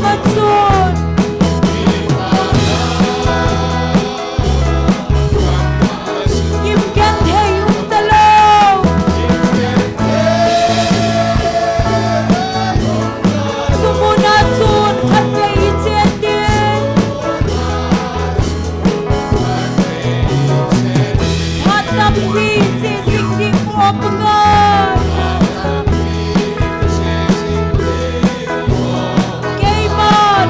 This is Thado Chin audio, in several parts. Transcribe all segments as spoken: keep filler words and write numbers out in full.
Machun. Kimgen thei um talou. Sumuna chun khatvei ichen ding. Phat tampi chejing ding bou aum ngai. Keiman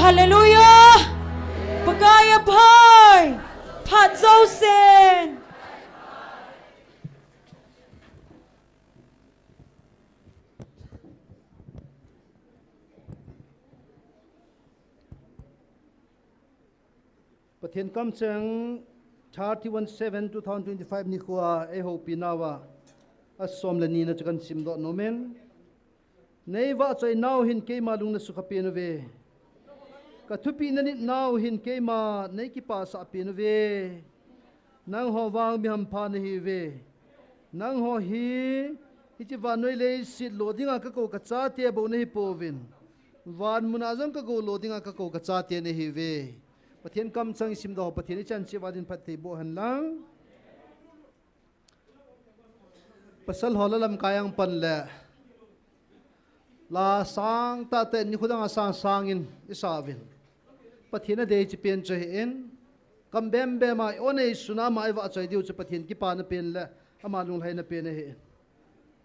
Hallelujah! Pakai aphai! Phat jousen! Pathen kamcheng thirty-one seven two thousand twenty-five nikhoa eihoupi nauva asom le nina chu kahin simdoh nomin. Nei vahchoi nau hin keima lung nasukha pen uve. Ka thupeh nanit nau hin keima nei kipasah pen uve. Nangho vang mi hampha nahiuve. Nangho hi, hiche vannoi leiset lo dinga kakou kachate bou nahipouvin. Van muna jong kakou lo dinga kakou kachate nahiuve. Pathen kamcheng isimdoh, Pathen ichan cheh uva din phatthei boh hen lang. Pasal ho la lamkai a pan le. La sangtah tah in nikho dang a sang sangin isa uvin. Pathen adei chu pen chu ahin. Kam bem bem a i-o neisun a ama ivahchoi diu chu Pathen kipana pen le ama lunglhaina pen ahin.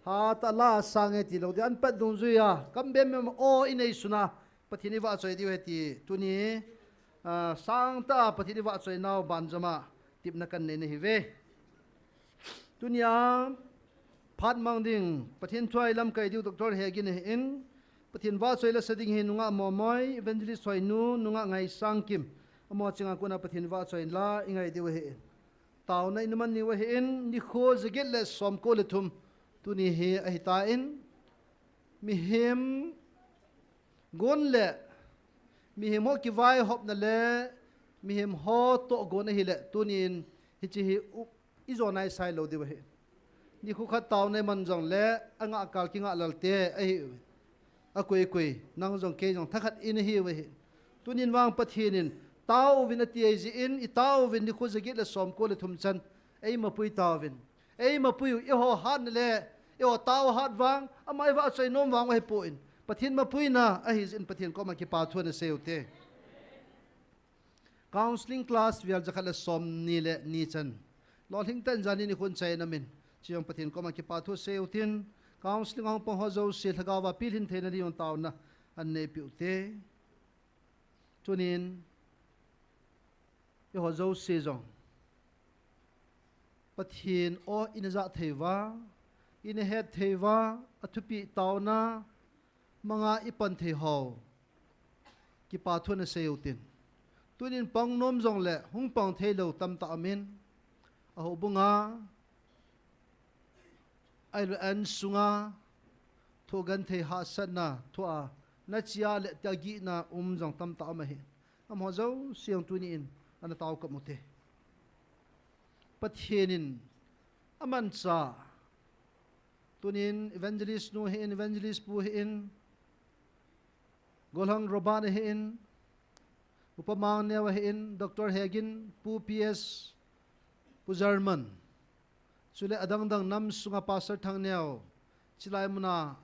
Hatah la sang e tilou ding, ahin pat dungjuia kam bem bem a o ineisun a Pathen ivahchoi diu ahi ti tuni, ah, sangtah a Pathen ivahchoi nau banjom a tepna kahin nei nahiuve. Tunia phat mang ding Pathen thu a ilamkai diu Doctor Hegin ahin, Pathen vahchoi lasa ding hi nungah Momoi, Evangelist Hoinu, nungah Ngaisangkim, amaho chenga kona Pathen vahchoi la ingai diu ahin. Taona ina man niu ahin, nikho jaget le somko le thum tuni hi ahitan, mihem gon le mihem ho kivaihopna le mihem ho tohgon ahile, tunin hiche hi u-, ijo naisai lou diu ahi. Nikho khat taona iman jongle, angah kal kingah lalte ahiuvin. Akoi koi, nang jong kei jong thakhat inahiu ahi. Tunin vang Pathen in, taouvin ati ahi jeh in, itaovin nikho jaget le somko le thum chan, eimapui tauvin. Eimapui u, eiho hatna le, eiho tao hat vang, ama ivahchoi nom vang ahipon, Pathen mapuina ahi jeh in Pathen koma kipathu ana sei ute. Counseling class vel jakhat le somni le ni chan, lolhing tah in janhi nikho chai namin, chujong Pathen koma kipathu sei utin, counseling a hung pang ho jouse lhagao a pilhin theina ding jong taona aneipiu te. Tunin, eiho jouse jong Pathen o ina jah thei uva, ina het thei uva, athupeh taona manga ipan thei ho kipathu ana sei utin. Tunin pang nom jongle hung pang theilou tamtah aumin, ahoubunga, ahilou le insunga, thoh genthei hahsatna thoh a, nachea le tia gihna um jong tamtah aum ahi. Amaho jouse jong tuni in ana tao kap ute. Pathen in amanchah, tunin evangelist nu ahin, evangelist pu ahin, Golhang Robert ahin, Upa Mangneo ahin, Doctor Hegin, Pu P S, Pu German, chule adang dang nam sunga Pastor Thangneo, chulai muna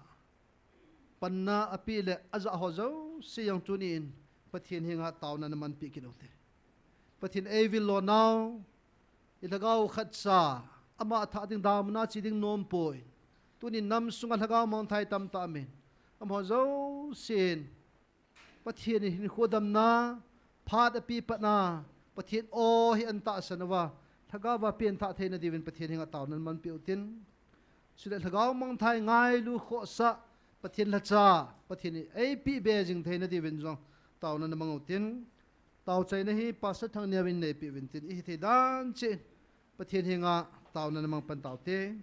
panna apeh le ajah ho jouse jong tuni in Pathen henga taona ana manpeh kit ute. Pathen eivil lonau, ilhagao khatcha, ama athah ding, damuna che ding nom poi. Tunin nam sunga lhagao mangthai tamtah aumin, amaho jousen Pathen in hinkho damna phat apeh patna, Pathen o hi ana tahsan uva, lhagao a pengthah theina diuvin Pathen henga taona ana manpeh utin. Chule lhagao mangthai ngailu khohsah, Pathen lhacha, Pathen in eipeh be jing theina diuvin jong taona ana mang utin. Taochaina hi Pastor Thangneo in neipeh uvin tin, ihithei dan cheh in Pathen henga taona ana mang pan taute.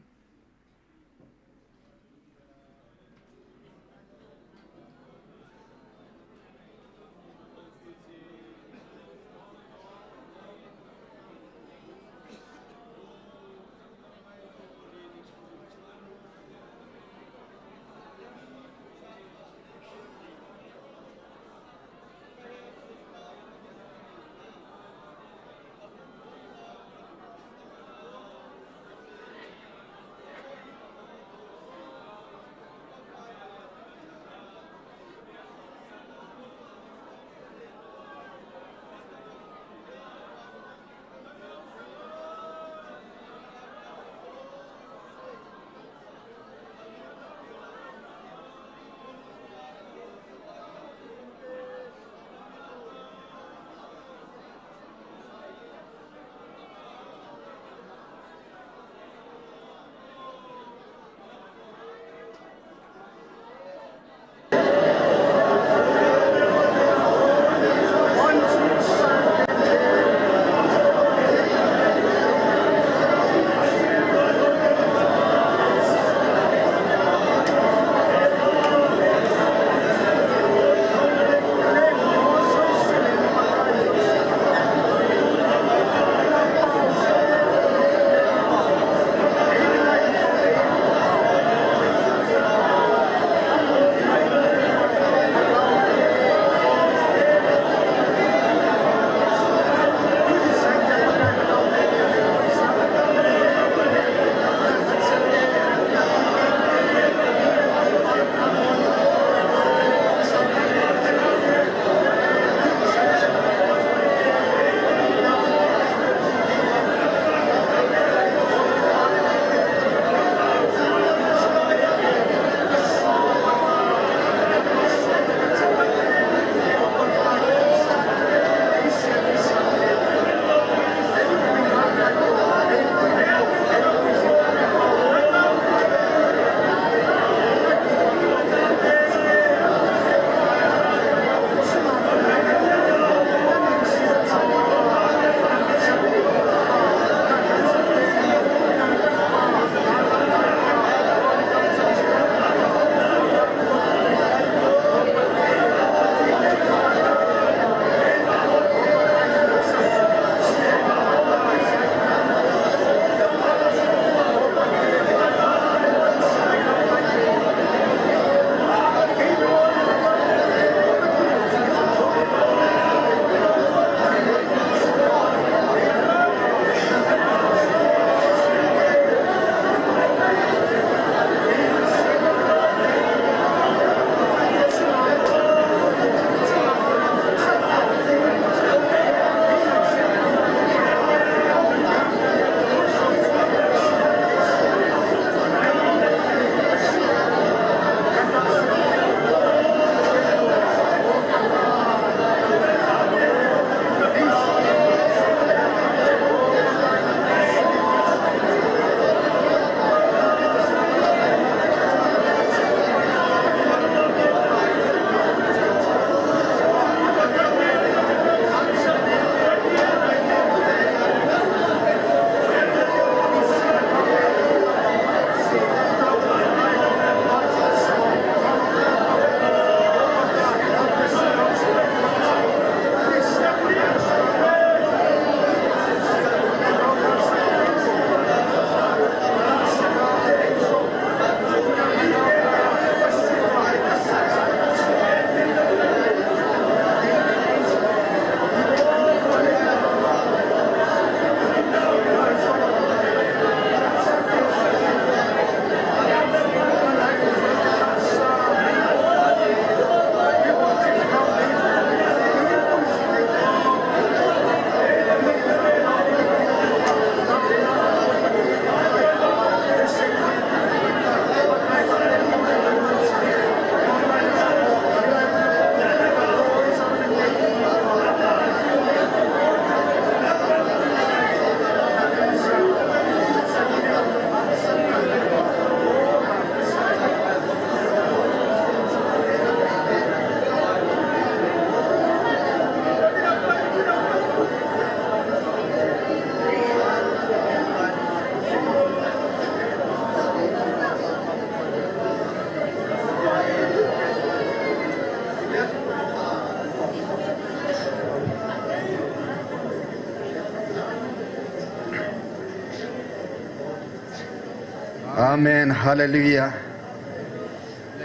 Amen. Hallelujah.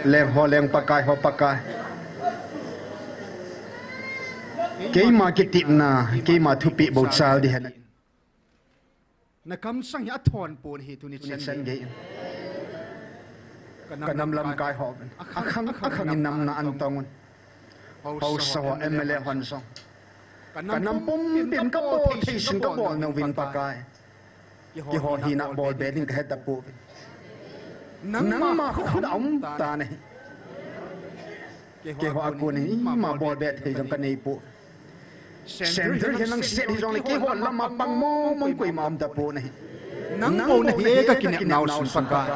Leng ho leng, Pakai ho Pakai. Keima kitepna, keima thupeh bou chal ding ahi. Na kamsang hi athon pon ahi tuni chan gei in. Ka nam lamkai ho. Akhang, akhang in nam na antong un. Haosa ho, M L A hon jong. Ka nam pumpin kabol thei sin kabol nauvin Pakai. Keiho hina bolbe ding kahe tapouvin. Nangma khut a um tan ahi. Keiho a kon in ima bolbe thei jong kanei poi. Center hi nang set hijongle keiho lama pang mong mong koima um tapon ahi. Nang bou nahi e ka kinepnau sun Pakai.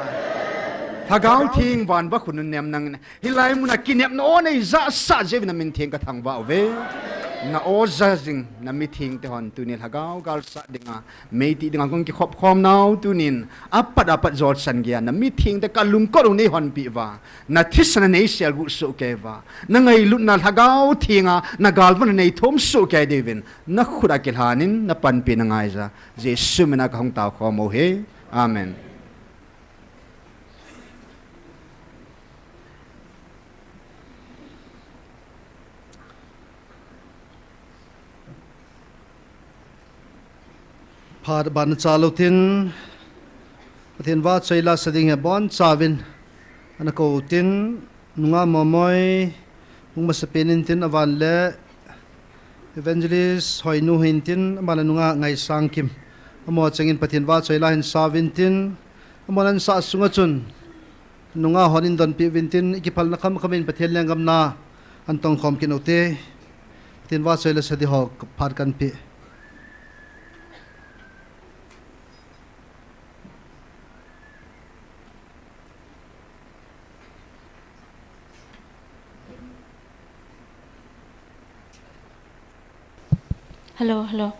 Lhagao Theng van va khun un nem nang in. Hilai muna kinepna o nei jahsah jeh uvin na min theng ka thangvah uve. Na o ja jing na mithengte hon tuni Lhagao galsat dinga, meitih dinga kong kikhop khom nau tunin, apat apat jolsan geiya na mithengte ka lungkot u nei honpeh uva, na thisan a nei selguh soh kei uva, na ngailutna Lhagao Thenga na galvan a nei thom soh kei diuvin, na khut a kilhan in na panpina ngaija, Jesu mina ka hung tao khom u ahi. Amen. Phat ban cha lou tin, Pathen vahchoi lasa ding hi abon chauvin ana kou tin, nungah Momoi, hung masapen in tin, avan le Evangelist Hoinu hin tin, aban le nungah Ngaisangkim. Amaho chengin Pathen vahchoi la hin sauvin tin, amahon ansah sunga chun, nungah hon in donpeh uvin tin, i kiphalna khamkham in Pathen lenggam na an tongkhom kit u hite. Pathen vahchoi lasa ding ho phat kan pe. Hello, hello.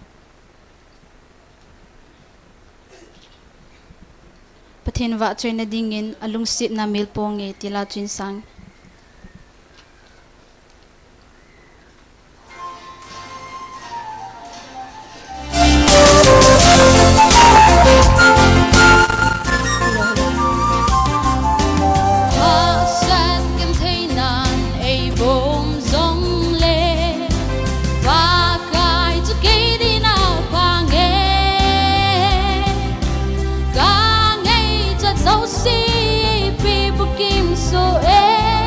Pathen vahchoina dingin alungsetna melpong e ti la chu in sang. Hahsat gentheinan eibom jongle, Pakai chu kei dinga pang e. Ka ngaichat jouse eipe bukim soh e.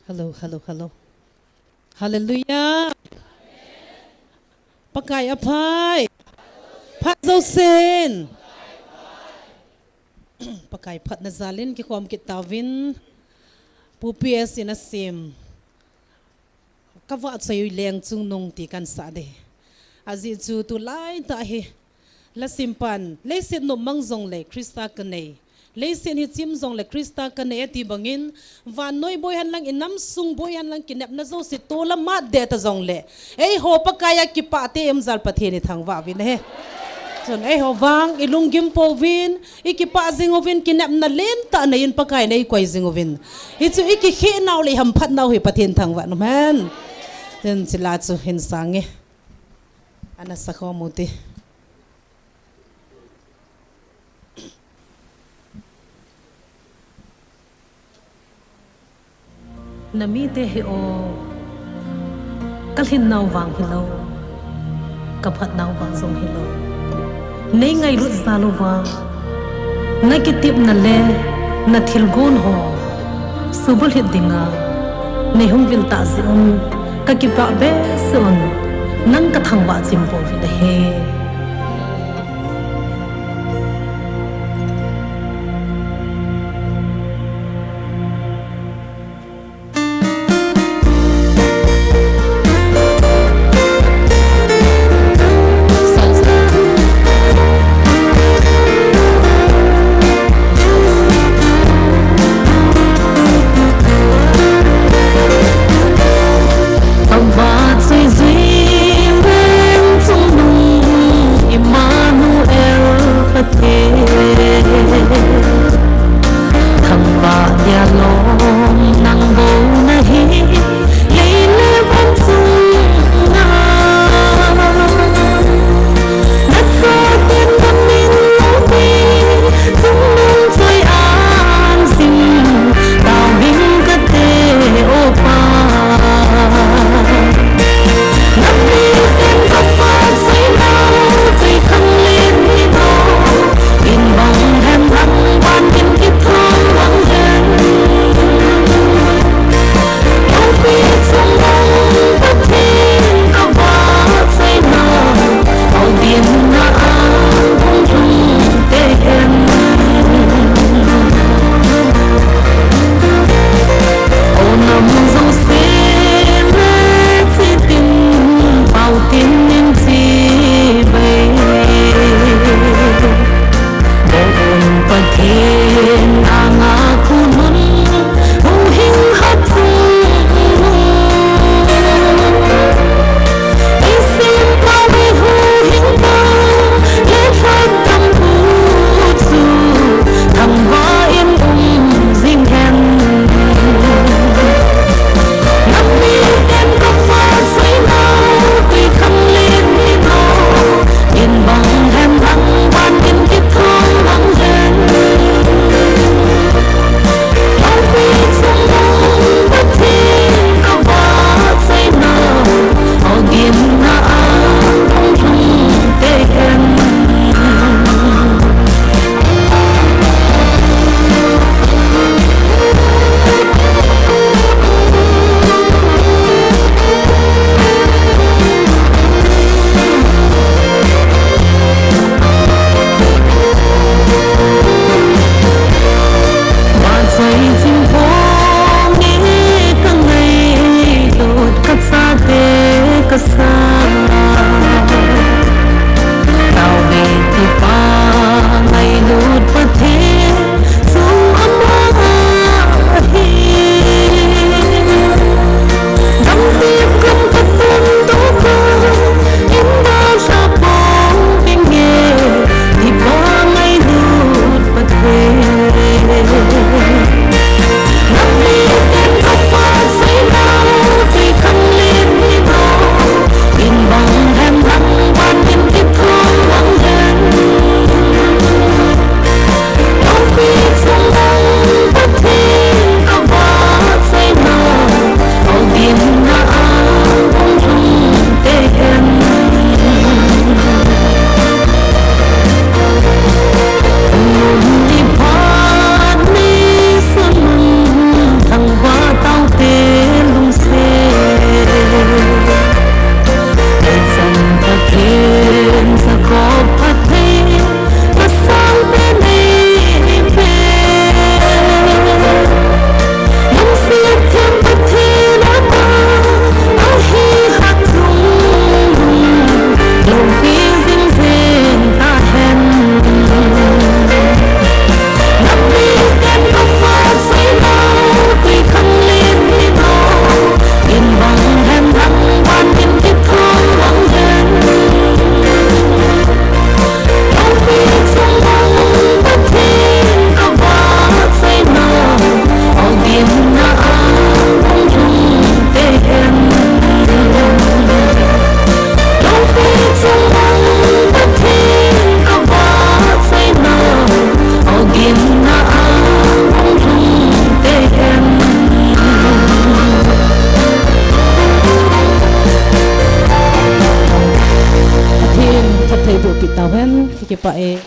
Hello, hello, hello. Hallelujah. Pakai aphai. Phat jousen. Pakai phatna jalin kikhom kit tauvin. Pu P S in asem. Kavahchoi leng chungnung ti kansah ding. Ajeh chu tulaitah hi. Lasimpan, leiset nopmang jongle Christa kanei. Leiset hi chim jongle Christa kanei ati bangin, vannoi boi henlang, inam sung boi henlang, kinepna jouse tola matdet ta jongle. Eiho Pakai a kipah te um jal Pathen ithangvah uvin ahi. Chun eiho vang, ilunggim pouvin, ikipah jing uvin, kinepna lentah neiyin Pakai in eikoi jing uvin. Hichu ikikheh nau le ihamphat nau hi Pathen thangvah in umhen. Chun chule chu hin sange. Ana sakhom ute. Namite hi o, kalhin nau vang hilou, kaphat nau vang jong hilou. Neingailut jal uva, nakitepna le nathilgon ho, subulhit dinga, neihung vil tah jeh un, kakipah behseh un, nang kathangvah chim pouvin ahi. Pah e.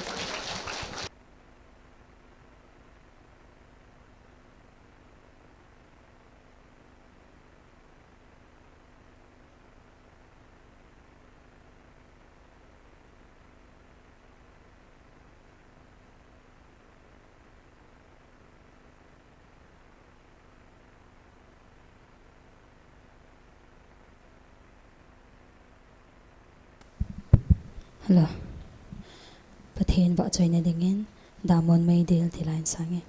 Hello. Pathen vahchoina dingin, Damon Meidil ti lai in sang e.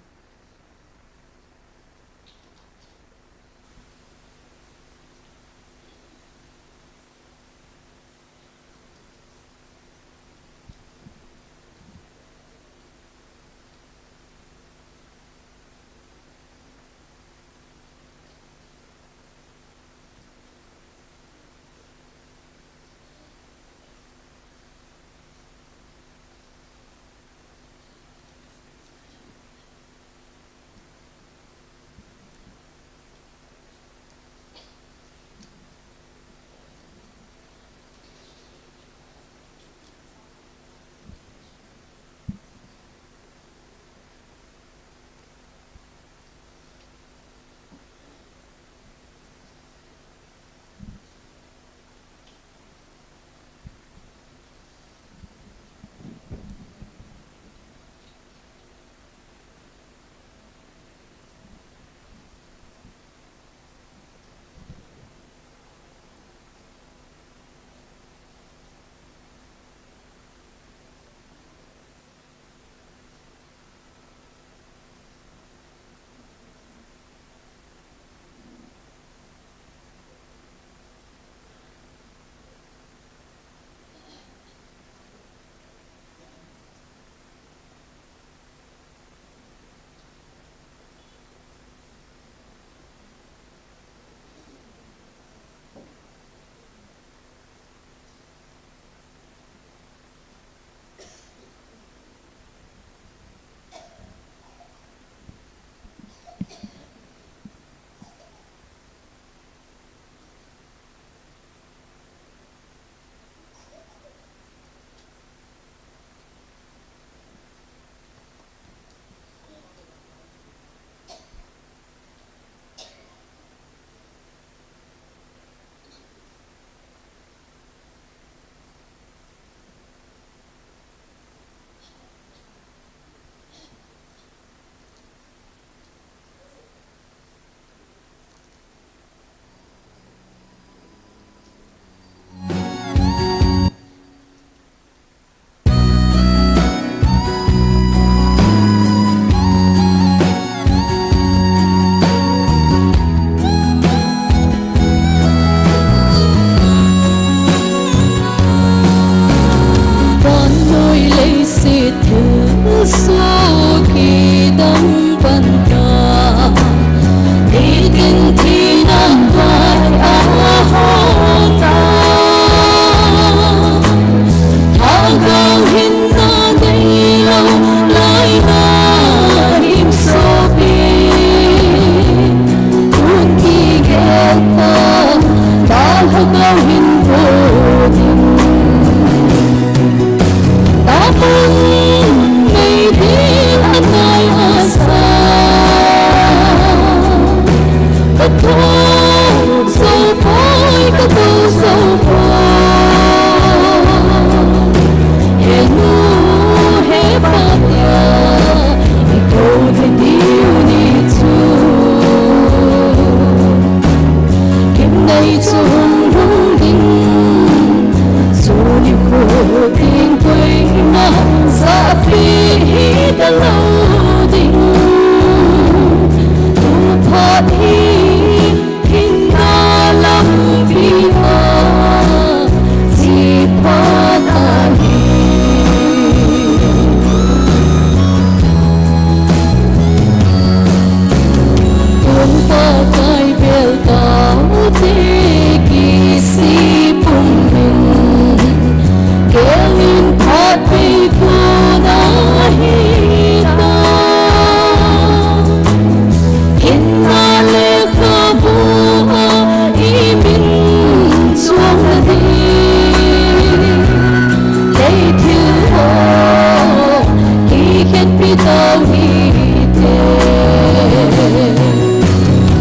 Pi tau hite.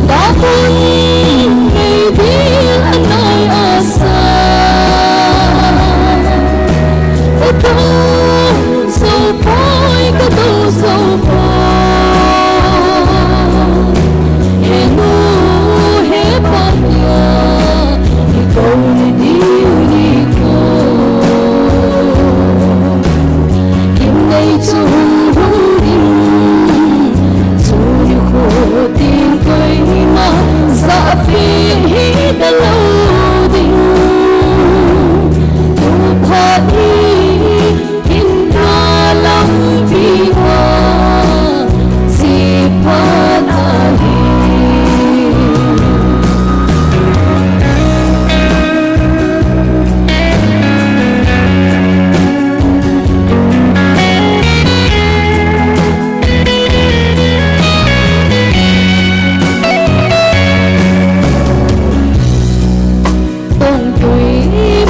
Dapun meidil anai asa. Ka do so poi, ka do so poi. He nu, he pa tia, i kou ni diu ni ko. Kim nei chu hung hung ding, chu ni kho ding koima, za pi hi ta lo ding. Tu pha hi, Hinna lampi a, si pha ta hi. Tong tui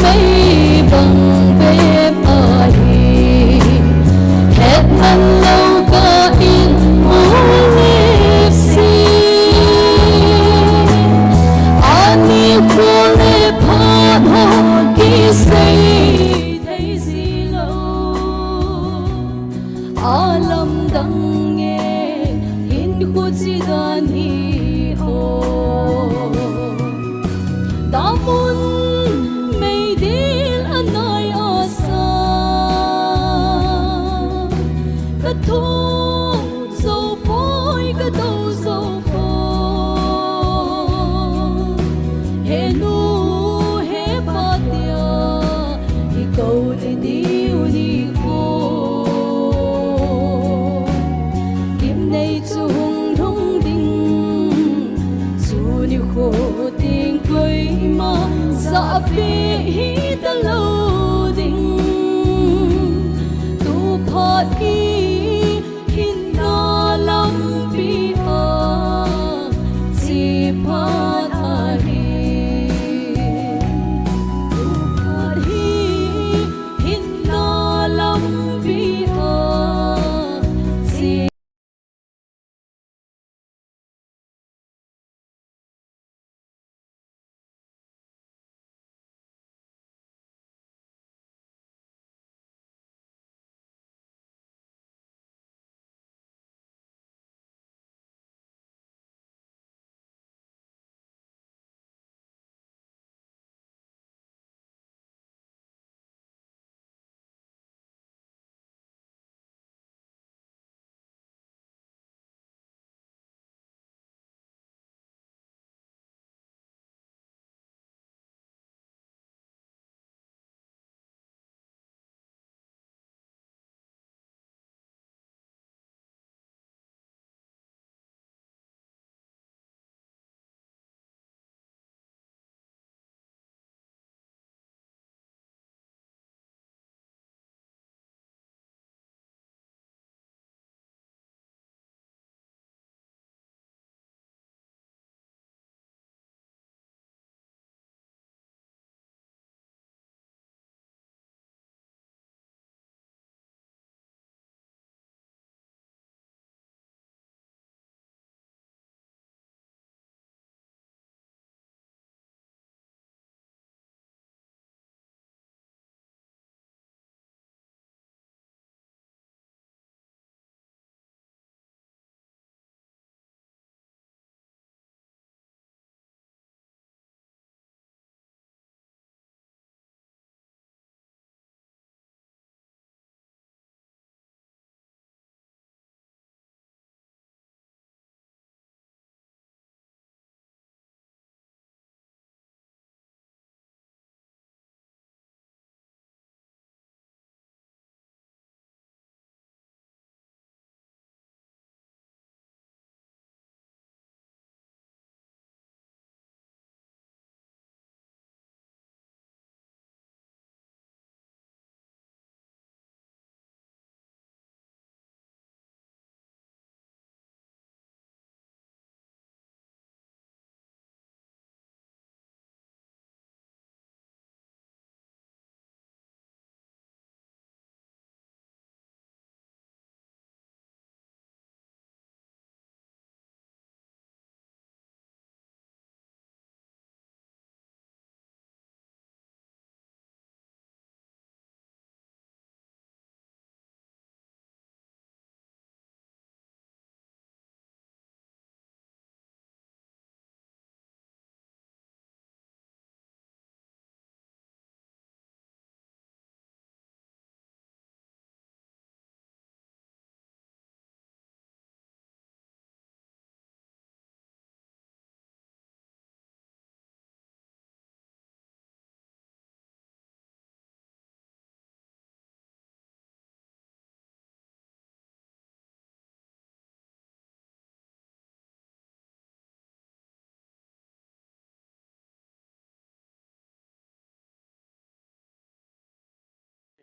mei bang bep ahi, het man lo ka in mu nip si. Ani kho le phat ho kisei thei si lo. Alamdang nge hinkho chi dan hi o. Damun meidil anai asa. Ka thung zo poi, ka do zo poi. He nu, he pa tia, i kou ni diu ni ko. Kim nei chu hung lhung ding, chu ni kho ding koima, za pi hi ta lo ding. Tu phat hi, hinna lampi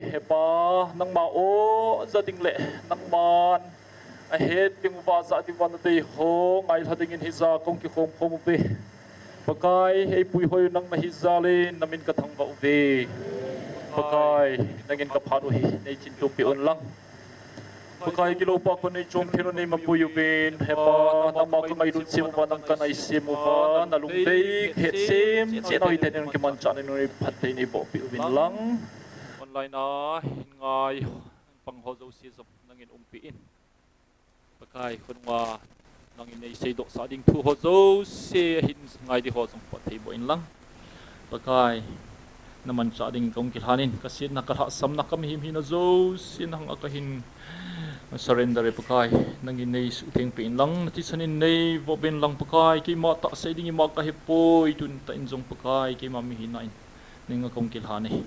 Hepa, nangma o, ja ding le, nangman ahet ding uva, ja ding uva nadei ho ngailha dingin hija kong kikhom khom uve. Pakai, eipui hoi nang nahi jal in, namin kathangvah uve. Pakai, nangin kaphat u hi neichingtup peh un lang. Pakai, kilopa kon neichom khen u, neimapui uvin. Hepa, nangma kangailut sem uva, nang kanaisem uva, nalungdei hetsemna u hithei in, kimanchah nei, phatthei neiboh peh uvin lang. Online a hin ngai pang ho jouse jong nangin umpeh in. Pakai, khonunga nangin neiseidohsah ding thu ho jouse ahin ngai ding ho jong phatthei boh in lang. Pakai, namanchah dingin kahung kilhan in, kasetna, kalhahsamna, kamihem hina jouse nahanga kahin surrender e Pakai. Nangin neisuhtheng peh in lang, nathisan in neivoh uvin lang Pakai. Keima tahsa ding ima kahepoi, tun tah in jong Pakai, keima mihina in nanga kahung kilhan e.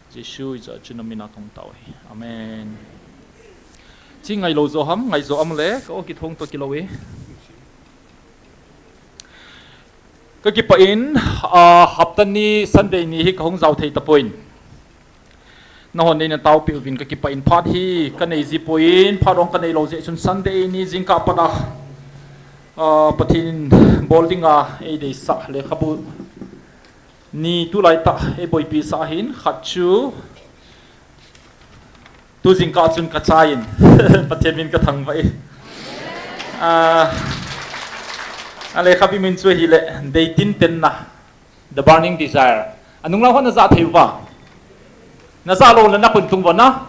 Jesu ijat chu namina kahung tao ahi. Amen. Chi ngailou jo ham, ngai jo ham le, ka o kithong toh kilou e. Kakipah in, ah, hapta ni Sunday ni hi kahung jao thei tapon. Nahon neina taopeh uvin kakipah in, phat hi kanei jipon, phat jong kaneilou jeh chun Sunday ni jingkah pat a, ah, Pathen in bol dinga eideisah lekhabu ni tulaitah eiboipi sah ahin, khat chu tu jingkah chun kachai in, Pathen min kathangvah e. Ah, alekhabu min chu ahile, Deitin Tenna, The Burning Desire. Anung lang hon naja thei uva? Naja lou le nakhut tung uva na.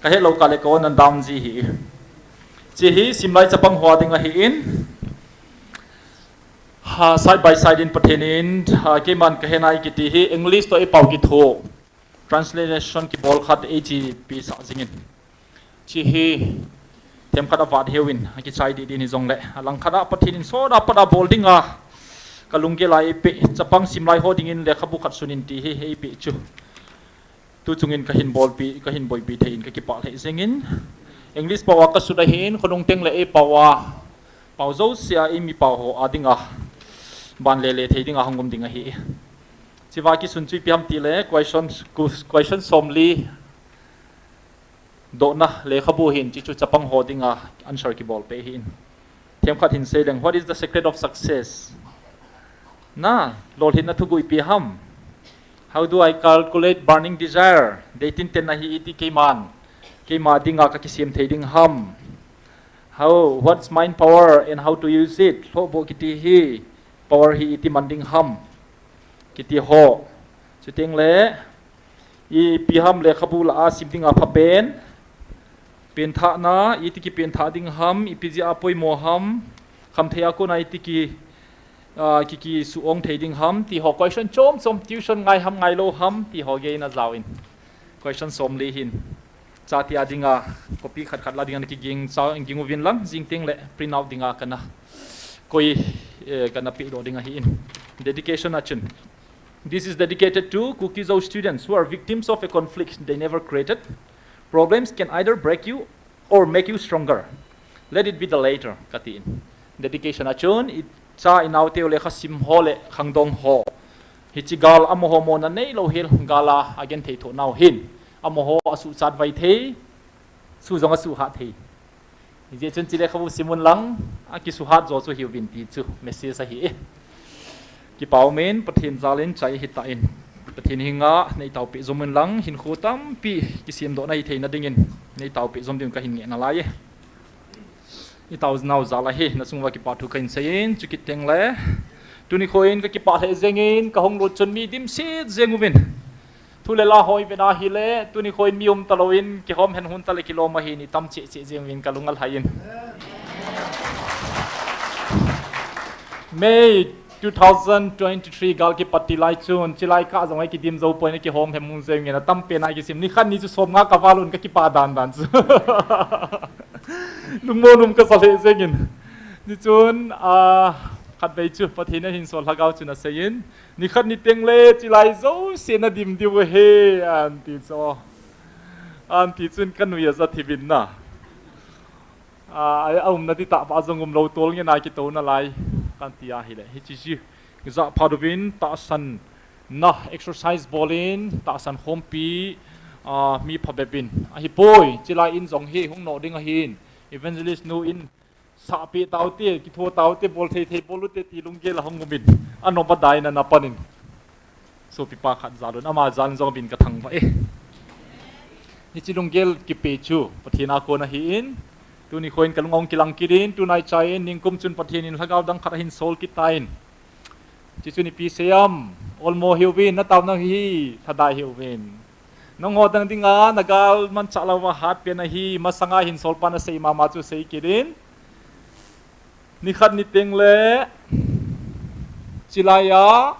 Kahet lou kah le ka o nan dam ji hi. Chi hi simlai chapang ho dinga ahin, ha, side by side in Pathen in, ha, keiman kahe nai kiti hi English toh eipao kitho, translation kibol khat eichipi sah jingin. Chi hi themkhat avat heuvin akichai dih dih in hijongle, alangkhat a Pathen in sot a pat a bol dinga kalunggel a eipeh, chapang simlai ho dingin lekhabu khat sun in ti hi eipeh chu. Tu chungin kahin bolpi, kahin boipi thei in kakipah lheh jengin. English pao a kasut ahin, khonung teng le eipao a, pao jouse a eimi pao ho a dinga ban lele thei dinga hung um ding ahi. Chiva kisun chu ipi ham tile, question, question somli dohna lekhabu ahin, chi chu chapang ho dinga answer kibol peh ahin. Themkhat hin sei leng, what is the secret of success? Na, lolhinna thuguh ipi ham? How do I cultivate burning desire? Deitin tenna hi iti keiman, keima dinga kakisem thei ding ham? How, what's mind power and how to use it? Lhohboh kiti hi, power hi iti man ding ham? Kiti ho. Chuteng le, ipi ham lekhabu lah a sim dinga phapen, penthahna, iti kipenthah ding ham, ipi jeh a poimo ham, khamthei a kona iti ki, ah, ki, kisuong thei ding ham, ti ho question chom chom, tuition ngai ham, ngailou ham, ti ho gei na jaovin. Question somli hin. Chate a dinga, copy khat khat la dinga nakiging, cha, ging uvin lang, jing teng le print out dinga kana koi, eh, kana pehdoh ding ahin. Dedication a chun. This is dedicated to Kuki-Zo students who are victims of a conflict they never created. Problems can either break you or make you stronger. Let it be the latter, katin. Dedication a chun, icha inaoteu lekha sim ho le khangdong ho. Hiche gal amaho mona neilou hel gal a agenthei thoh nau hin. Amaho asuhchat vai thei, suh jong asuhhat thei. Hijeh chun chi lekhabu sim un lang, akisuhhat jo chu hiuvin ti chu message ahi e. Kipa umin, Pathen jal in chai hita in. Pathen henga neitaopeh jom un lang, hinkho tampi kisemdohna hitheina dingin neitaopeh jom ding kahin ngehna lai e. Itaonau jal ahi, nachunguva kipa thu kahin seiyin, chukit teng le. Tuni khoin kakipah lheh jengin, kahung lut chun mi dimset jeng uvin. Thu le la ho ivena hile, tuni khoin mi umtalouvin, kihom hen hun tale kilom ahin, itam cheh cheh jeng uvin kalung alhai in. May two thousand twenty-three gal kipat tilai chun, chilai kah jong ei kidim jou poi, nakihom hen mun jeng uvin, atampen a kisim, nikhat ni chu somnga kaval un kakipah dan dan chu. Lungmon um kasa lheh jengin. Nichun, ah, khatvei chu, Pathen in ahinsol lhagao chun aseiyin. Nikhat niteng le chilai jouse nadim diu ahi, anti chu. Anti chun kanui aja thivin na. A, aumna ditah pa jong umlou tol ngen a kitouna lai. Kanti ahile. Hiche chu. Japhat uvin tahsanna exercise bolin, tahsan khompi, Ah, mi phabep in. Ahipoi, chilai in jong hi hung noh ding ahin. Evangelist nu in sahpeh taute, kitho taute, bol thei thei bol ute ti lunggel ahung um in. Anop a dai na na pan in. Sopipa khat jal un, ama jal in jong bin ka thangvah e. Hiche lunggel kipe chu Pathen a kon ahin. Tuni khoin ka lung ahung kilang kit in, tunai chai in, ningkum chun Pathen in lhagao dang khat ahin sol kit tan. Chuchu ipi sei am, olmo hiuvin, na taona hi lhadai hiuvin. Nangho dang dinga, na gal manchah louva hat pen ahi, masanga hin solpan asei mama chu sei kit in. Nikhat niteng le, chilai a,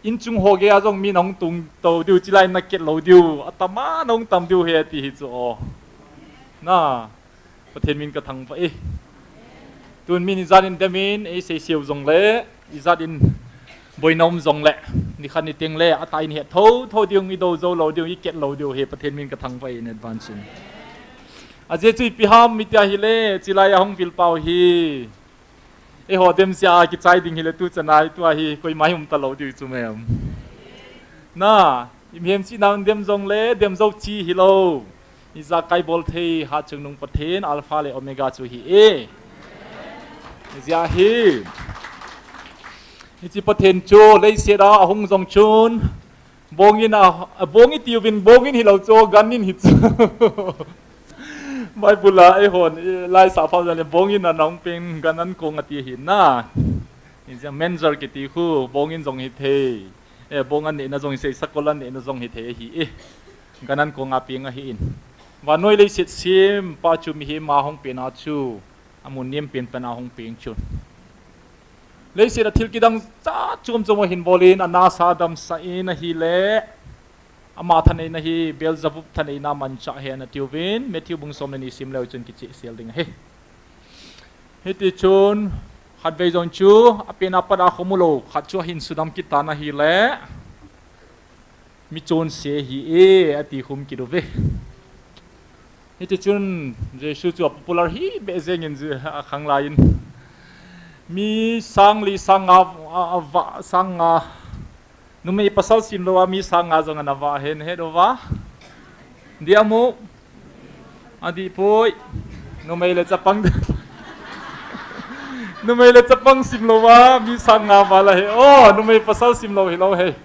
inchung ho geiya jong mi nahung tung to diu, chilai na ket lou diu, atama nahung tam diu ahi ati hi chu o. Na, Pathen min ka thangvah e. Tun min ijat in dem in, ei sei seu jong le, ijat in boina um jong le, nikhat niteng le, atah in het tho, tho diu, i do jou lou diu, i ket lou diu ahi, Pathen min ka thangvah e in advance in. Ajeh chu ipi ham, mi tia hile, chilai a hung vil pau hi. Eiho dem sia kichai ding hile tu chanai tua hi, koima hi um ta lou diu chu mem. Na, i mihem chihna dem jong le, dem jou chi hilou. Ijakai bol thei, hatchungnung Pathen, Alpha le Omega chu ahi e. Ijeh hi. Hiche Pathen chu, leiset a ahung jong chun. Bongin a, a bongin tiuvin, bongin hilou chu, ganin hi chu. Bible a, eihon, i, laisah phau jong le, bongin a nahung peng, gan an kong ati ahi na. Ijeh a manger kiti khu, bongin jong hithei. E, bong an neina jong hithei, sakol an neina jong hithei ahi e. Gan an kong a peng ahin. Vannoi leiset sempa chu mihem a hung pen a chu, amun nem pen pen a hung peng chun. Leiset a thil kidang cha chom chom ahin bol in, anasa damsah in ahile, ama thaneina hi Beelzebub thaneina manchah ahi ana tiuvin, Matthew bung som le ni sim leu chun kichehsel ding ahi. Hiti chun, khatvei jong chu, apen apat a khomu lou, khat chu ahin sudam kit tan ahile, mi chonse ahi e, ati khum kit uve. Hiti chun Jesu chu a popular hi beh jeng in, a khang lai in. Mi sang li sang nga, a, a vah sang nga. Numei pasal sim lou a mi sang nga jong ana vah ahi, het uva. Dia mu. Adih poi. Numei le chapang. Numei le chapang sim lou a mi sang nga val ahi. O, numei pasal sim lou hilou ahi.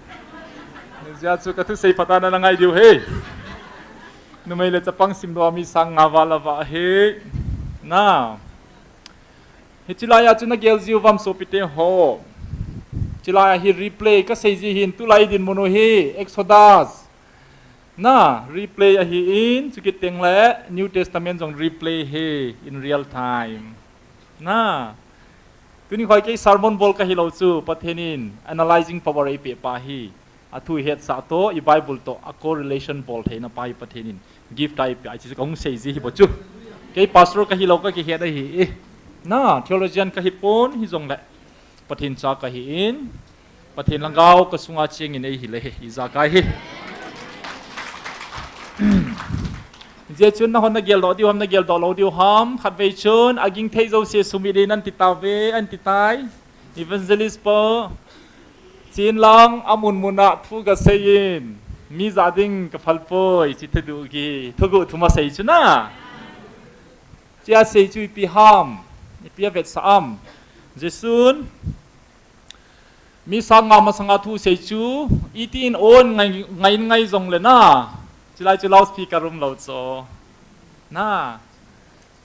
Hijeh chun ka thusei phat a na ngai diu ahi. Numei le chapang sim lou a mi sang nga val avah ahi. Na. Hiche lai a chu na gel jiu vam sopite ho. Hiche lai a hi replay ka sei ji hin, tulai dinmun u hi Exodus. Na, replay ahi in, chukit teng le New Testament jong replay ahi in real time. Na, tuni khoi kei sermon bol ka hilou chu, Pathen in analyzing power eipeh pa ahi. Athu ihetsah toh, i Bible toh, a correlation bol theina pa hi Pathen in gift a eipeh a, hiche chu kahung sei ji hi bou chu. Kei pastor ka hilou ka kihet ahi e. Na, theologian ka hipon, hijongle Pathen cha ka hi in, Pathen lhagao ka sunga cheng in eihi le hi, ijakai hi. Hijeh chun nahon na geldoh diu ham, na geldoh lou diu ham, khatvei chun, aging thei jouse sumit in ahin ti tauve, ahin ti tai. Evangelist pa, chin lang amun mun a thu gasei in, mi ja ding kaphal poi, hiche thuguh ki, thuguh thum asei chu na. Hiche asei chu ipi ham, ipi avetsah am. Jesun, mi sang nga masanga thu sei chu, iti in on ngai, ngai, ngai jongle na. Hiche lai chu loudspeaker um lou chu. Na,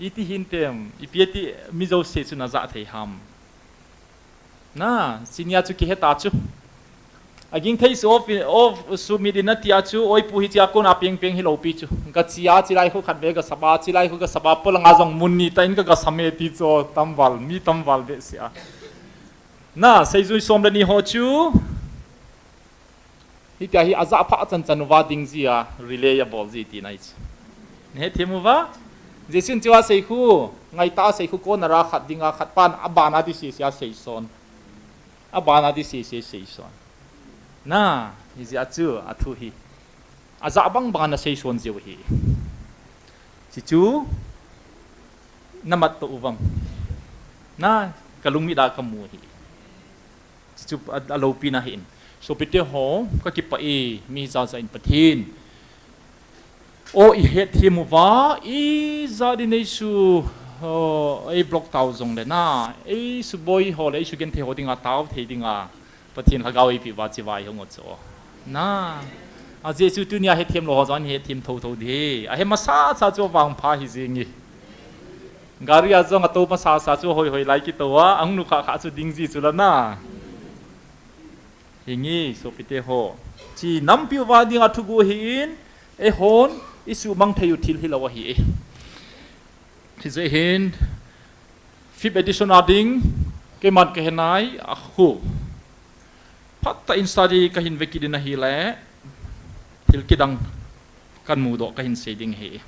iti hintem, ipi ati mi jouse chu na ja thei ham. Na, hiche nia chu kihe ta chu. Aging thei su of, of sumit in ati a chu, oi pu hiche a kona peng peng hilou pi chu. Gache a, hiche lai khu khatvei gasap a, hiche lai khu gasap a, polanga jong mun ni tah in ka gasam e ti chu, tamval, mi tamval behseh a. Na, seijui som le ni ho chu. Hitia hi ajah phat chan chan uva ding ji a, relay abol ji tina ahi chu. Nahethem uva? Jesun hichea sei khu, ngaitah a sei khu, corner a khat ding a, khat pan, abana ding sese a seison. Abana ding sese seison. Na, hijeh a chu, athu hi. Ajah bang bang a na seison jiu ahi. Hichu, na mat toh uvam. Na, ka lungmit a ka mu ahi. Chu a, aloupina ahin. Sopite ho, ka kipah e, mi jat jat in Pathen. O, i hetthem uva, ijat in eisu, o, ei block tau jongle na, eisu boi ho le, eisu genthei ho dinga tao thei dinga, Pathen Lhagao eipeh uva chibai hung o chu. Na, ajeh chu tunia hetthem lou ho jong hetthem thotho ding. Ahe masasa chu vangpha hi jing e. Gari a jong ato masasa chu hoihoi lai kitou a, ahung nukhah khah chu ding ji chu la na. Hinge, sopite ho. Chi nampi uva dinga thuguh ahin, eihon, isuhmang thei u thil hilou ahi e. Hijeh hin, fifth edition a ding, keiman kahe nai, akhu. Phatah in study kahin vekit in ahile, thil kidang kahin mudoh kahin sei ding ahi.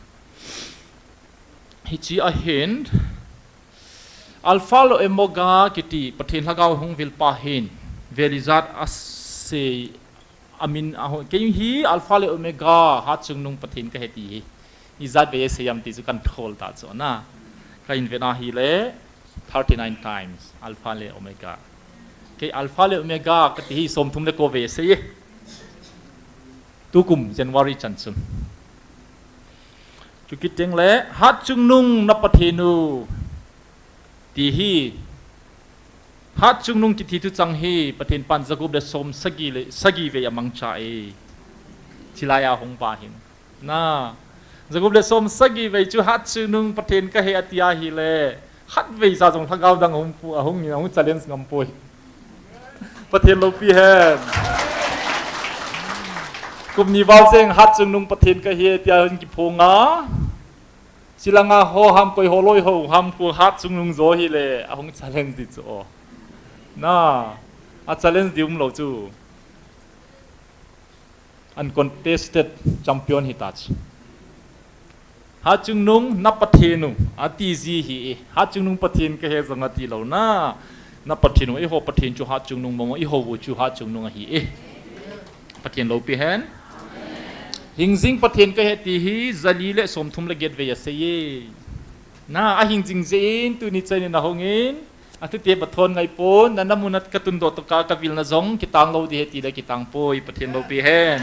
Hiche ahin, Alpha le Omega kiti Pathen Lhagao hung vil pa hin, vel ijat asei, amin aho, kei hi Alpha le Omega, Hatchungnung Pathen kahi ti hi. Ijat vei asei am ti chu kahin thol ta chu na. Kahin vet ahile, thirty-nine times, Alpha le Omega. Kei Alpha le Omega kati hi somthum le ko vei asei e. Tukum January chan chun. Chukit tengle, Hatchungnung na Pathen u. Ti hi, Hatchungnung kiti thuchang hi, Pathen pan jagup le som sagi le, sagi vei amangcha e. Chilai a hung pa hin. Na, jagup le som sagi vei chu Hatchungnung Pathen kahi ati ahile, khatvei sa jong lhagao dang ahung pu, ahung, ahung challenge ngam poi. Pathen loupi hen. Kum ni val cheng Hatchungnung Pathen kahi tia hung kiphong a. Chilanga ho ham koi ho loi ho ham pu Hatchungnung jo hile, ahung challenge di chu o. Na, a challenge di umlou chu. Uncontested champion hita chu. Hatchungnung na Pathen u, ati ji hi e. Hatchungnung Pathen kahi jong ati lou na. Na Pathen u, eiho Pathen chu Hatchungnung mong, eiho u chu Hatchungnung ahi e. Pathen loupi hen. Hingjing Pathen kahi ti hi, jali le somthum le get vei asei e. Na, ahing jing jeh in, tuni chan in ahung in, Athute bathon ngai pon, na, na mun a ka tundoh tokah ka vil na jong, kitang lou di ahi ti le kitang poi, Pathen loupi hen.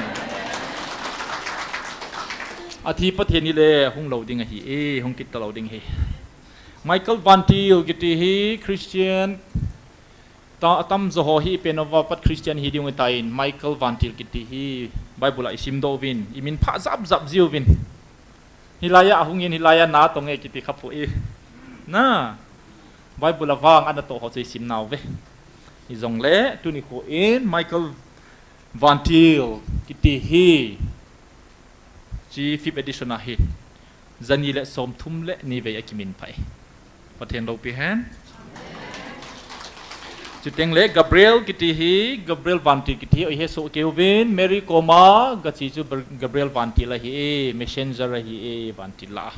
Athi Pathen hi le, hung lou ding ahi e, hung kit ta lou ding ahi. Michael Van Til kiti hi, Christian, ta, atam jo ho hi, ipen uva pat Christian hi ding u tai in, Michael Van Til kiti hi, Bible a isim doh uvin, imin pha jap jap jiuvin. Hilai a ahung in hilai a na tong e kiti kha poi. Na, Bible a vang ana toh ho chu isim nauve. Hijongle, tuni kho in Michael Van Til kiti hi, chi fifth edition ahi. Jani le somthum le ni vei akimin phah e. Pathen loupi hen. Chuteng le Gabriel kiti hi, Gabriel Van Til kiti hi, oi he soh kei uvin, Mary koma, gachi chu Ber-, Gabriel Van Til ahi e, messenger ahi e, Van Til la.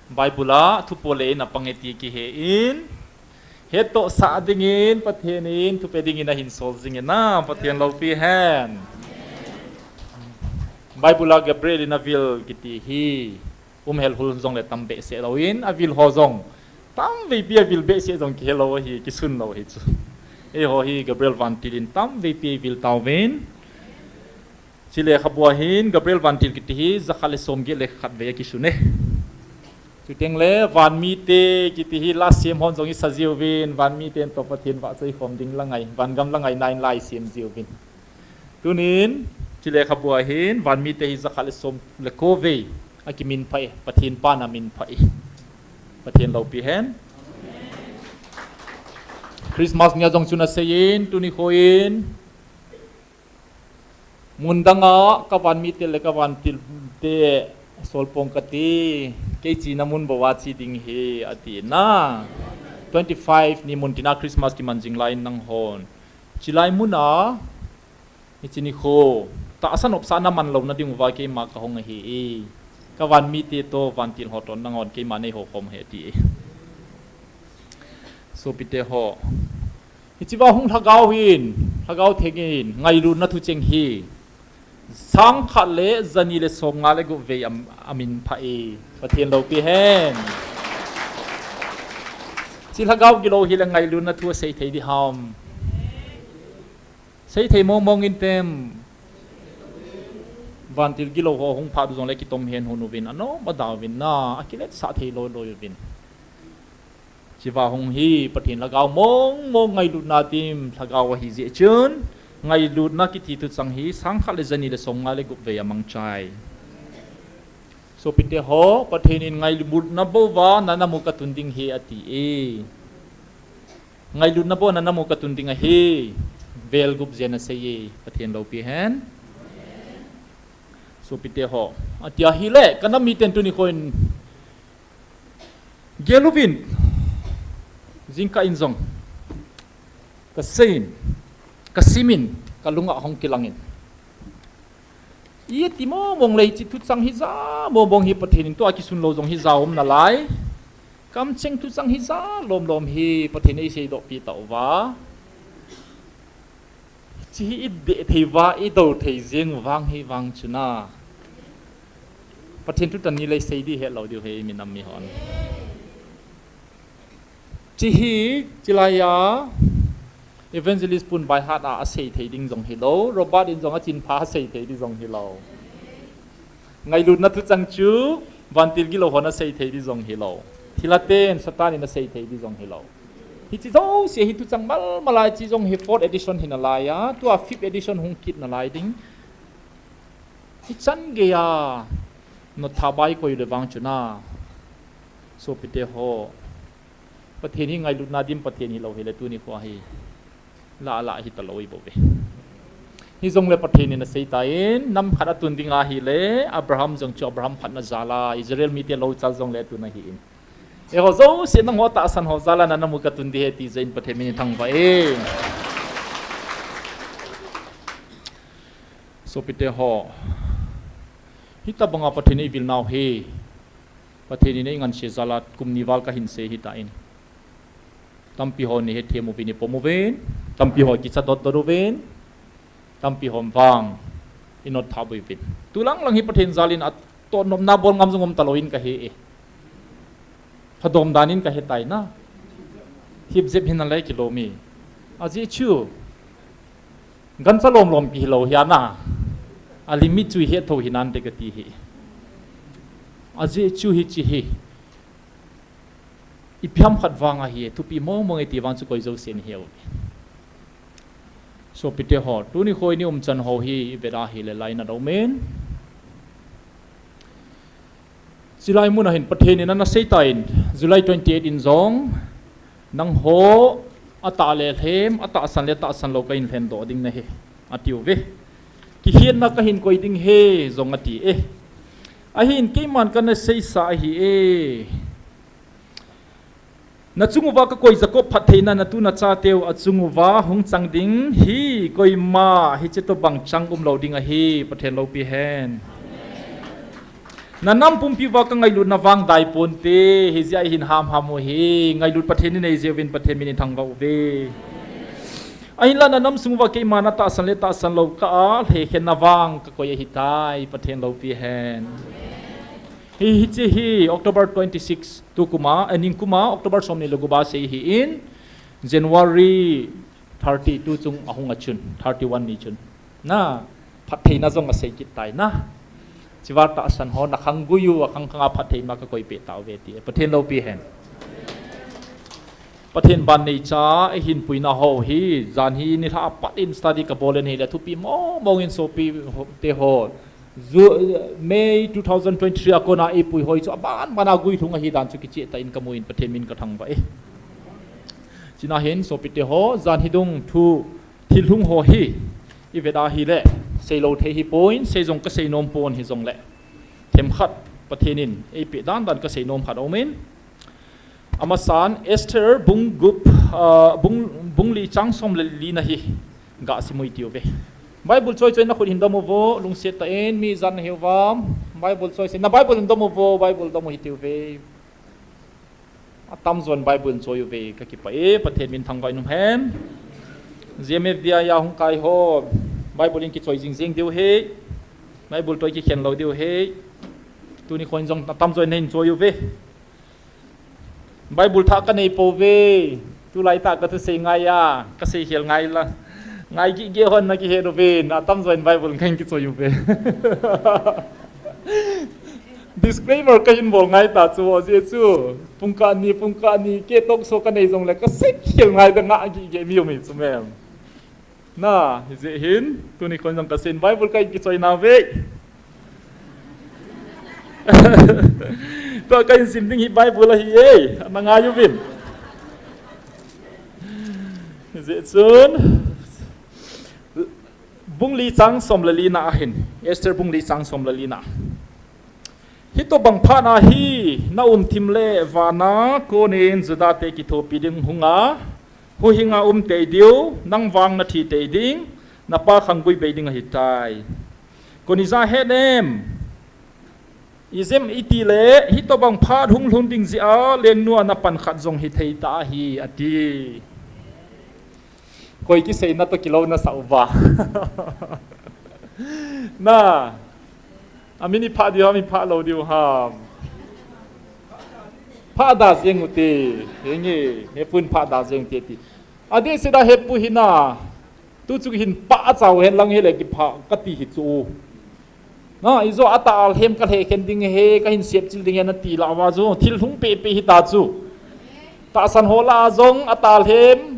Bible a, thupo le in apang e ti kihe in, hettohsah dingin, Pathen in, thupe dingin ahin sol jing e na, Pathen loupi hen. Bible a Gabriel in avil kiti hi, um hel hul jongle tam behseh lou in, avil ho jong. Tam veipi avil behseh jong kihe lou ahi, kisun lou ahi chu. Eiho hi Gabriel Van Til in tam veipi avil tauvin. Chi lekhabu a hin Gabriel Van Til kiti hi, jakhat le somget le khat vei akisun e. Chuteng le Van Mite kiti hi, la sem hon jong isa jiuvin, Van Mite toh Pathen vahchoi khom ding la ngai, vangam la ngai nan la isem jiuvin. Tunin, chi lekhabu a hin, Van Mite hi jakhat le som le ko vei, akimin phah e, Pathen pan amin phah e. Pathen loupi hen. Christmas nia jong chun asei in, tuni kho in, mun dang a, ka Van Mite le ka Van Til te, sol pong kati, kei china mun bou a che ding ahi, ati na. Twenty-five ni mun tina Christmas kiman jing lai in nang hon. Chilai mun a, Hiche nikho, tahsa nopsa na man louna ding uva keima kahung ahi e. Ka van mite toh, vantil ho toh, nanghon keima nei ho khom ahi ati e. Sopite ho. Hichea hung lhagao hin, lhagao theng in, ngailutna thucheng hi. Sangkhat le jani le somnga le gup vei am, amin pha e. Pathen loupi hen. Hiche lhagao gilou hi le ngailutna thu asei thei di ham. Sei thei mong mong in tem. Vantil gilou ho hung phat u jongle kitom hen hon uvin, anom ada uvin na, akiletsah thei loi loi uvin. Hiche va hung hi Pathen lhagao mong mong ngailutna dim lhagao ahi jeh chun, ngailutna kiti thuchang hi sang khat le ja ni le som nga le gup vei a mangchai. Sopite ho, Pathen in ngailutna bou va na nam u katun ding ahi ati e. Ngailutna bou na nam u katun ding ahi. Vel gup jen asei e, Pathen loupi hen. Sopite ho, ati ahile, ka nam miten tuni nikho in gel uvin, jingkah in jong kasei in, kasim in, kalung a hung kilang in, iti mong mong le hiche thuchang hija mong mong hi Pathen in tua kisun lou jong hija um nalai. Kamcheng thuchang hija lom lom hi Pathen in eisei doh pi tauva. Hiche hi idei thei uva, idou thei jeng u vang hi vang chu na, Pathen thu tani le sei ding helou diu ahi, mi nam mi hon. Hiche hi, hilai a Evangelist pun by heart a asei thei ding jong hilou, Robert in jong achin pha asei thei ding jong hilou. Ngailutna thuchang chu, vantil gilou hon asei thei ding jong hilou. Thilha ten, Satan in asei thei ding jong hilou. Hiche jouse hi thuchang mal mal a hiche jong hi fourth edition hi nalai a, tua fifth edition hung kit nalai ding. Hichan gei a, notthap a ikoi u le vang chu na, sopite ho, Pathen hi ngailutna dim Pathen hilou hile tuni nikho hi lah lah hita lou ibou ve. Hijongle Pathen in asei tan, nam khat atun ding ahile, Abraham jong chu Abraham phatna jal a, Israel mite louchal jongle atun ahi in. Eiho jouse nangho tahsan ho jal a na nam u katun ding ahi ti jeh in Pathen min in thangvah e. Sopite ho, hitobang a Pathen in eivil nau hi, Pathen in eingansei jal a kum ni val kahin sei ahitan. Tampi hon nei hetthem uvin, nei pom uvin, tampi hon kicha dot dot uvin, tampi hon vang inotthap uvin. Tulang lang hi Pathen jal in atoh nopna bol ngam jong um talou in kahe e. Phadom dan in kahe tai na. Hip jep hin nalai kilom e. Ajeh chu, gancha lom lom pi hilou hi ana, a limit chu ihet thou hinante kati ahi. Ajeh chu hiche hi ipi ham khat vang ahi, thupi mong mong e ti vang chu koi jousen ihe uve. Sopite ho, tuni nikho in i umchan ho hi ivet ahile lainat aumin. Chulai mun a hin Pathen in ana sei tan, July twenty-eight in jong, nangho atah le lhem, atahsan le tahsan lou kahin lhendoh ding nahi, atiuve. Kikhetna kahin koi ding ahi jong ati e. Ahin keiman kana seisa ahi e. Nachung uva kakoi Jacob phattheina, natu nachateu achung uva hung chang ding hi koima hiche tobang chang umlou ding ahi, Pathen loupi hen. Nanam pumpi uva kangailutna vang dai ponte, hijeh a hin hamham u ahi, ngailut Pathen inei jeh uvin Pathen min in thangvah uve. Ahinla nanam sung uva keiman atahsan le tahsan lou kah a lhekhenna vang kakoi ahitai, Pathen loupi hen. Hi, hiche hi October twenty-six, tukum a, eh, ningkum a, October somni le gup a sei ahin, January thirty, tuchung ahung a chun, thirty-one ni chun. Na, phattheina jong asei kit tai na. Hiche uva tahsan ho, nakhang gui u, akhang khang a phattheina kakoi peh tauve ti. Pathen loupi hen. Pathen ban neicha, eihin puina ho hi, jan hi nilhah a pat in study kabol in ahile thupi mong mong in sopite ho. Ju-, May two thousand twenty-three a kona eipui ho hi chu aban ban a guilhung ahi dan chu kicheh tah in kamu in Pathen min kathangvah e. Chuna hin sopite ho, jan hi dung thu thil hung ho hi ivet ahile, seilou thei hipon, sei jong kasei nom pon hijongle, themkhat Pathen in eipeh dan dan kasei nom khat aumin. Amasan, Esther bung gup, ah, bung, bung li chang som le li na hi gasim u hitiuve. Bible choi choi in nakhut hin dom uvo, lungset tah in, mi ijat nahiuvam, Bible choi choi in, na Bible in dom uvo, Bible dom u hitiuve. Atamjon Bible in choi uve, kakipah e, Pathen min thangvah in umhen. G M F D I a hung kai ho, Bible in kichoi jing jing diu ahi, Bible toh kikhen lou diu ahi. Tuni nikho in jong atamjon in hin choi uve. Bible thah kanei pouve, tulai tah kathusei ngai a, kasei khel ngai la. Ngai gige hon na kihe uve, na tamjo in Bible kahin kichoi uve. Disclaimer kahin bol ngai ta chu, ajeh chu. Pungkah ni, pungkah ni, kei talk show kanei jongle, kasei khel ngai da ngai gige mi um hi chu mem. Na, hijeh hin, tuni khon jong kasei in Bible kahin kichoi nauve. Tua kahin sim ding hi Bible ahi e, ana ngai uvin. Hijeh chun, bung li chang som le li na ahin, Esther bung li chang som le li na. Hitobang phat a hi, na umthim le vana konin Juda te kithopi ding hunga, huhhinga um tei diu, nang vang na thi tei ding, na pa khanggui bei ding ahitai. Kon ija het em? Ijeh iti le, hitobang phat hung lhung ding jeh a, lengnu a na pan khat jong hithei ta ahi, ati. Koi kiseina toh kilou na sa uva. Na, amin i pha diu ham, i pha lou diu ham. Pha da jeng ute, henge, hepun pha da jeng ute ti. Adeh seh da hepu hina, tu chu hin pha chau hen lang hile kipha kati hi chu. Na, ijo atalhem kalhekhen ding ahi, kahin sepchil ding ahi nati lah uva chu, thil lhung pepe hita chu. Tahsan ho lah a jong atalhem,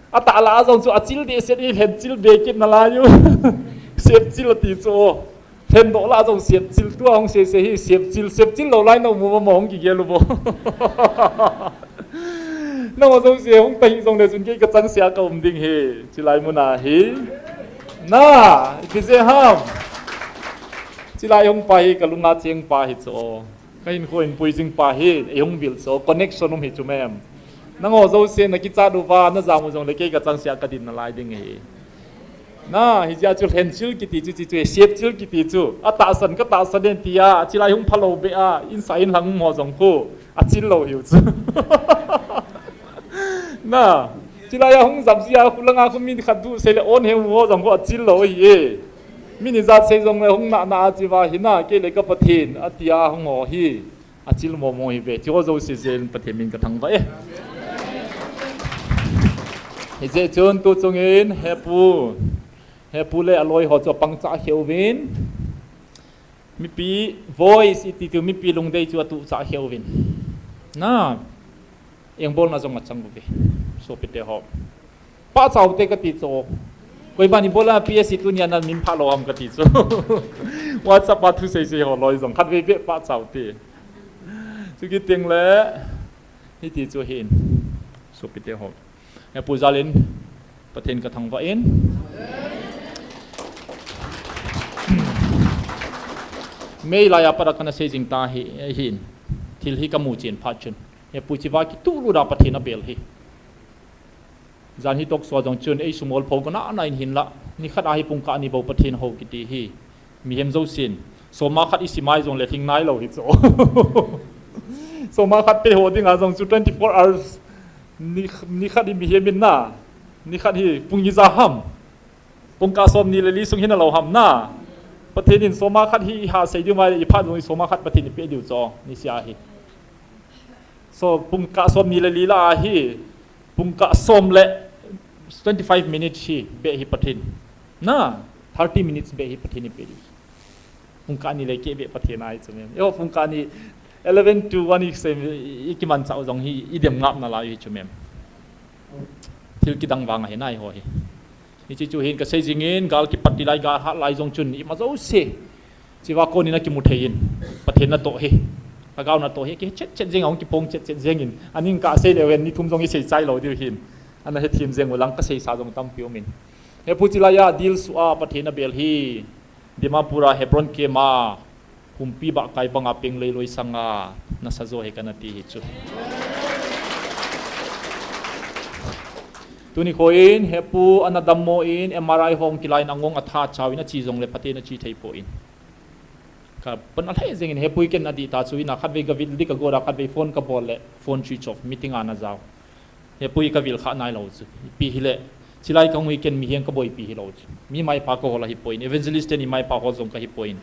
atah lah a jong chu achil dehset in lhenchil be kit nalai u. Sepchil ati chu. Lhendoh lah a jong sepchil, tua hung seisei hi sepchil, sepchil lou lai na um uva mo hung kigel uvo. Nangho jouse hung ta hih jongle chun kei kachangseh a kaum ding ahi, chilai mun a hi. Na, ipi jeh ham? Chilai hung pa hi kalunga cheng pa hi chu. Kahinkho in puijing pa hi, eihung vil chu, connection um hi chu mem. Nangho jouse nakichat uva, najam u jongle kei kachangseh a kadin nalai ding ahi. Na, hijeh a chu lhenchil kiti chu, chu, chu, sepchil kiti chu. Atahsan, katahsan den tia, chilai hung phalou beh a, insah inlhang um ho jong khu, achil lou hiu chu. Na, chilai a hung jap jia, khu langa khu mi khat duh sei le on he ho jong khu achil lou ahi e. Mi ni jat sei jongle hung nahna a chi uva hina, kei le ka Pathen, atia hung ho hi. Achil momo hi ve, tiho jouse jeh in Pathen min kathangvah e. Hijeh chun tu chungin, hepu, hepu le aloi ho chu apangcha khe uvin. Mipi voice iti chu, mipi lungdei chu atuhcha khe uvin. Na, engbolna jong achang uve. Sopite ho. Pha chau te kati chu. Koiman ibola P S C tunia namin pha lou ham kati chu. WhatsApp a thu seisei ho loi jong khatvei beh pha chau te. Chukit teng le, hiti chu hin. Sopite ho. Hepu jal in, Pathen kathangvah in. May lai a pat a kana seijing ta hi, hin. Thil hi kamu chen phat chun. Hepu chiva kituh lut a Pathen abel hi. Jan hi talk show a jong chun, ei sumol pho kona na in hinlah, nikhat a hi pungkah ni bou Pathen hou kiti hi. Mihem jousen, soma khat isim a jongle lhing nailou hi chu. Soma khat peh ho dinga jong chu twenty-four hours, ni, nikhat hi mihem in na, nikhat hi pung ija ham. Pungkah somni le li sung hi nalou ham na. Pathen in soma khat hi iha sei diu mai le iphat jong hi soma khat Pathen ipeh diu chu, nisea hi. So, pungkah somni le li lah a hi, pungkah som le twenty-five minutes hi beh hi Pathen. Na, thirty minutes beh hi Pathen ipeh diu. Pungkah ni le keh beh Pathen ahi chu mem. Eiho pungkah ni eleven to one i sei, i, i kimanchah u jong hi, i dem ngap nalai hi chu mem. Thil kidang vang ahi nai ho hi. Hiche chu hin kasei jingin, gal kipat ti lai, gal hat lai jong chun, ima jouse. Chiva konin akimu thei in, Pathen natoh hi. Lhagao natoh hi, kichet chet jeng, ahung kipong chet chet jeng in. Aning kasei leu hen, ni thum jong isei chai lou diu hin. Ana hethem jeng u lang kaseisa jong tampi um in. Hepu chilai a, dilsu a, Pathen abel hi. Dimapur a, Hebron camp a. Humpi bahkai banga peng leiloi sanga nasa jo hi kana ti hi chu. Tuni kho in, hepu ana dammo in, M R I hung kilai in angong atha chau in achi jongle Pathen achi thei poi. Ka pan alhai jeng in hepu hi ken adih ta chu in a khatvei gavil ding kagot a khatvei phone kabol le phone switch off, meeting a ana jao. Hepu hi kavil kha nailou chu. Ipi hile, chilai kahung hi ken mihem kaboipi hilou chu. Mi maipa kahol ahi poi. Evangelist ten i maipa hol jong kahi poi.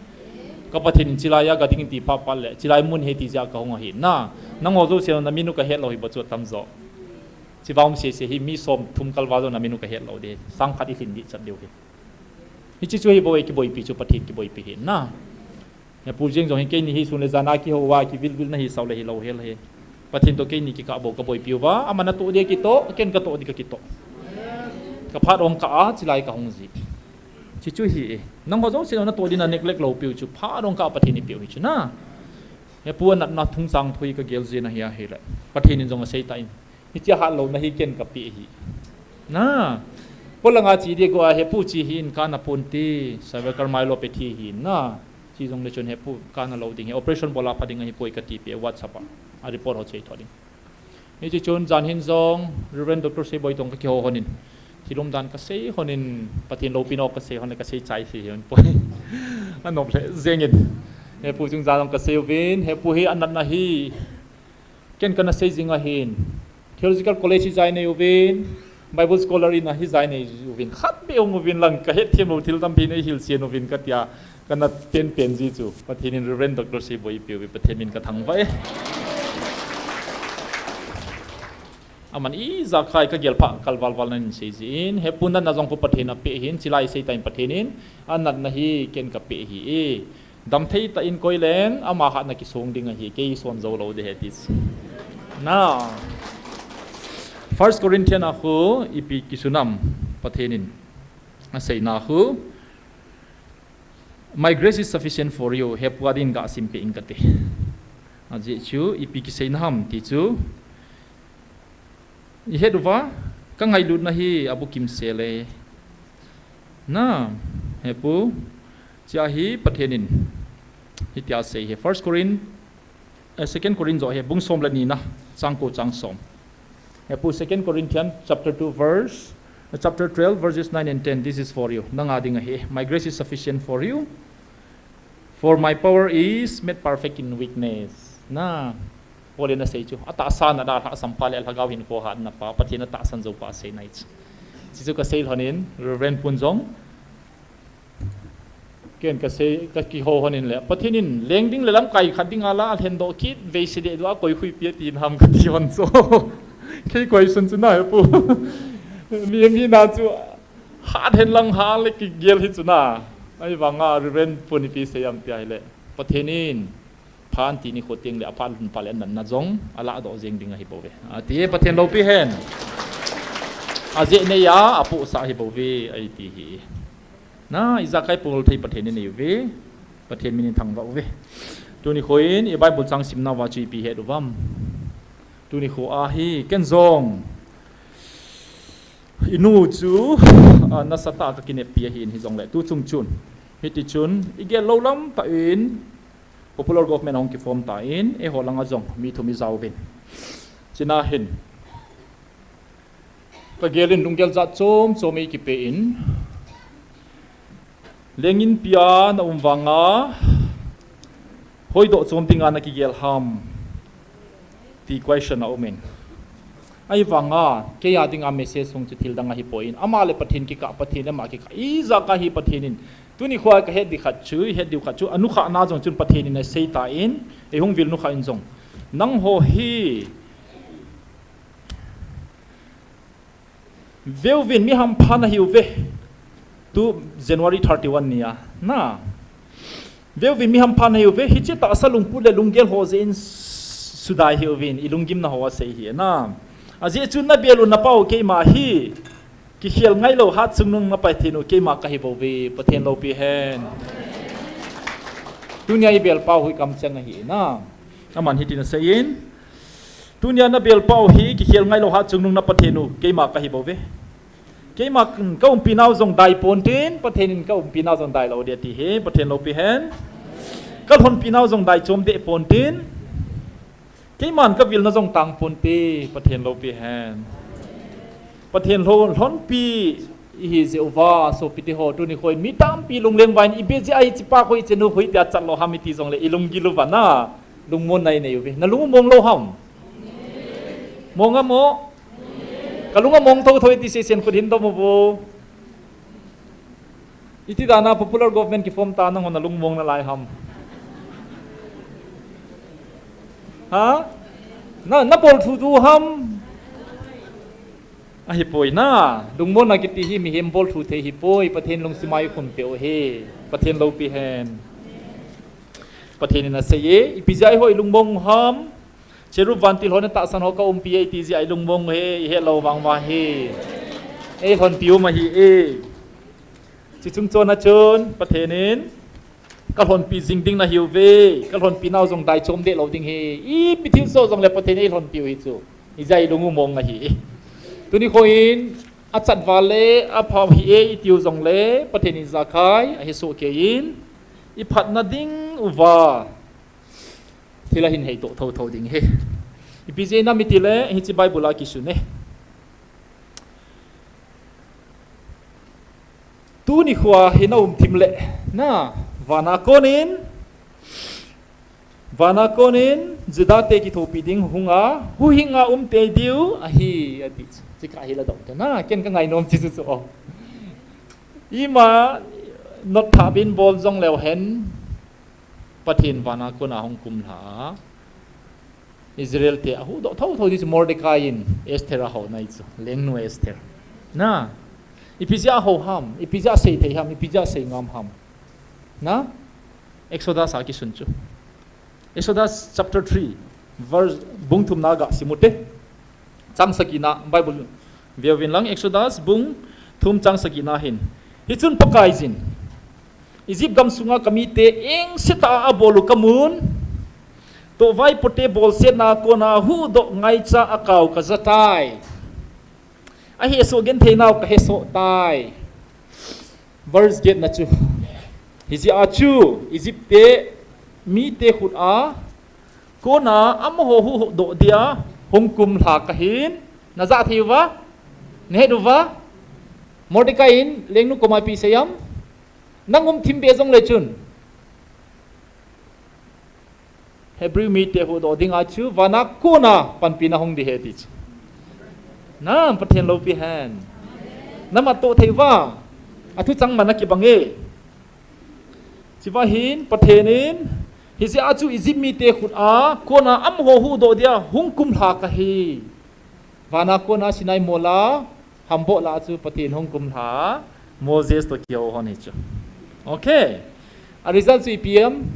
Ka Pathen in chilai a gading in ti pha pha le, chilai mun hi ti jeh a kahung ahi. Na, nangho jouse na min u kahet lou hi bou chu atam jo. Chiva um sese hi mi som thum kalval jong na minu kahet lou ding. Sang khat i lhin ding chat diu hi. Hiche chu hi bou e, kiboipi chu Pathen kiboipi hi na. Hepu jeng jong hi keini hi sun le jan a kihou a, kivilvil na hi sao le hilou hel hi. Pathen toh keini kikah bou kaboipi uva, aman atoh ding kitoh, ken katoh ding kakitoh. Kaphat ong kah a, chilai kahung ji. Hiche chu hi e. Nangho jouse natoh ding na neglect lou piu chu, phat ong kah a Pathen ipeu hi chu na. Hepu anatna thung chang thu hi kagel jin ahi ahile. Pathen in jong asei tan. Hichea hat louna hi ken kapeh hi. Na. Polanga chi ding go a hepu chi hi in kana ponte, cervical myelopathy hi na. Chi jong le chun hepu kana lou ding hi. Operation bol a pha ding ahi poi kati peh WhatsApp a. A report ho chei tho ding. Hiche chun jan hin jong Reverend Doctor Seiboi toh kakihou lhonin. Thil umdan kasei lhonin, Pathen loupina kasei lhon le kasei chai thei lhon poi. Anop lheh jengin. Hepu chunga jong kasei uvin, hepu hi anatna hi. Ken kana sei jing ahin. Theological College hi jai nei uvin, Bible Scholar in a hi jai nei uvin. Khat beh hung uvin lang kahet them lou thil tampi nei hilchen uvin katia, kana penpen ji chu. Pathen in Reverend Doctor Seiboi ipeu hi Pathen min kathangvah e. Aman ijakai kagel pha kalvalval nan sei jin. Hepu natna jong khu Pathen in apeh hin, chilai sei tan Pathen in, anatna hi ken kapeh hi e. Damthei tah in koi leng, ama hatna kisong ding ahi, kei son jou lou ding ahi ti. Na. First Corinthian a khu, ipi kisun ham, Pathen in. Aseina khu. My grace is sufficient for you, hepu a ding gah simpeh ing kate. Ajeh chu, ipi kiseina ham, ti chu. Ihet uva, kangailutna hi abukim sel e. Na, hepu, chia hi Pathen in. Hitia asei hi. First Corinth, eh, Second Corinth joh hi, bung som le ni na, chang ko chang som. Hepu Second Corinthians chapter two verse, uh, chapter twelve verses nine and ten. This is for you. Nanga ding ahi. My grace is sufficient for you. For my power is made perfect in weakness. Na, Paul in asei chu. Atahsa na dalhah sampha le lhagao hinkho hatna pa. Pathen atahsan jou pa asei nai chu. Chuchu kasei lhonin, Reverend Pun jong. Ken kasei, kakihou lhonin le. Pathen in, leng ding le lamkai khat ding ala, alhen doh kit, vei se deh doh a, koi khui pia tin ham kati lhon chu. Kei koi sun chu na hepu. Mi, mi na chu, hat hen lang hal le kigel hi chu na. Ahivanga Reverend Pun ipi sei ham tia hile. Pathen in, phan ti nikho teng le aphat lhun pha le anatna jong, alah doh jeng ding ahi bou ve. Ati e Pathen loupi hen. Ajeh nei a, apohsah ahi bou ve, ahi ti hi. Na, ijakai pol thei Pathen inei uve. Pathen min in thangvah uve. Tuni kho in, i Bible chang simna uva chu ipi het uvam. Tuni kho a hi, ken jong. Inu chu, ah, nasatah a kakineppi ahin hijongle. Tu chung chun. Hiti chun, igel lou lam tah in, popular government ahung kiform tan, eiho langa jong, mi thum ijao uvin. China hin. Kagel in lunggel jat chom chom eikipe in. Leng inpi a na um vanga, hoidoh chom dinga na kigel ham, ti question a um in. Ahivanga, kei a dinga message hung chu thil dang ahi poi in. Ama le Pathen kikah, Pathen le ama kikah. Ijakai hi Pathen in. Tuni kho a kahet ding khat chu, het diu khat chu, anukhah na jong chun Pathen in asei tan, eihung vil nukhah in jong. Nangho hi, Veuvin mi hampha nahiuve. Tu January thirty-one nia. Na. Veuvin mi hampha nahiuve. Hiche tahsa lungput le lunggel ho jeh in sudai hiuvin. I lunggimna ho asei hi na. Ajeh chu nabel u napao keima hi. Kikhel ngailou hatchungnung na Pathen u keima kahi bouve. Pathen loupi hen. Tunia ibel pau hi kamcheng ahi na. Aman hitin asei in. Tunia nabel pau hi kikhel ngailou hatchungnung na Pathen u keima kahi bouve. Keima kaumpi nau jong dai pontin, Pathen in kaumpi nau jong dai lou ding ati hi, Pathen loupi hen. Kalhonpi nau jong dai chom deh pontin. Keiman kavilna jong tang ponte, Pathen loupi hen. Pathen lhon, lhonpi ihi jeh uva, sopite ho, tuni kho in mi tampi lungleng uva in, ipi jeh a hichepa kho, hichenu kho tia chat lou ham iti jongle, ilunggil uva na. Lungmonna inei uve. Nalung u mong lou ham? Mong a mo? Kalung among thotho iti sesen khut hin dom uvo. Iti dana popular government kiform ta nanghon nalung mong nalai ham? Ha? Na, nabol thu tu ham? Ahipoi na, lungmonna kiti hi mihem bol thu thei hipoi, Pathen lungsim a i khum peh u hi, Pathen loupi hen. Pathen in asei e, ipi jeh a eiho i lungmong u ham, cherub vantil hon atahsan ho ka umpi e, iti jeh a i lungmong u hi, i het lou vang uva hi. Ei lhonpi u ahi e. Chuche chung chon a chun, Pathen in, ka lhonpi jing ding nahiuve, ka lhonpi nau jong dai chom deh lou ding ahi, ipi thilsoh jongle Pathen in ei lhonpi u hi chu. Hijeh a i lung u mong ahi. Tuni kho in, achat val le, apha ahi e, i tiu jongle, Pathen in ijakai, ahesoh kei in, i phatna ding uva thil ahin heitoh thotho ding ahi. Ipi jeh inem itile, hiche Bible a kisun e. Tuni kho hi na um thim le, na, vana konin, vana konin, Juda te kithopi ding hunga, huhhinga um tei diu ahi, ati. Chikha hi la dong te na, ken ka ngainom chu chu o. Ima, not tha bin bol jong leu hen, Pathen vana kona hung kum lha a, Israel te ahuhdoh thotho ding chu Mordecai in Esther ahou nai chu, lengnu Esther. Na, ipi jeh a ahou ham, ipi jeh a sei thei ham, ipi jeh a sei ngam ham. Na, Exodus a kisun chu. Exodus chapter three, verse bung thum na ga sim u te. Chang sagi na, Bible veuvin lang, Exodus bung thum chang sagi na hin. Hichun Pakaiyin, Egypt gam sunga ka mite engse tah a abol u ka mun, toh vaipote bolsetna a kona huhdoh ngaicha a kau ka ja tai. Ahesoh genthei nau ka hesoh tai. Verse get na chu. Hijeh a chu, Egypt te mite khut a kona amaho huhdoh dia hung kum lha ka hin. Na ja thei uva? Na het uva? Mordecai in lengnu koma ipi asei ham? Nang um thim be jong le chun, Hebrew mite huhdoh dinga chu vana kona panpina hung ding ahi ti chu. Na, Pathen loupi hen. Na matoh thei uva? Athu chang man a kibang e. Chuva hin Pathen in, hijeh a chu Egypt mite khut a kona amaho huhdoh dia hung kum lha ka hi. Vana kona Sinai mol a, hamboh lah a chu Pathen hung kum lha, Moses toh kihou hon hi chu. Okay. A result chu ipi ham?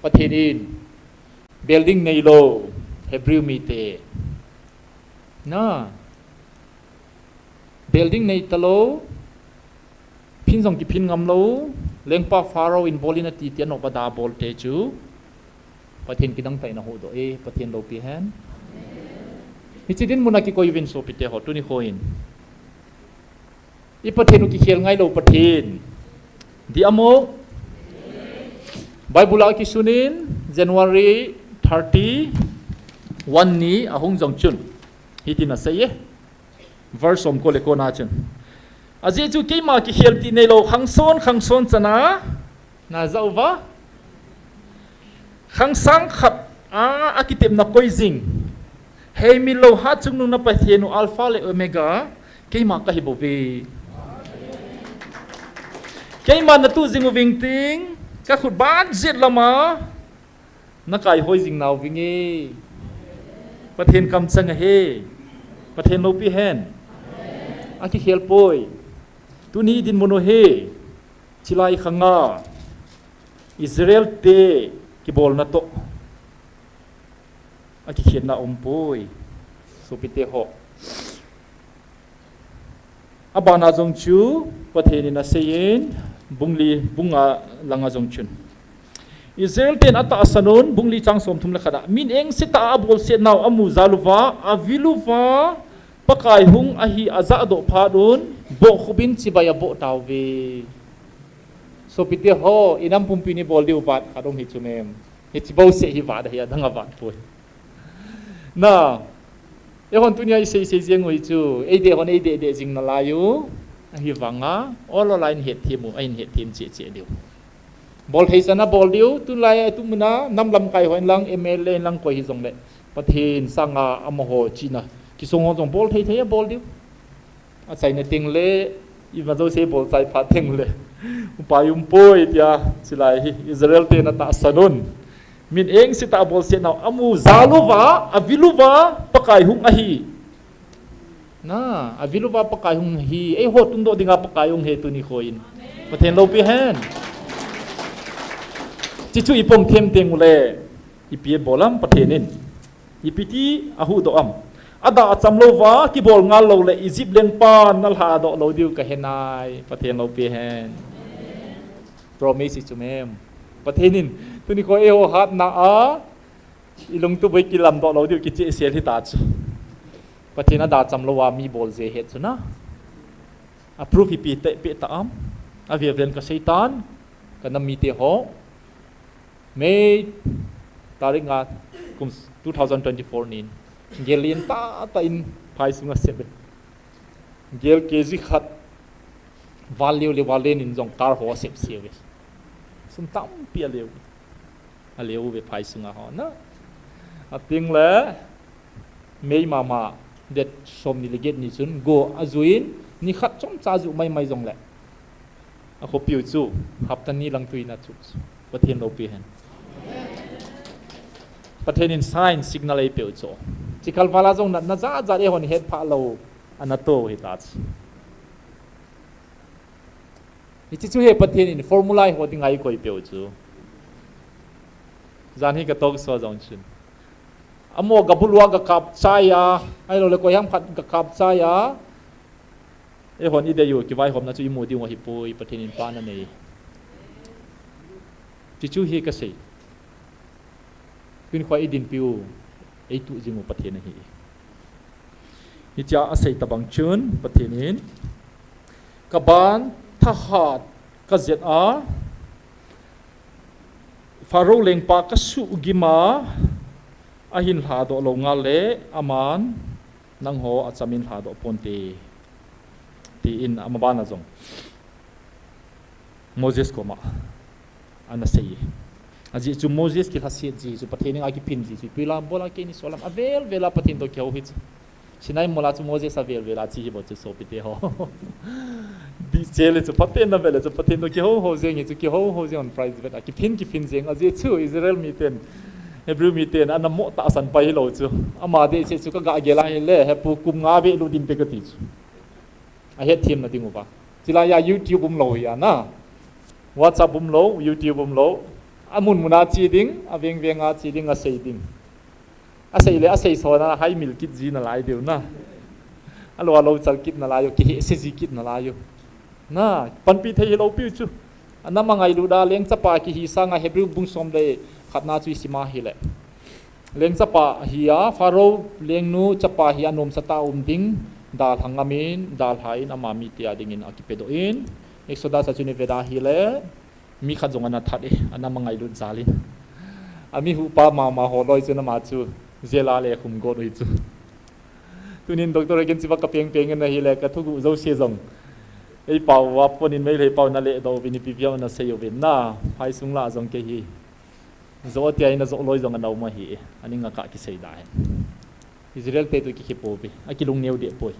Pathen in building neilou, Hebrew mite. Na. Building nei talou, phin jong kiphin ngam lou, lengpa Pharaoh in bol in ati tia nop a da bol te chu, Pathen kidang tah in ahuhdoh e, Pathen loupi hen. Hiche dinmun a kikoi uvin sopite ho, tuni kho in. I Pathen u kikhel ngai lou Pathen. Di amo. Bible a kisun in January thirty-one ni ahung jong chun, hitin asei e. Verse som ko le kona chun. Ajeh chu keima kikhel ti neilou khangson, khangson chana. Na ja uva? Khang sang khat a, akitepna koi jing. Heimil lou hatchungnung na Pathen u Alpha le Omega, keima kahi bouve. Keima na tu jing uving ting, ka khut ban jet lama, na kaihoi jing nau vinge. Pathen kamchang ahi. Pathen loupi hen. Akikhel poi. Tuni dinmun u hi. Chilai khanga Israel te kibolna toh akikhetna umpoi. Sopite ho. Abana jong chu Pathen in aseiyin, bung li, bung nga langa jong chun. Israel ten atahsan un, bung li chang somthum le khat a, min engse tah a abolsetnau amu jal uva, avil uva, Pakai hung ahi ajahdoh phat un, bohkhup in chibai aboh tauve. Sopite ho, inam pumpi in ibol diu vat khat um hi chu mem. Hiche bouseh hi vat ahi, adang avat poi. Na, eihon tunia isei sei jeng u hi chu, eideh hon eideh deh jing nalai u, ahivanga, ol ol a in hetthem u, ahin hetthem cheh cheh diu. Bol thei chan a bol diu, tulai a tumuna, nam lamkai hon lang, M L A in lang koi hijongle, Pathen sanga amaho chihna kisong ho jong bol thei thei a bol diu. Achaina teng le, ima jouse bol chai phat teng le, upai umpoi tia, chilai hi Israel ten atahsan un. Min engse tah a abolsetnau amu jal uva, avil uva, Pakai hung ahi. Na, aviluva Pakai hung hi, eiho tungdoh dinga Pakai hung hi tuni khoin. Pathen loupi hen. Chichu ipom them teng ule, ipi bolam Pathen in. Ipiti ahuhdoh am. Adah acham louva, kibol ngal lou le, Egypt lengpan alhadoh lou diu kahenai. Pathen loupi hen. Promise chu mem. Pathen in, tuni kho eiho hatna a, ilungtup boi kilamdoh lou diu kichehsel hita chu. Pathen adah acham louva mi bol je het chu na. Approve ipi tepeh ta am. Avel vel in kaseitan, kanam mite ho. May tarik nga kum two thousand twenty-four nin. Gel lentah tah in phai sunga sep e. Gel K G khat. Val leu le val len in jong car ho sep sep e. Sum tampi aleu. Aleu ve phai sunga ho na. Ating le May mama, date som ni le get ni chun, go ajuin, ni khat chomcha aju maimai jongle. Akhopiu chu, hapta ni lang tuina chu. Pathen loupi hen. Pathen in sign signal eipeu chu. Chikal vala jong natna jat jat eihon hetphah lou, ana to hita chu. Hiche chu hi Pathen in formula eiho dinga eikoipeu chu. Jan hi ka talk show jong chun. Amo gabulua gakap chai a, ahilou le koiham khat gakap chai a. Eihon idei u kivaihomna chu imu diu ahipoi, Pathen in pan anei. Hiche chu hi kasei. Tuni kho idinpiu, eituh jing u Pathen ahi. Hitia asei tabang chun, Pathen in, kaban thahat kajet a, Pharaoh lengpa kasuhgim a, ahin lhadoh lou ngal le, aman, nangho achamin lhadoh ponte. Tin amabana jong Moses koma ana sei. Ajeh chu Moses kilhaset ji chu Pathen in akiphin ji chu. Ipi lam bola keini solam avel vela Pathen toh kihou hi chu. Sinai mola chu Moses avel vela che hi bou chu sopite ho. Dihcheh le chu Pathen na vele chu Pathen toh kihou hou jeng hi chu kihou hou jeng on prize vet a kiphin kiphin jeng ajeh chu Israel miten Hebrew miten ana mo tahsan pai hilou chu. Ama dihcheh chu kagah gel a hile hepu kum nga ve lut ding te kati chu. Ahet themna ding uva. Chulai a YouTube umlou hi ana. WhatsApp umlou, YouTube umlou. Amun mun a che ding, aveng veng a che ding, asei ding. Asei le, asei sona, haimil kit ji nalai diu na. Alou, alou chal kit nalai u, kihehse ji kit nalai u. Na, panpi thei hilou piu chu. Anam angailut a, leng chapa kihi sanga Hebrew bung som le khatna chu isim a hile. Leng chapa hi a, Pharaoh lengnu chapa hi anom sata um ding, dalha ngamin, dalha in ama mite a dingin akipedoh in, Exodus a chun ivet a hile, mi khat jong ana that e, anam angailut jal in. Ami huhpa mama ho loi chun ama chu, jail a le khum got u hi chu. Tunin Doctor Regan chiva kapeng peng in ahile, kathuguh jouse jong. Eipao uva ponin Meitei pao naledoh uvin ipi via nasei uvin na, phai sung la jong kei hi. Jo tia ina jo loi jong ana um ahi, aning a kakisei da hen. Israel te toh kikhe pouve, akilungneo deh poi.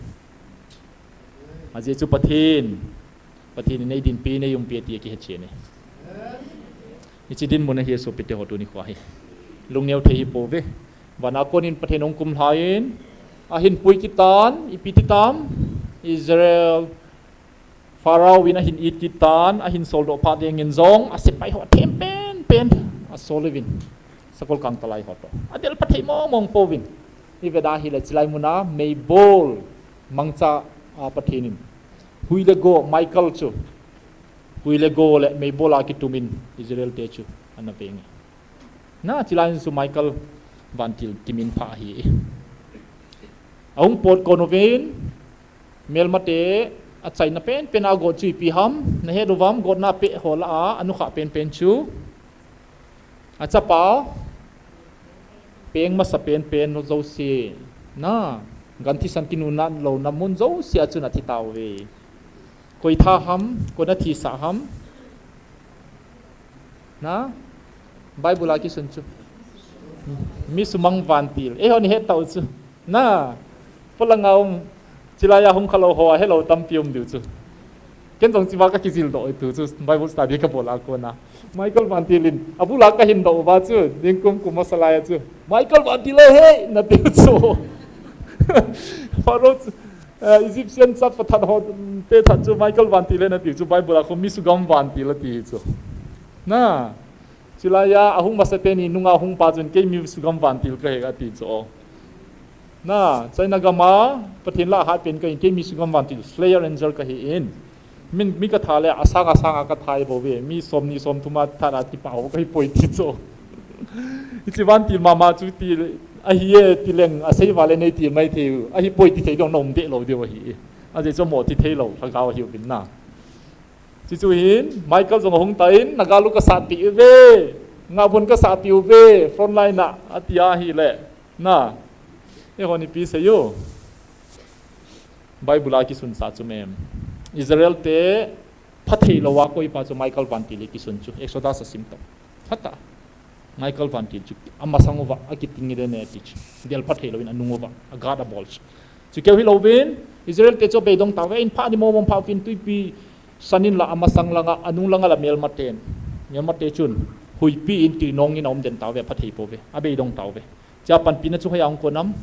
Ajeh chu Pathen, Pathen in eidinpi, eiumpi ati akihe chen e. Hiche dinmun ahi sopite ho tuni kho hi. Lungneo thei hi pouve. Vana konin Pathen hung kumlha in, ahin pui kit tan, ipi ti tam, Israel, Pharaoh in ahin it kit tan, ahin soldoh phat dingin jong, asepai ho athem pen pen, asol uvin, sakol kangtalai ho toh. Adel pha thei mong mong pouvin. Ivet a hile chulai muna, meibol, mangcha a Pathen in. Hui le go, Michael chu. Hui le go le meibol a kitumin, Israel te chu, ana veng e. Na, chulai in chu Michael vantil kiminpha ahi. Ahung pot kon uvin, Melmate achaina pen pen a got chu ipi ham, nahet uvam, gotna peh ho lah a, anukhah pen pen chu. Achapa, peng masa pen pen jouse. Na, gan thisan kinuna louna mun jouse a chun athi tauve. Koi tha ham, koi na thisah ham. Na, Bible a kisun chu. Mi sumang vantil. Eihon ihet tau chu. Na, polanga um, chulai a hung khalou ho, ahelou tampi um diu chu. Ken jong chiva kakijil doh tu chu, Bible study kabol a kona. Michael vantil in, abul a kahin doh uva chu, ningkum kum masa lai a chu. Michael vantil e he, natiu chu. Pharaoh chu, Eh, Egyptian chapa that ho te that chu Michael vantil ahi ati chu Bible a khu mi sugam vantil ati chu. Na, chulaiya ahung masa teni nunga hung pa chun kei mi sugam vantil kahi ati chu. Na, China gam a Pathen lah a hat pen kahi, kei mi sugam vantil, slayer angel kahi in. Min, mi katha le asang asang a katha bou ve, mi somni somthum a that a thi pa ho kahi poi ti chu. Hiche vantil mama chu ti ahi e ti leng asei vale nei ti mai thei u. Ahi poi ti thei dong nom de lou diu ahi. Ajeh chu mo ti thei lou, lhagao ahi uvin na. Chuchu hin, Michael jong ahung tan, na gal u kasat pi uve, ngabun kasat pi uve, front line a, ati ahile. Na, eihon ipi sei u. Bible a kisun sa chu mem. Israel te phathei lou a koipa chu Michael vantil kisun chu. Exodus a sim tau. Phatah. Michael vantil chu amasang uva, akiting le ne ti chu. Del phathei lou in anung uva, agat abol chu. Chu keu hilou vin, Israel te chu abeidong tauve, in pha ni mo mo pha uvin tuipi san in la amasang langa, anung langa la melma ten. Melma te chun, huipi in tuinong in aum den tauve, phathei pouve. Abeidong tauve. Chua panpina chu hoiya hung kon am.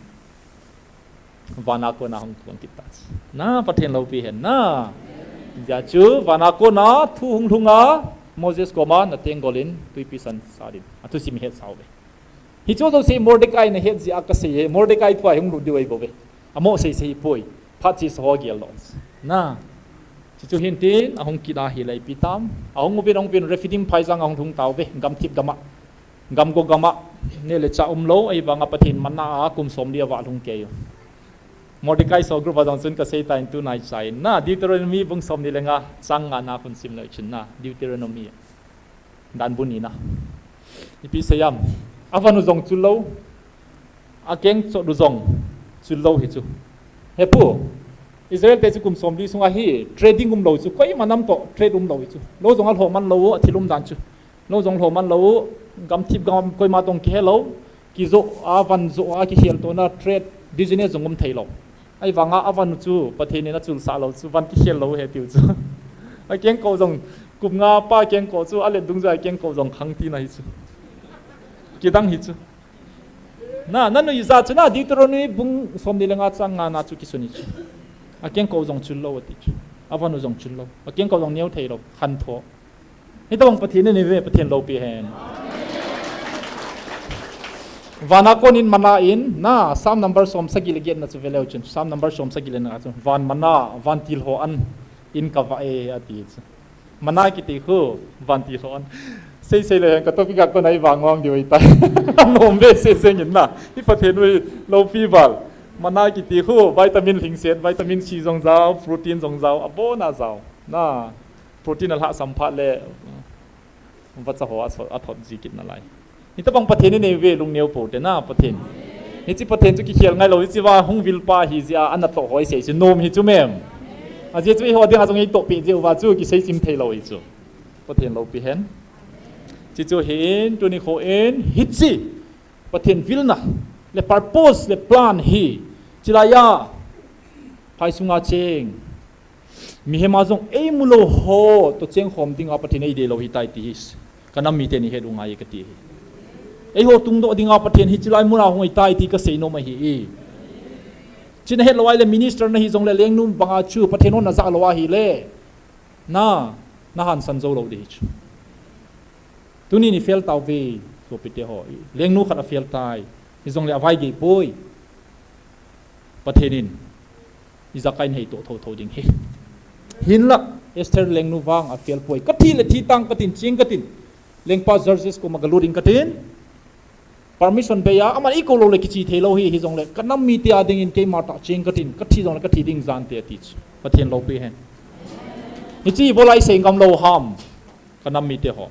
Vana kona hung kon kit ta. Na, Pathen loupi hen na. Hijeh chun vana kona thu hung lhunga Moses koma na tenggol in tuipi san sat in. Athusim het sau ve. Hichu jouse Mordecai na het jeh a kasei e. Mordecai thu a hung lut diu ahi bou ve. Amo sei sei poi. Phat chesa ho gel lou. Na. Chuchu hin tin ahung kit ahile ipi tam. Ahung uvin ahung uvin Rephidim phaijang ahung lhung tauve. Gamthip gam a. Gamgo gam a, neh le chah umlou, ahivanga Pathen manna a kum somli avah lhung kei u. Mordecai soul group a jong chun kasei tan tu naicha in na, Deuteronomy bung somni le nga, chang nga na khun sim leu chun na, Deuteronomy. Dan bu ni na. Ipi sei am, avan u jong chul lou, akeng chot u jong chul lou hi chu. Hepu, Israel te chu kum somli sunga hi trading umlou chu, koima nam toh trade umlou hi chu. Lou jong alhoh man lou, athil umdan chu. Lou jong lhoh man lou, gamthip gam koima toh kihe lou, kijoh a van joh a kikhel tohna trade business jong um thei lou. Ahivanga avan u chu Pathen in achulsah lou chu van kikhel lou ahi tiu chu. Akengkoh jong kum nga pa kengkoh chu alet dungjui a kengkoh jong khang tina hi chu. Kidang hi chu. Na, nanu ijat chu na Deuteronomy bung somni le nga chang nga na chu kisun hi chu. Akengkoh jong chul lou ati chu. Avan u jong chul lou. Akengkoh jong neo thei lou. Khan tho. Hitobang Pathen in eive, Pathen loupi hen. Vana kon in manna in, na, Psalm number som sagi le get na chu veleu chun. Psalm number som sagi le nga chu. Van manna, vantil ho an in kavah e ati chu. Manna kiti khu, vantil ho an. Sei sei le hen ka topic a kona ivang vang diu ahitai. Nom ve sei sei ngin na. Hi Pathen u hi loupi val. Manna kiti khu, vitamin lhingset, vitamin C jong jao, protein jong jao, abon a jao. Na. Protein alhahsam phat le, vacha ho a so-, athot ji kit nalai. Hitobang Pathen in eive lungneo pou te na Pathen. Hiche Pathen chu kikhel ngai lou, hiche va hung vil pa hi jeh a, ana toh hoi sei chu nom hi chu mem. Ajeh chu eiho dinga jong eitoh peh jeh uva chu kisei chim thei lou hi chu. Pathen loupi hen. Chuchu hin, tuni kho in, hiche Pathen vilna, le purpose, le plan hi, chilai a, phai sunga cheng. Mihem a jong eimu lou ho toh chengkhom dinga Pathen eidei lou ahitai ti hi. Ka nam mite ni het u ngai kati hi. Eiho tungdoh dinga Pathen hiche lai muna hung ahitai ti kasei nom ahi. Chuna het lou ahile minister nahi jongle lengnu banga chu Pathen hon najah lou ahile. Na, nahansan jou lou ding hi chu. Tuni ni fail tauve, sopite ho. Lengnu khat a fail tai. Hijongle avai gei poi. Pathen in. Ijakai in heitoh thotho ding hi. Hinlah, Esther lengnu vang a fail poi. Kathi le thi tang katin, ching katin. Lengpa Xerxes koma galut ding katin. Permission bei a, aman eikou lou le kiche thei lou hi, hijongle, ka nam mite a dingin keima tah ching katin, kathi jongle kathi ding jante ati chu. Pathen loupi hen. Hiche ibola isei ngam lou ham. Ka nam mite ho.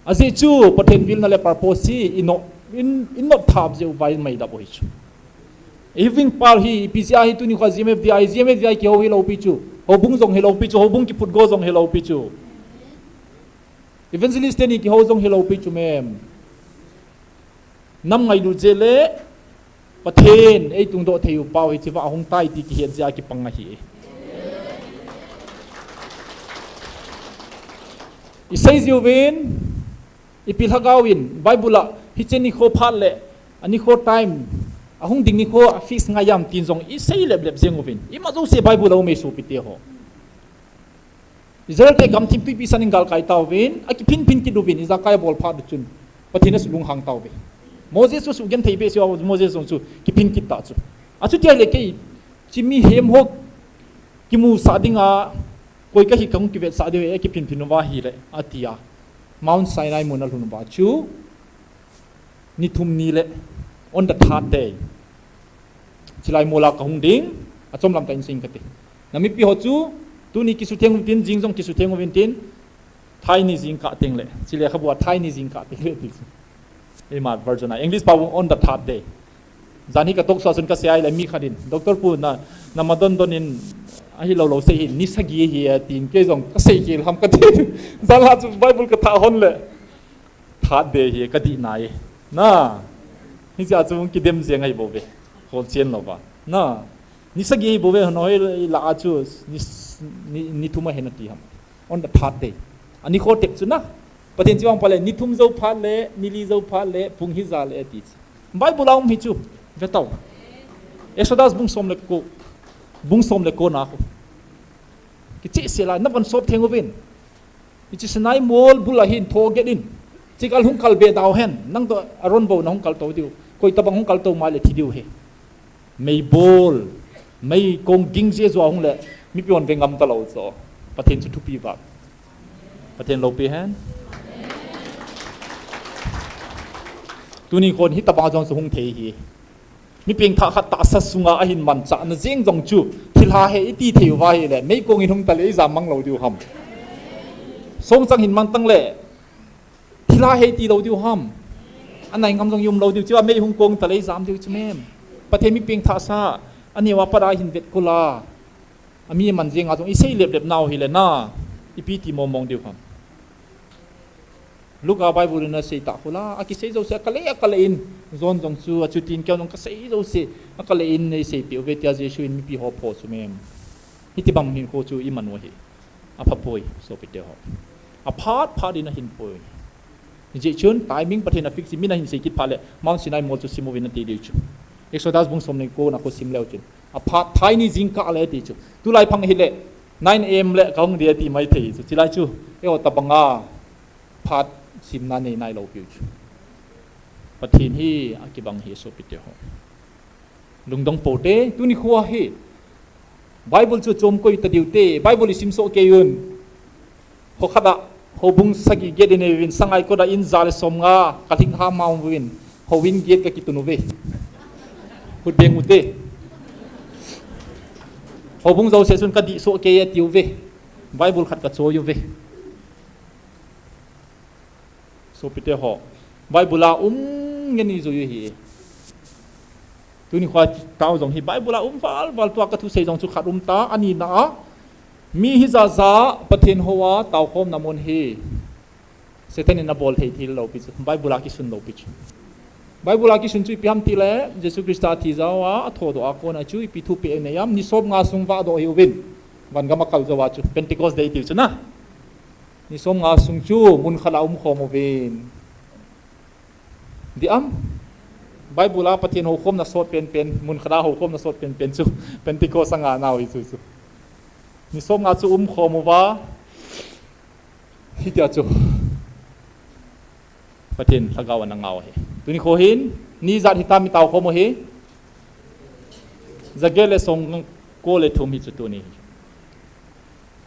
Ajeh chu, Pathen vilna le purpose hi, ino, in, inot thap jeh uva imai dap u hi chu. Eiving pal hi, ipi jeh a hi tuni kho GMFDI, GMFDI kihou hilou pi chu. Houbung jong hilou pi chu, houbung kiphut go jong hilou pi chu. Evangelist teni kihou jong hilou pi chu mem. Nam ngailut jeh le Pathen eitungdoh thei u pau hiche va ahung tai ti kihet jeh a kipang ahi. Isei jiuvin, ipi lhagao in, Bible a, hiche nikho phat le, anikho time, Ahung ding nikho a fix ngai ham tin jong isei lep lep jeng uvin. Ima jouse Bible a um e sopite ho. Israel te gamthip tuipi san in galkai tauvin, akiphin phin kit uvin, ijakai abol phat u chun Pathen in asu lunghang tauve. Moses chu asugenthei behseh a, Moses jong chu kiphin kit ta chu. Achuti ahile kei, hiche mihem ho kimusah dinga, koi kahi kahung kivetsah diu e, akiphin phin uva ahile, ati a. Mount Sinai mun alhun uva chu, ni thum ni le, on the third day. Chilai mol a kahung ding, achom lam tah in sei inge kati. Na mipi ho chu, tuni kisutheng uvin tin, jing jong kisutheng uvin tin, Thai ni jingkah teng le, chule khabua Thai ni jingkah teng le ti chu. Eima version a, English pao on the third day. Jan hi ka talk show a chun kasei a ahile mi khat in, Doctor pu na, nama don don in, ahilou lou sei hi, ni sagi ahi atin, kei jong kasei kel ham kati. Jan la chu Bible kathah hon le. Third day hi kadih nai. Na. Hijeh a chu kidem jeng ahi bouve. Holchen louva. Na. Ni sagi ahi bouve, hon hoi la a chu ni, ni, ni thum ahi nati ham. On the third day. Ani kho tep chu na. Pathen chu vang pha le, ni thum jou phat le, ni li jou phat le, pung hija le ati chu. Bible a um hi chu. Ve tau. Exodus bung som le ko. Bung som le ko na ko. Kicheh sel a, na von sop theng uvin. Hiche Sinai mol bul a hin tho get in. Chikal hung kal be dau hen. Nang toh Aaron bou na hung kal tou diu. Koi tabang hung kal tou mai le thi diu hi. Meibol. Meikong ging jeh jua hung le. Mipi hon ve ngam talou chu. Pathen chu thupi vah. Pathen loupi hen. Tuni khon hitabang jong chu hung thei hi. Mi pengthah khat tahsa sunga ahin manchah na jeng jong chu, thilha he iti thei uva ahile, meikong in hung tale ijam mang lou diu ham. Songchang hin mang tang le, thilha he iti lou diu ham. Anai ngam jong um lou diu, chua mei hung kong tale ijam diu chu mem. Pathen mi pengthahsa, aneo a pat a ahin vet kol a. Ami man jenga jong isei lep lep nau hile na, ipi ti mong mong diu ham. Luka Bible in asei tah khu la, akisei jouse akale akale in, John jong chu, achutin keiho jong kasei jouse akale in nei seipeh uve tia Jesu in mipi ho pho chu mem. Hitibang hinkho chu iman u ahi. Apha poi, sopite ho. Aphat phat in ahin poi. Hijeh chun, timing Pathen a fix in min ahin sei kit phat le, Mount Sinai mol chu sim uvin ati diu chu. Exodus bung som le ko na khu sim leu chun. Aphat Thai ni jingkah le ati chu. Tulai phang hile, nine A M le kahung dia ti mai thei chu. Chilai chu, eiho tabanga. Phat simna nei nailou piu chu. Pathen hi akibang hi sopite ho. Lungdong pou te, tuni khoa hi. Bible chu chom koi ta diu te, Bible isim soh kei un. Kho khat a, houbung sagi get in eivin, sangai kot a in ja le som nga, kalhing ha ma uvin, houin get kakitun uve. Khut beng u te. Houbung jouse chun kadih soh kei ati uve. Bible khat kachoi uve. Sopite ho, Bible a um nge ni jui hi. Tuni khoa tao jong hi Bible a um val val tua kathusei jong chu khat um ta, ani na a. Mi hija ja Pathen hou a taokhomna mun hi. Satan in abol thei thil lou pi chu. Bible a kisun lou pi chu. Bible a kisun chu ipi ham tile, Jesu Christa thi jou a, athodoh a kona chu ipi thupeh nei ham, ni som nga sung vahdoh hih uvin. Vangam a kal jou a chu, Pentecost Day tiu chu na. Ni som nga sung chu mun khat a um khom uvin. Di am? Bible a Pathen houkhomna sot penpen, mun khat a houkhomna sot penpen chu Pentecost a nga nau hi chu chu. Ni som nga chu um khom uva, hitia chu Pathen lhagao ana ngau hi. Tuni kho hin, ni jat hitam i tao khom u hi. Jaget le songko le thum hi chu tuni hi.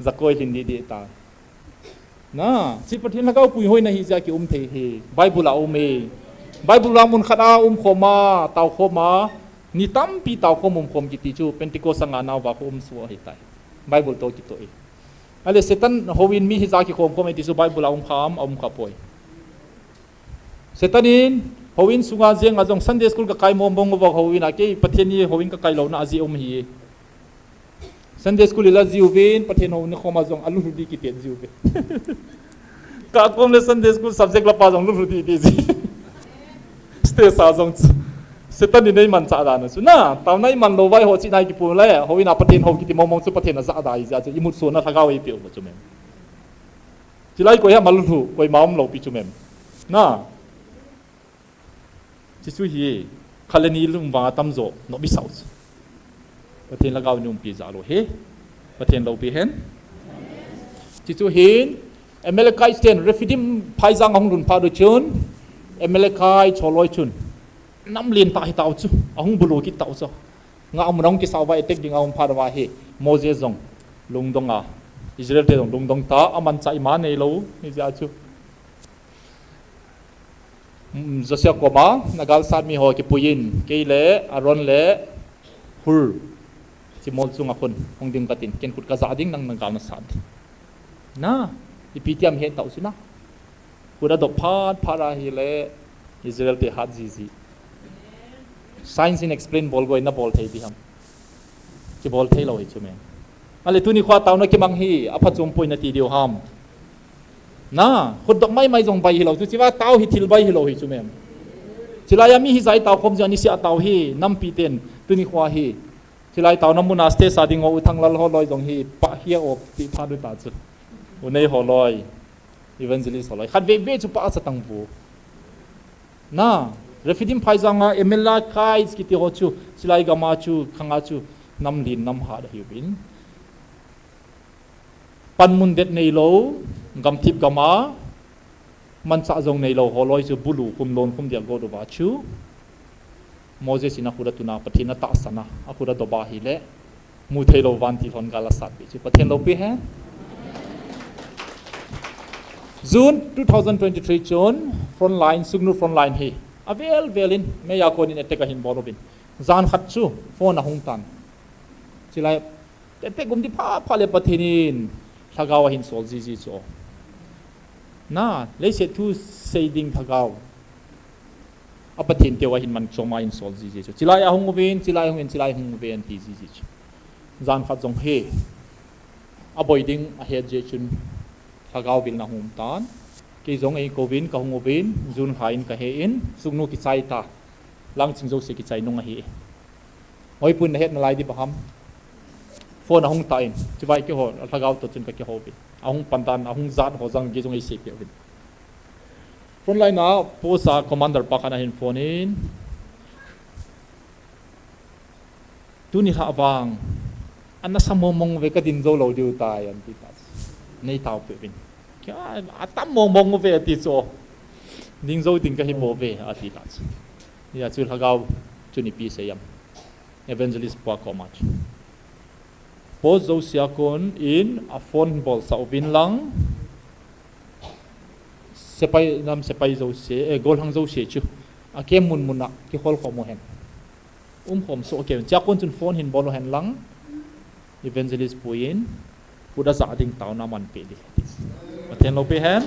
Jakoi lhin didi ta. Na, chi Pathen lhagao puihoina hi jeh a ki um thei hi. Bible a um e. Bible a mun khat a um khom a, tao khom a, ni tampi tao khom um khom kiti chu Pentecost a nga nauva khu um suh ahi tai. Bible toh kitoh e. Ale Satan houin mi hija kikhom khom e ti chu Bible a um kha am, a um kha poi. Satan in houin sunga jeng a jong Sunday school ka kai mong mong uva houin a kei Pathen ni houin ka kai louna a ji um hi. Sunday school ila jiuvin, Pathen hou ni khom a jong a lulhu di kitet jiuve. Ka kom le Sunday school subject la pa jong lulhu di ti ji. Stage a jong chu. Satan in nei manchah dan chu. Na, tao nei man lou vai ho chi nai kipu le, houin a Pathen hou kiti mong mong chu Pathen a ja da hi ja chu. I mut suh na lhagao ei pe u chu mem. Chilai koi ha ma lulhu, koima um lou pi chu mem. Na. Chi chu hi. Kha le ni lung vang atam jo, nop i sau chu. Pathen lhagao ni umpi ja lo he. Pathen loupi hen. Chuchu hin, Amalekite ten, Rephidim phaijang ahung lhun phat u chun, Amalekite holoi chun. Nam lentah hi tau chu, ahung bulu kit tau chu. Nga amun ahung kisau va attack ding ahung phat va hi, Moses jong, lungdong a. Israel te jong, lungdong ta, aman cha ima nei lo, ni ja chu. Mm, Joshua koma, na galsat mi ho kipuiyin, kei le, Aaron le, Hur, chimol chunga khun, hung ding katin, ken khut kaja ding nang na gal na sat ding. Na, ipi ti ham het tau chu na. Khut adop phat phat a hile, Israel te hat jiji. Science in explain bol goi na bol thei di ham. Kibol thei lo hi chu me. Ale tuni khoa taona kimang hi, aphachom poi nati diu ham. Na, khut dop mai mai jong bai hilou, chu chiva tao hi thil bai hilou hi chu mem. Chilai a mi hi jai tao khom jong anisia tao hi, nampi ten, tuni khoa hi. Chilai taona muna stage a ding u Thanglal holoi jong hi, pa hia o ti pha du ta chu. U nei holoi, evangelist holoi. Khat vei vei chu pa sa tang bu. Na, Rephidim phaijang a Amalekite kiti ho chu, chilai gam a chu, khang a chu, nam lin nam hat ahiuvin. Panmun det nei lo, gamthip gam a, manchah jong nei lo, holoi chu bulu khum lon khum dia go do va chu. Moses in akhut atun a, Pathen atahsan a, akhut adoba hile, mu thei lo van ti lhon gal asat pi chu. Pathen loupi hen. June two thousand twenty-three chun, frontline, Sugnu frontline hi. Avel vel in, mei a kon in attack ahin bol uvin. Jan khat chu, phone ahung tan. Chilai, Tete gum di pha pha le Pathen in lhagao ahin sol jiji chu. Na, leiset thu sei ding lhagao. A Pathen teu ahin man chom ahin sol jiji chu. Chilai ahung uvin, chilai ahung in, chilai ahung uvin ti jiji chu. Jan khat jong he. Aboi ding ahet jeh chun lhagao vil na hung um tan. Kei jong ei kovin, kahung uvin, June lha in kahe in, Sugnu kichai ta. Langching jouse kichai nung ahi. Hoipun na het nalai di ba ham. Phone ahung tan, chivai keiho, lhagao toh chun kakihou vin. Ahung pan tan, ahung jat ho jong kei jong ei sei peh uvin. Frontline a, post a commander pa khat ahin phone in. Tuni lha vang, ana sa mong mong ve ka ding jou lou diu tai, ati ta. Nei tao peh uvin. Kei a, atam mong mong ve ati chu. Ding jou ding kahi bou ve, ati ta. Hia chu lhagao chun ipi sei ham. Evangelist pa koma chu. Post jouse a kon in a phone bolsah uvin lang. Sepai, nam sepai jouse, eh, gollhang jouse chu. A camp mun mun a kihol khom u hen. Um khom soh kei un. Chua kon chun phone hin bol u hen lang. Evangelist pu in. Khut aja ding taona man peh di. Pathen loupi hen.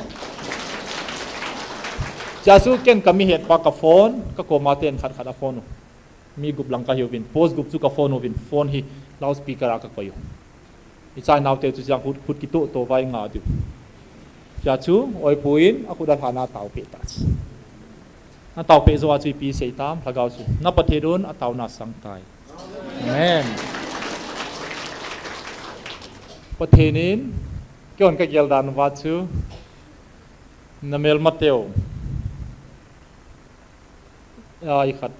Chua chu ken kami het pa ka phone, ka koma ten khat khat a phone u. Mi gup lang kahiuvin, post gup chu ka phone uvin, phone hi loudspeaker a ka koi u. I chai nau te chu chang khut, khut kitoh toh vai nga diu. Chua chu, oipu in, akhut alhan a tao peh ta chu. Na tao peh jou a chu ipi sei tam, lhagao chu. Na Pathen un, ataona sang tai. Amen. Pathen in, keihon ka gel dan uva chu, na melma teu. A, i khat.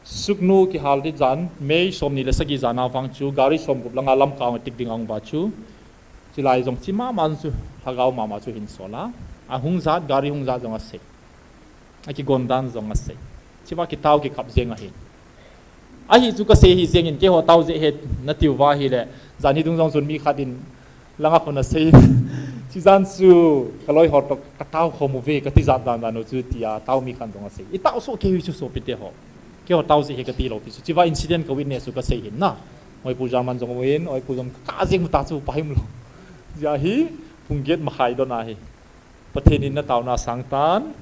Sugnu kihal di jan, May somni le sagi jan a vang chu, gari somgup langa Lamka a tik ding ahung va chu. Chilai jong chi mama chu, lhagao mama chu hin sol a. Ahung jat, gari hung jat jong asei. Akigon dan jong asei. Chiva kitao kikap jeng ahi. Ahi chu kasei hi jeng in keiho tao jeh he nati uva ahile. Jan hi dung jong chun mi khat in langa khun asei. Chi jan chu ka loi ho toh ka tao khom uve, kati jat dan dan u chu tia tao mi khat jong asei. I tao soh kei u chu sopite ho. Keiho tao jeh he kati lou pi chu. Chiva incident ka witness u kasei hin na. Oipu German jong u in, oipu jong ka jeng u ta chu pa him lou. Hia hi, pung get makhai don ahi. Pathen in na taona sang tan,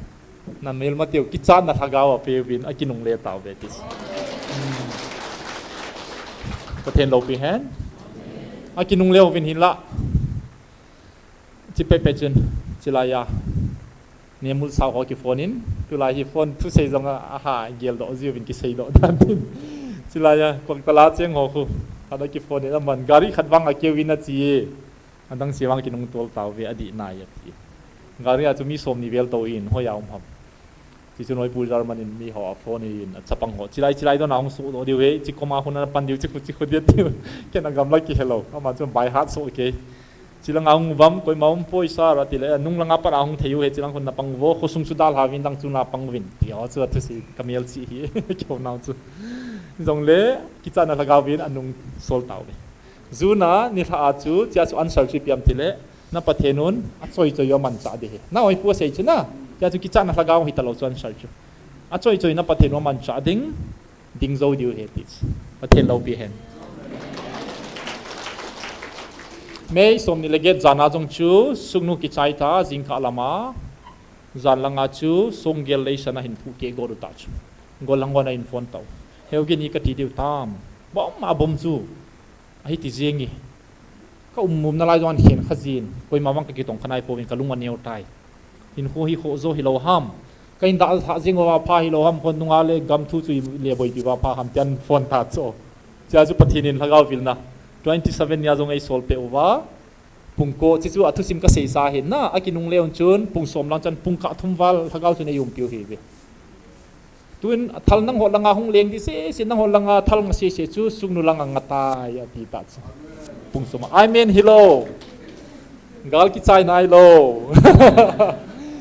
na melma teu kichat na lhagao a peuvin, akinungle tauve ti. Hmm. Pathen loupi hen. Akinungle uvin hinla. Chi pepe chun, chilai a. Nemul sao ho ki phone in, tulai hi phone thusei jong a, aha, geldoh jiuvin kiseidoh dan tin. Chilai a, Kwangtala cheng ho khu, khat a ki phone in, aman gari khat vang a keu in achi e. Adang se vang kinungtol tauve adih nai ati. Gari a chu mi somni vel tou in, hoiya um ham. Hichu noipu German in mi ho a phone in a chapang ho. Chilai, chilai dona hung soh doh diu he, chi koma hung na pan diu, chi khu, chi khu dia diu. Ken a gamla kihe lou. Ama chu by heart soh kei. Chilai nga hung uvam, koima um poi sir, ati le, nung langa pat a hung thei u he, chilai khun na pang uvo, khosung chu dalha uvin, dang chu na pang uvin. Ti ho chu a thusi, ka mel chi hi, keu nau chu. Jongle, kichatna lhagao vin, a nung sol tau ve. June a, nilhah a chu, chia chu answer chu ipi ham ti le, na Pathen un, a choi choi u a manchah ding ahi. Na noipu a sei chu na, chia chu kichatna lhagao hi talou chu answer chu. A choi choi na Pathen u a manchah ding, ding jou diu ahi ti chu. Pathen loupi hen. May somni le get jan a jong chu, sungnu kichai ta, jingkah lama, jan langa chu, songgel leiset a hin phuh keh got u ta chu. Gollhang hon a hin phone tau. Heu kini kati diu tam. Bom a bom chu. Ahi ti jeng e. Ka um um nalai jong an khen kha jin. Koima vang ka kitong kha nai pouvin ka lung a neo tai. Hinkho hi khoh jo hilou ham. Ka hin dalha jeng uva pha hilou ham, khonunga le gam thu chu i le boipi uva pha ham ti an phone ta chu. Chia chu Pathen in lhagao vilna. Twenty seven nia jong ei sol peh uva. Pung ko, chi chu a thusim ka sei sa hin na, a kinungle un chun, pung som lang chan, pung kah thum val, lhagao chun ei umpiu hi ve. Tun, a thal nangho langa hung leng di sese, nangho langa thal nga sese chu, sungnu langa nga tai, ati ta chu. Pung som a, amen hilou. Gal kichai nailou.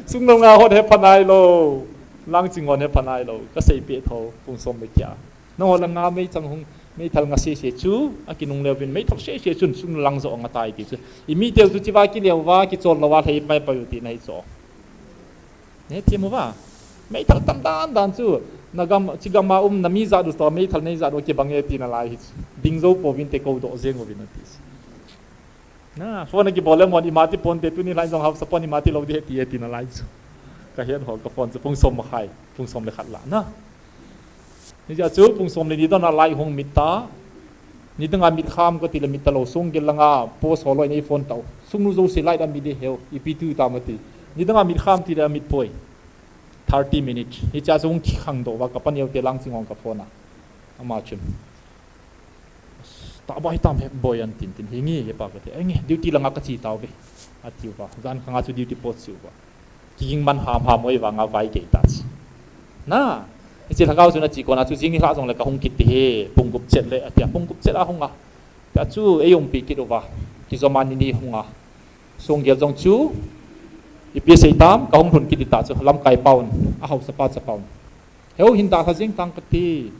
Sungnu nga hot he pha nailou. Lang ching hon he pha nailou. Ka sei peh tho, pung som le kia. Nangho langa meichang hung, meithal nga sese chu, a kinungle uvin, meithal sese chun, sungnu lang jo nga tai ti chu. I mi teu chu chiva kile uva, kichol lou va, lhei pai pai u ti na hi chu. Ne, thim uva. Meithal tam dan dan chu, na gam, chi gam a um, na mi jat u to, meithal nei jat u kibang e ti nalai hi chu. Ding jo pouvin te kou doh jeng uvin ati chu. Na, phone a kibol le mon, ima ti ponte, tuni lhai jong hausa pon ima ti lou di he ti e ti nalai chu. Ka het ho, ka phone chu, pung som makhai, pung som le khat la, na. Hijeh a chu, pung som le ni dona light hung mit ta. Nidanga mit kham kati le mit talou, songgel langa, post ho loi nei phone tau. Sungnu jouse light a mit di heu, ipi tu tam ati. Nidanga mit kham ti le a mit poi. Thirty minutes. Hichea chu hung kikhang doh uva, ka pa neo te lang ching hong ka phone a. Ama chun. Tahbeh hitam he boi an tin tin, hinge he pa kati. Enge, duty langa ka chi tauve. Ati uva. Jan khanga chu duty post chu uva. Kiging man ham ham oi vanga vai kei ta chu. Na, hiche lhagao chu na chi kona chu jing nilhah jongle ka hung kit ti he, pung gup chet le, atia pung gup chet a hung a. Tia chu ei umpi kit uva. Kijom a ni ni hung a. Songgel jong chu, ipi sei tam, ka hung lhun kit ta chu, lamkai paun, a hausa pa cha paun. Heu hin dalha jeng tang kati,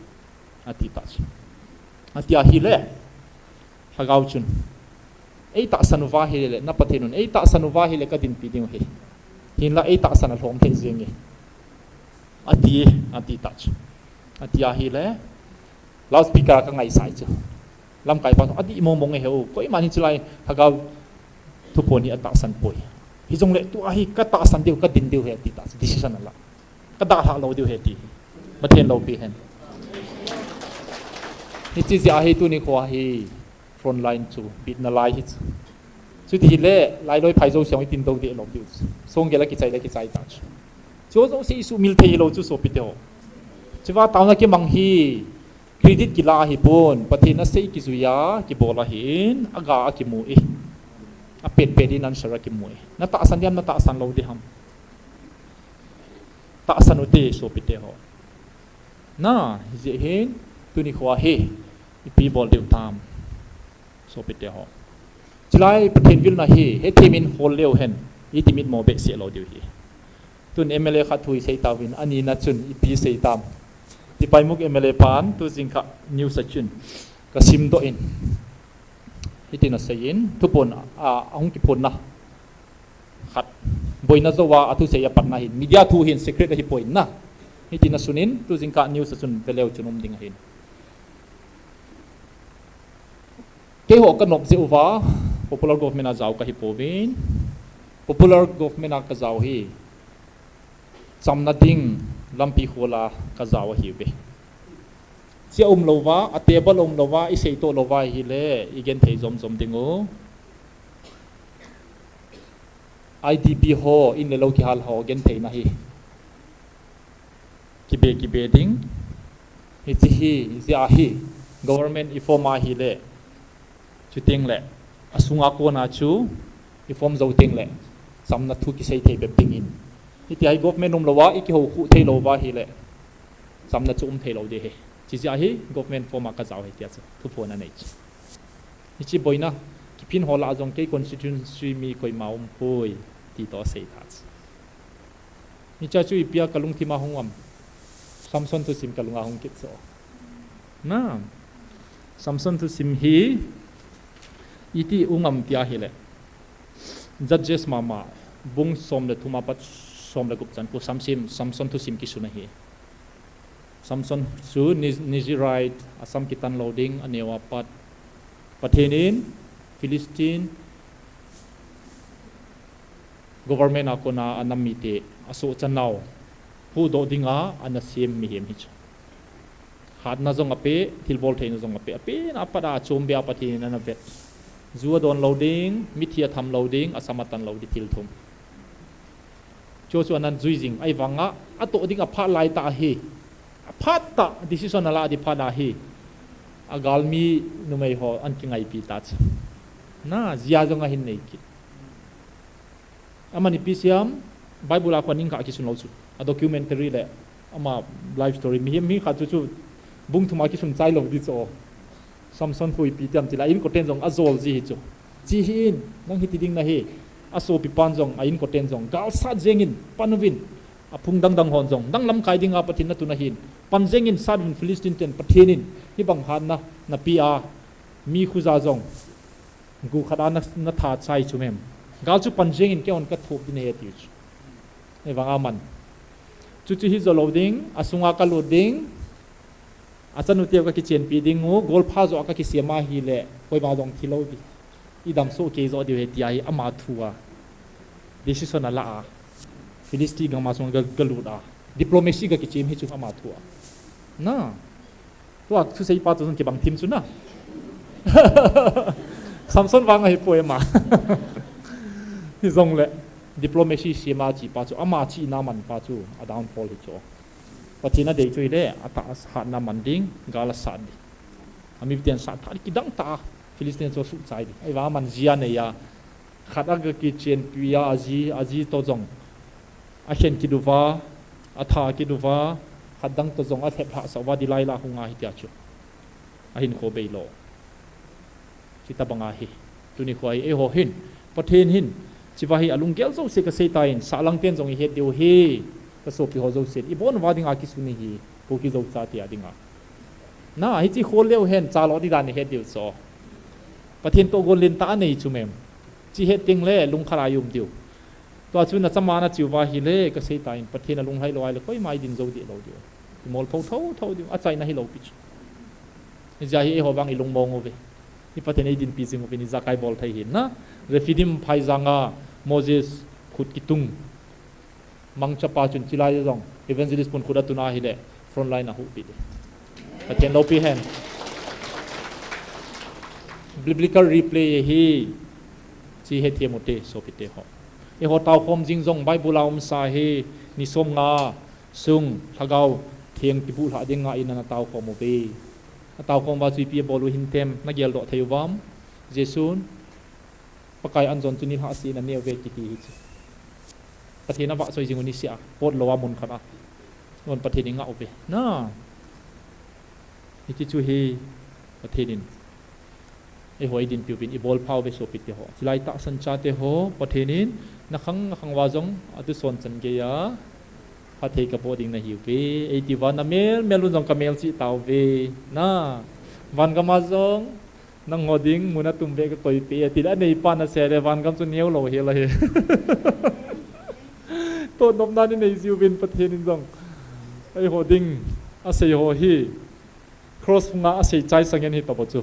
ati ta chu. Atia hile, lhagao chun. Ei tahsan uva hile, na Pathen un, ei tahsan uva hile ka dinpi ding u hi. Hinla ei tahsan a lhom thei jeng e. Ati, ati ta chu. Atia hile, loudspeaker a ka ngaisah chu. Lamkai pa, adih mong mong e heu. Koiman hiche lai, lhagao thuphon hi atahsan poi. Hijongle tua hi ka tahsan diu, ka din diu ahi ati ta chu. Decision ala. Ka dalha lou diu ahi ti. Pathen loupi hen. Hiche jeh a hi tuni khoa hi front line chu, bitna lai hi chu. Chuti hile, lailoi phai jouse hung itin dou deh lom diu chu. Songgel a kichai le kichai ta chu. Chu jouse isumil thei hilou chu sopite ho. Chuva taona kimang hi, credit kila ahipon, Pathen a sei kijui a, kibol ahin, aga a kimu e. A pet pet in answer a kimu e. Na tahsan diam, na tahsan lou diham. Tahsan u hite, sopite ho. Na, hijeh hin, tuni khoa hi, ipi bol diu tam. Sopite ho. Chulai Pathen vilna hi, hethem in hol leu hen, iti mitmo behseh lou diu ahi. Tun M L A khat thu isei tauvin, anina chun, ipi sei tam. Tipaimukh M L A pan, tu jingkah news a chun, ka simdoh in. Hitin asei in, thuphon, a, ahung kiphonna. Khat. Boina jouva, athusei apatna hin. Media thu hin secret ahipoi na. Hitin asun in, tu jingkah news a chun veleu chun um ding ahin. Keiho kanop jeh uva, popular government a jao kahipouvin. Popular government a kajao hi. Chamna ding lampi khola kajao ahiuve. Chia umlouva, a table umlouva, isei toh louva ahile, igenthei jom jom diu. I D P ho, in le lou kihal ho, gentheina hi. Kibe, kibe ding. Hiche hi, hijeh a hi, government iform ahile. Chuteng le, asunga kona chu, iform jou teng le, chamna thu kisei thei bep dingin. Hitia hi government umlouva, ikihou khu theilou va hileh, chamna chu um theilou ding ahi. Chijeh a hi government form a kajao ahi tia chu thuphon anei chu. Hiche boina, kiphin ho lah a jong kei constituency mi koima umpoi, ti toh asei tha chu. Hiche chu ipi a kalungthim a hung um am. Samson thusim kalunga hung kit chu. Na, Samson thusim hi iti um am tia hileh, Judges mama, bung som le thum apat som le gup chan khu Samson, Samson thusim kisun ahi. Samson chu Ni-, Nazirite, asam kitan lou ding, aneo apat. Pathen in Philistine government a kona anam mite asohcha nau huhdoh dinga ana sem mihem hi chu. Hatna jong apeh, thilbol theina jong apeh, apen apat a achom beh a Pathen in ana vet. Ju adon lou ding, mithi atham lou ding, asam atan lou ding, thil thum. Chu chu anan jui jing, ahivanga atoh ding aphat lai tah ahi. Aphat tah, decision ala ding phat ahi. Agalmi numei ho ana kingaipi ta chu. Na, jia jong ahin nei kit. Aman ipi siam, Bible a kon ning kha kisun lou chu. A documentary le, ama life story. Mihem hi khat chu chu, bung thum a kisun chai lou ding chu. Samson khu ipi tiam tile, a inkoten jong ajol ji hi chu. Chi hi in, nang hiti ding nahi, asopipan jong, a inkoten jong, gal sat jengin, pan uvin, aphung dangdang hon jong, dang lamkai dinga Pathen natun ahin, pan jengin, sat uvin Philistine ten, Pathen in, hibang hatna, napeh a, mi khuja jong, gu khat a na, natha chai chu mem. Gal chu pan jengin, keihon kathop ding ahi tiu chu. Ahivanga aman. Chuchu hi jou lou ding, asunga kalut ding, achanu teu kakichenpi ding u, golpha joh a kakisem ahile, koima jong thi lou ding. Idam soh kei joh diu ahi tia hi ama thu a. Decision ala a. Philistine gam a sunga ga, galut a. Diplomacy gakichem hi chu ama thu a. Na. Tua thusei pa chu jong kibang thim chu na. Samson vang ahipoi ama. Hijongle, diplomacy sem a chi pa chu, ama chihna man pa chu, a downfall hi chu. Pathen adei chu hile, atah a hatna man ding, gal asat ding. Amiten sat tha ding, kidang tah a, Philistine chu asuh chai ding. Ahivang aman jia anei a, khat a gakichenpi a, aji, aji toh jong. Akhen kit uva, atha kit uva, khat dang toh jong alhep lhahsah uva, Delilah hung ahi tia chu. Ahinkho beilou. Chutobang ahi. Tuni khoa hi, eiho hin, Pathen hin, hicheva hi alunggel jouse kasei tan, sahlang ten jong ihet diu ahi, kasopi ho jousen, ibon uva dinga kisun ahi, Kuki Zo chate a dinga. Na, hiche khol leu hen, chalo ding dan ihet diu chu. Pathen toh gon lentah anei chu mem. Hiche het tengle, lungkhat a i um diu. Tua chu nachama nache uva ahile, kasei tan, Pathen alunglhai lou ahile, koima idin jou deh lou diu. Imol thotho thou diu, achaina hilou pi chu. Hijeh a hi eiho vang ilungmong uve. Hi Pathen eidinpi jing uvin ijakai bol thei hin na. Rephidim phaijang a Moses khut kitung. Mangchapa chun chilai jong evangelist pun khut atun ahile front line a ahuhpi ding. Pathen loupi hen. Biblical replay ahi. Hiche hethem ute, sopite ho. Eiho taokhom jing jong Bible a umsa ahi, ni somnga sung, Lhagao Theng kibuh lhah dinga in ana taokhom uve. Ataokhom uva chu ipi abol u hintem, nageldoh thei uvam. Jesun, Pakai anjon chu nilhah seh in aneo uve kiti hi chu. Pathen avahchoi jing u niseh a, potlou a mun khat a. Hon Pathen ingah uve. Na. Hiti chu hi Pathen in eiho eidinpi uvin ibolpha uve sopite ho. Chilai tahsan chate ho, Pathen in nakhang nakhang uva jong atuson chan geiya phatthei kaboh ding nahiuve. Eiti uva namel mel un jong kamelchih tauve. Na, vangam a jong nangho ding mun atum beh kakoipeh e, tile aneipa nasei le vangam chu neolou hel ahi. Totnopna inei jiuvin Pathen in jong eiho ding asei ho hi cross phunga asei chai sangen hitobou chu.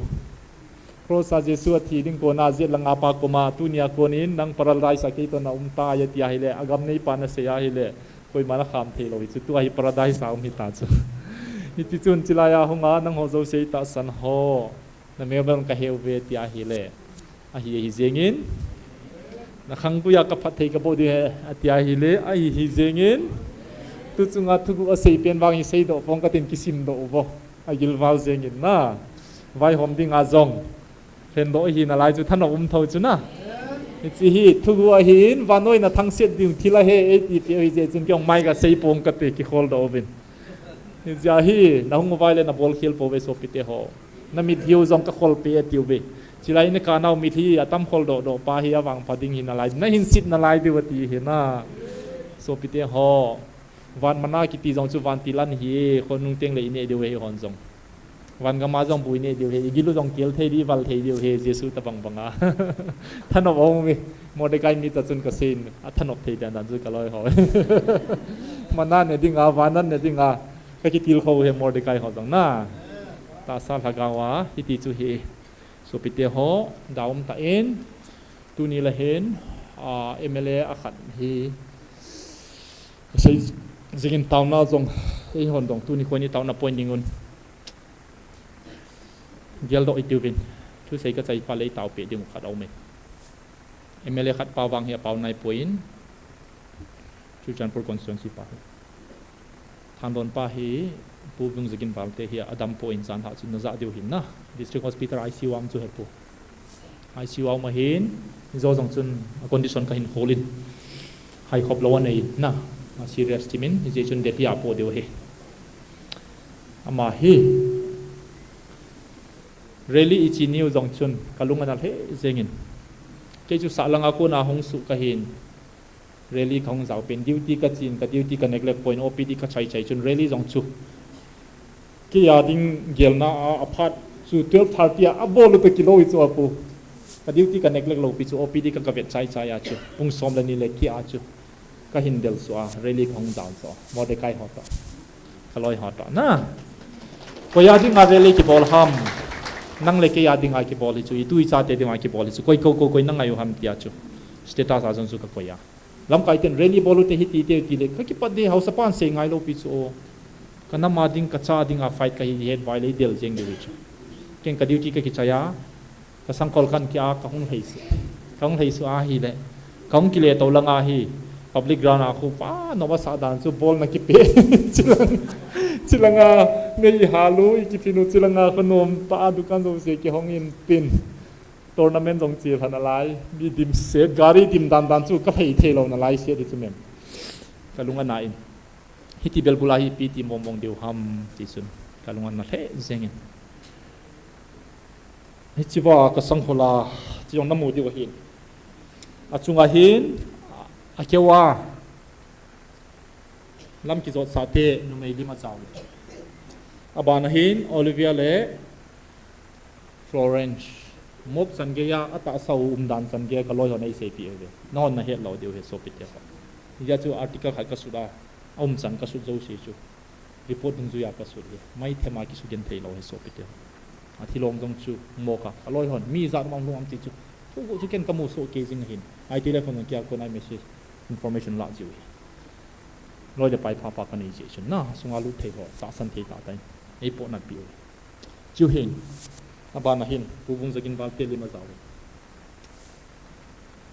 Cross a Jesu athi ding kona jet langa Pa koma, tunia konin nang paradise a keitoh naum tai ati ahile, agam neipa nasei ahile, koiman akham theilou hi chu, tua hi paradise a um hita chu. Hiti chun chilai a hunga nangho jouse tahsan ho, namel mel un kaheuve ati ahile, ahi ahi jengin, nakhang puiya kaphatthei kaboh ding ahi ati ahile, ahi hi jengin, tuchunga thuguh asei pen vang hi seidoh pong katin kisimdoh uvo, agilval jengin na, vaihom dinga jong lhendoh ihi nalai chu thanop um thou chu na. Hiche hi thugu ahin, vannoi na thangset ding thil ahi, eiti peh u hijeh chun kei jong mai kasei pong kate, kikholdoh uvin. Hiche hi, nahung uva ahile nabol khel pouve sopite ho. Namit hiu jong kakhol peh e atiuve. Chulai in kanao mitlhi atam kholdoh doh pa hi avangpha ding hinalai, nahin sit nalai diu ati hi na. Sopite ho. Van manna kiti jong chu vantil an hi, khonung tengle ineh diu ahi hon jong. Van gam a jong bu ineh diu ahi, igil u jong kel thei diu, ival thei diu ahi, Jesu tobang banga. Thanop aum e, Mordecai micha chun kaseiyin, athanop thei dan dan chu kaloi ho. Manna ne dinga, van an ne dinga, kakitilkhou ahi Mordecai ho jong na. Tahsa lhagao a, hiti chu hi. Sopite ho, da um tah in, tuni le hin, ah, M L A akhat hi, kasei jingin taona jong, eihon jong, tuni khoni taona point dingun. Geldoh itiuvin, thusei kachai phat le itaopeh diu khat aume. M L A khat pa vang hi apao naipoi in, Churachandpur constituency pa hi. Thandon pa hi, Pu Vungzagin Valte hi adam poi in jan lhah chu najah diu hin na. District Hospital I C U a um chu hepu. I C U a um ahin, hijo jong chun a condition kahin khol in. Haikhop lou anei na. A serious timin, hijeh chun depia apo diu ahi. Ama hi, rally ichi niu jong chun, kalung ana lheh jengin. Kei chu sahlanga kona hung suh kahin. Rally kahung jao pen, duty kachen, ka duty ka neglect poi in, O P D kachai chai chun rally jong chu. Kei a ding gelna a, aphat chu twelve thirty a, abol u toh kilou hi chu apu. Ka duty ka neglect lou pi chu O P D ka, kavet chai chai a chu. Pung som le ni le keh a chu. Kahin del suh a, rally kahung jao chu. Mordecai ho toh. Kaloi ho toh. Na. Koi a dinga rally kibol ham. Nang le kei a dinga kibol hi chu. Itu ichate dinga kibol hi chu. Koi ko ko koi na ngai u ham tia chu. Status a jong chu kakoi a. Lamkai ten rally bol u te hiti te ti le, kakipat de, haosapan sei ngai lou pi chu o. Ka nam a ding, ka cha dinga fight kahi het vai le idel jeng diu hi chu. Ken ka duty kakichai a, ka sangkhol khat kia kahung lhei suh. Kahung lhei suh ahile, kahung kile tou langa hi, public ground a khu pa, noma sah dan chu bol na kipe. Chilang, chilanga, mei hal u, ikiphin u, chilanga, khanom pa, dukan jouse kihong in tin. Tournament jong chel lhon alai, mi dimset, gari dim dan dan chu kalhei thei lou nalai set hi chu mem. Kalung ana in. Hiti bel bula hi ipi ti mong mong diu ham ti chun. Kalung ana lheh jengin. Hichea kasangkhol a, chi jong namu diu ahin. Achunga hin, akeu a. Lam kijot sate numei lim ajao. Abana hin Olivia le Florence. Mop chan geiya atahsa u umdan chan geiya kaloi hon eiseipeh uve. Nahon nahet lou diu ahi sopite ho. Hijeh chun article khat kasut a, aum chan kasut jouse chu. Report dungjuiya kasut hi. Maithema kisugenthei lou ahi sopite ho. Athilong jong chu moka. Aloi hon. Mi ijat um am lhung am ti chu. Chu chu ken kamu soh kei jing ahin. Ai telephone jong kia kona message. Information lah jiu hi. Loi le pai phapha kanei jeh chun na, sunga lut thei ho, tahsan thei tah tah in. Eipoh natpi u. Chu hin, abana hin, Pu Vungzagin Valte lim ajao.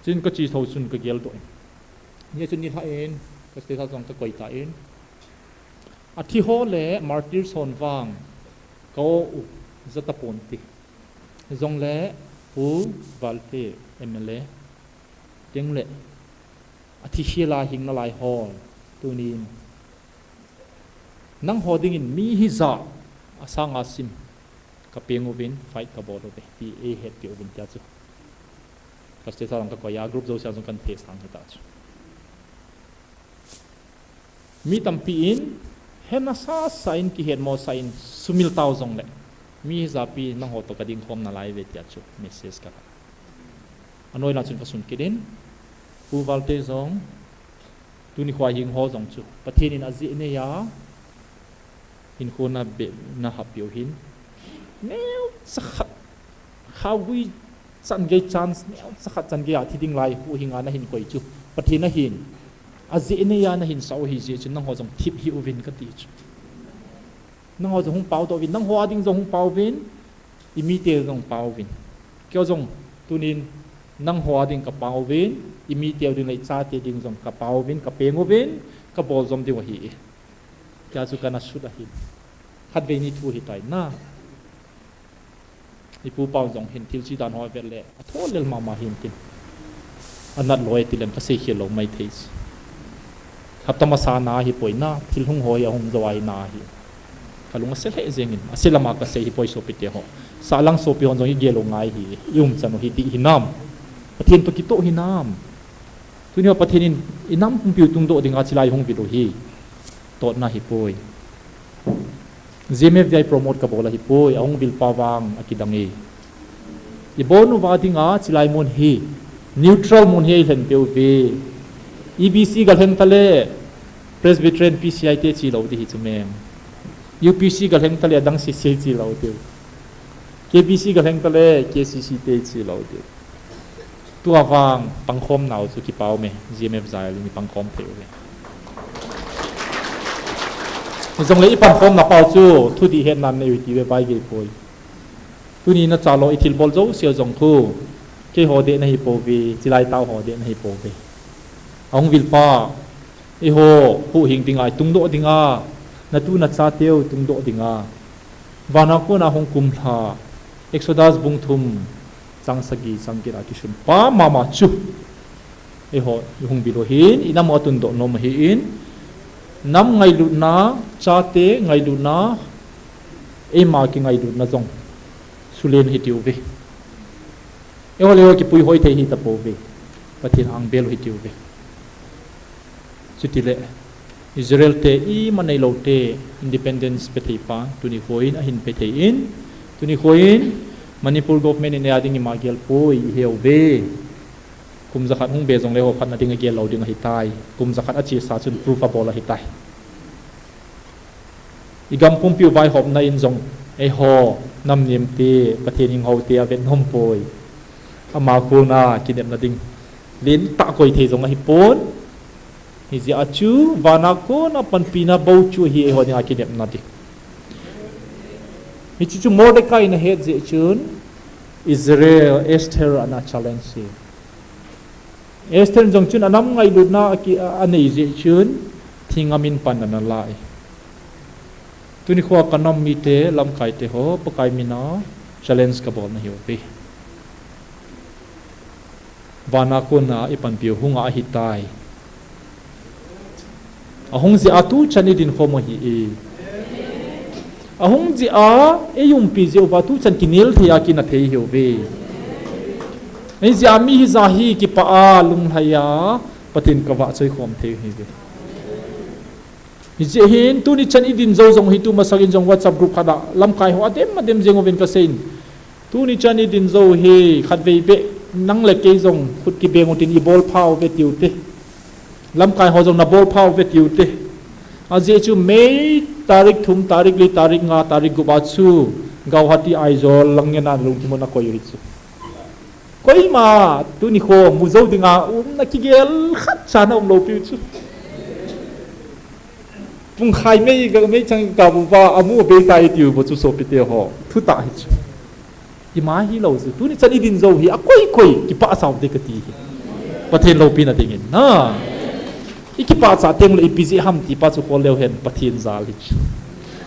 Chun kache thou chun kageldoh in. Hijeh chun nilhah in, ka status jong kakoi tan. Athi ho le martyrs hon vang, ka o u, jatapon ti. Jongle, Pu Valte, M L A. Tengle, athi khel a hing nalai hon, tunin. Nangho dingin mi hijat, asanga sim, kapeng uvin, fight kabol uve, ti eihetpeh uvin tia chu. Ka status jong kakoi a, group jousea jong kahin thesang hita chu. Mi tampi in, hena sasa in, kihetmo sa in, sumil tau jongle. Mi hijat pi nangho toh kading khom nalai uve tia chu, message kala. Anoi lang chun kasun kit in, Pu Valte jong, tuni khoa hing ho jong chu. Pathen in ajeh neiya, hinkho nabeh nahap peh u hin. Neocha khat, khaogui chan gei chance, neocha khat chan geiya thi ding lai huhhinga nahin koi chu. Pathen ahin, ajeh neiya nahin sah u hijeh chun nangho jong thip hih uvin kati chu. Nangho jong hung paodoh uvin, nangho a ding jong hung pao uvin, imite jong pao uvin. Kei jong tunin nangho a ding kapao uvin, imiteu ding le ichate ding jong kapao uvin, kapeng uvin, kabol jom diu ahi. Tia chu kana sut ahin. Khatvei ni thu hitai na. Ipu pau jong hin thil chi dan ho vet le, atho lel mama hin tin. Anat lou e tilem kasei khel lou maithei. Hapta masa na hi poi na, thil hung ho hi ahung jou ahi na hi. Kalung ase lheh jengin, ase lama kasei hi poi sopite ho. Sahlang sopi hon jong igel u ngai hi, i umchan u hi ti hinam. Pathen toh kitoh hinam. Tuni ho Pathen in inam pumpiu tungdoh dinga chilai hung vil u hi. Totna hi poi. G M F V I promote kabol ahi poi, ahung vil pa vang akidang e. Ibon uva dinga chilai mun hi neutral mun hi eilhen peuve. E B C galheng tale Presbyterian P C I te chi lou di hi chu mem. U P C galheng tale adang C C I chi lou diu. K B C galheng tale K C C te chi lou diu. Tua vang pangkhom nau chu kipah ume, G M F V I in ipangkhom thei uve. Jongle ipangkhom na pau chu thudih hetna nei u hite ve bai gei poi. Tuni nachalo ithil bol jouse jong khu, keiho dehna hi pouve, chilai tao ho dehna hi pouve. Ahung vil pa, eiho huhhing dinga, itungdoh dinga, natu nachateu tungdoh dinga. Vana kona hung kumlha, Exodus bung thum, chang sagi, chang get a kisun pa mama chu. Eiho, ihung vil u hin, inam u atundoh nom ahin, nam ngailutna, chate ngailutna, eima kingailutna jong sulen hitiuve. Eiho le eiho kipui hoi thei hita pouve. Pathen angbel u hitiuve. Chutile, Israel te ima neilou te independence pe thei pa, tuni khoin ahin pe thei in, tuni khoin Manipur government in eia ding ima gel poi, iheuve. Kum jakhat hung be jongle ho khatna ding agel lou ding ahitai. Kum jakhat achesa chun proof abol ahitai. Igam pumpiu vaihopna in jong, eiho, nam nem te, Pathen hing ho te avet nom poi. Ama kona kinepna ding lentah koi thei jong ahipon. Hijeh a chu, vana kona panpina bou chu hi eiho dinga kinepna ding. Hiche chu Mordecai in ahet jeh chun, Israel, Esther ana challenge e. Esther jong chun anam ngailutna aki, a, anei jeh chun, thingam in pan ana la e. Tuni khoa kanam mite, lamkai te ho, Pakai mina challenge kabol nahiuve. Vana kona ipanpiu hunga ahitai. Ahung jeh a tuchan idin khom u ahi e. Ahung jeh a, eiumpi jeh uva tuchan kinel thei a kina thei hiuve. Hijeh a mi hija hi kipah a lunglhai a, Pathen kavahchoi khom thei u ahiuve. Hijeh hin, tuni chan idin jou jong hi tumasakin jong WhatsApp group khat a, lamkai ho adem adem jeng uvin kaseiyin. Tuni chan idin jou hi, khatvei beh, nang le kei jong khut kibeng utin ibol phauve tiute. Lamkai ho jong nabol phauve tiute. Ajeh chu May tarik thum, tarik li, tarik nga, tarik gup a chu Guwahati, Aizawl lang ngen a lungthim u nakoi u hichu. Koima, tuni kho, mu jou dinga, umna kigel khatcha naum lou piu chu. Pungkhai mei, meichang kabuva, amu beitai tiu bo chu sopite ho. Thutah hichu. Ima hilou chu. Tuni chan idin jou hi, akoi koi, kipah chau te kati hi. Pathen loupina dingin, na. Ikipah cha tengle ipi jeh ham tipa chu kholleu hen, Pathen jal hichu.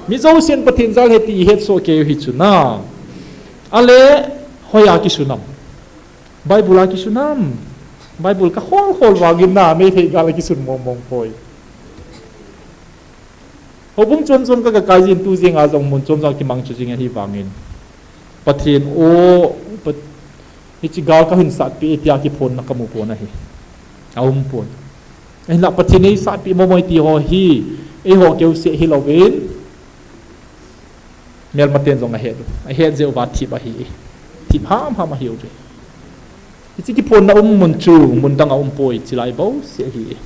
Mi jousen Pathen jal ahi ti ihetsoh kei u hichu, na. Ale, hoiya kisun am. Bible a kisun am. Bible kakhol khol vangin na, Meitei gal a kisun mong mong poi. Houbung chom chom ka, kakaijin tu jenga jong mun chom chom kimangcha jing ahi vangin. Pathen o, Pat-, hiche gal kahin satpeh e tia kiphonna kamu pon ahi. Aum pon. Ahinla Pathen in eisatpeh momo e ti ho hi, eiho keuseh hilouvin. Melmaten jong ahet u. Ahet jeh uva thip ahi. Thip ham ham ahiuve. Hiche kiphonna um mun chu, mun dang a um poi, chilai bouseh ahi.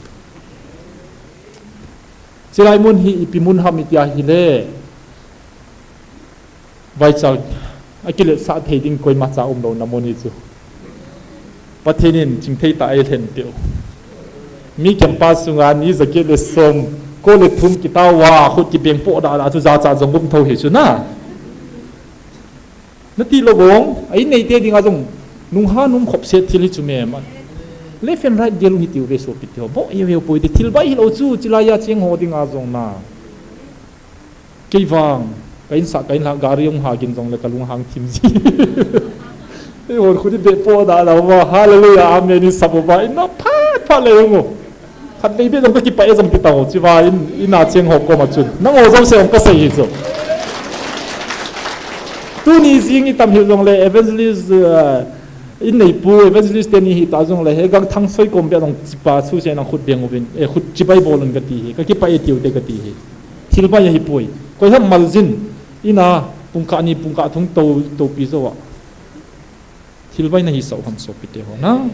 Chilai mun hi ipi mun ham itia hile. Vaicha, akiletsah thei ding koimacha umlouna mun hi chu. Pathen in chingthei tah a eilhen peh u. Mi campus sunga ni jaget le som, ko le thum kitao a, khut kibeng poh dah dah chu jacha jong um thou hi chu na. Nati lou vang, a inneite dinga jong, nungha nung khopset thil hi chu mem. Left and right del u hitiuve sopite ho, boh heu heu poi ti thil bai hilou chu, chilai a cheng ho dinga jong na. Kei vang, ka insah, ka inlah, gari hung hagin jongle ka lunghang thim ji. Eihon khut i beh po da da uva, hallelujah, amen, i sap uva, in na phat phat le ung u. Khatvei beh jong ka kipah e jong ti tang u, chiva in, in a cheng ho koma chun. Nangho jouse jong ka sei hi chu. Tuni jing i tam hiu jongle, evangelist, uh, in neipu, evangelist teni hita jongle, he Gangthang Soikom beh jong chipa chu se nang khut beng uvin, eh, khut chibai bol un ka ti hi, ka kipah e tiu te ka ti hi. Thil bai ahi poi. Koi ham maljin, in a, pungkah ni, pungkah thum to, topi jou a. Thil bai na hi sau ham sopite ho na.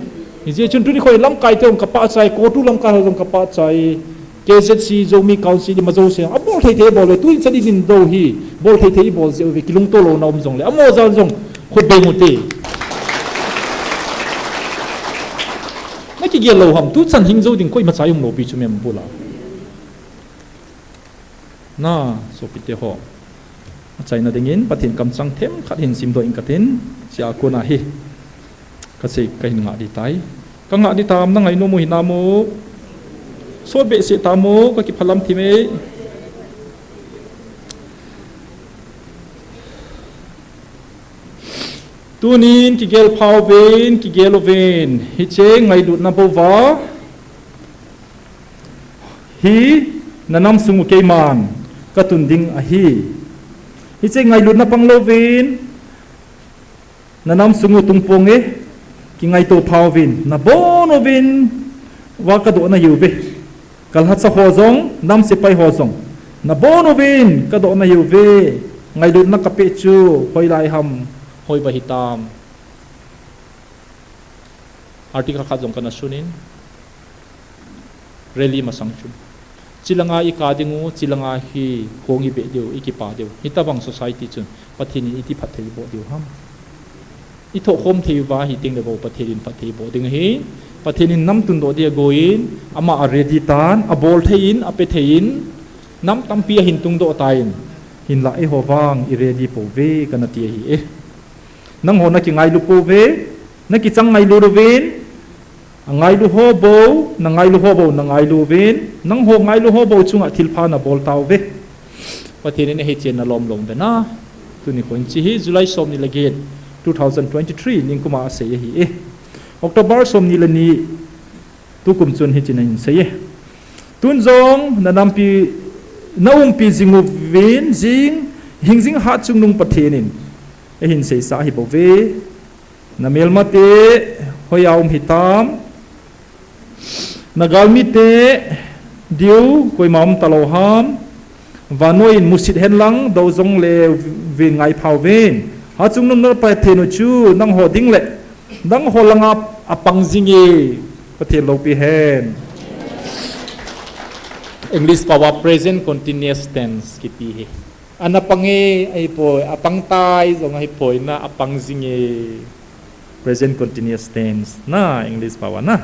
Hijeh chun tuni khoi lamkai te jong ka pah chai, CoTU lamkai ho jong ka pah chai. K Z C, Zomi Council, ima jouse, a bol thei thei bol le, tu in chadi din do hi, bol thei thei bol jeh uve, kilungto lou na um jongle, amo jal jong, khut beng u te. Na kigel lou ham, tu chan hing jou ding, koima cha um lou pi chu mem bula. Na, sopite ho. Achaina dingin, Pathen kamchang themkhat hin simdoh ing katin, chia kona hi. Ka sei, ka hin ngah di tai. Ka ngah di tam, na ngainom u hinam u. Sot behseh tam u, ka kiphalam thim e. Tunin kigel pha uvin, kigel uvin. Hiche ngailutna bou va. Hi, na nam sung u keiman ka tun ding ahi. Hiche ngailutna pang louvin, na nam sung u tung pong e, kingaito pha uvin, na bon uvin, va ka doh na hiuve. Ka lhacha ho jong, nam sepai ho jong, na bon uvin, ka doh na hiuve. Ngailutna ka peh chu, hoilai ham, hoi va hitam. Article khat jong kana sunin, rally masang chu. Chilanga i ka ding u, chilanga hi khong i beh diu, i kipa diu. Hitabang society chun, Pathen in iti phatthei boh diu ham. I thoh khom thei uva hi teng le bou Pathen in phatthei boh ding ahi. Pathen in nam tundoh dia goin, ama a ready tan, a bol thei in, a pe thei in, nam tampi ahin tungdoh tan, hinlah eiho vang i ready pouve kana ti ahi e. Nangho na kingailu pouve, na kichang ngailu uvin, a ngailu ho bou, na ngailu ho bou, na ngailu uvin, nangho ngailu ho bou chunga thilpha na bol tauve. Pathen in ahi chen na lom lom ve na. Tuni khon chi hi July som ni le get, two thousand twenty-three, ningkuma asei ahi e. October som ni le ni, tukum chun hichun ahin sei e. Tun jong na nampi, na umpi jing uvin, jing, hing jing hat chungnung Pathen in eihin seisa ahi bouve. Na melmate hoiya um hitam. Na galmite diu koima um talou ham. Vannoi in musit hen lang, dou jong le vin ngai phau vin. Hat chungnung na Pathen u chu nangho ding le nangho langa apang jing e, Pathen loupi hen. English pao a present continuous tense kiti hi. Ana pang e, ahipoi, apang tai jong ahipoi na, apang jing e. Present continuous tense na, English pao a na.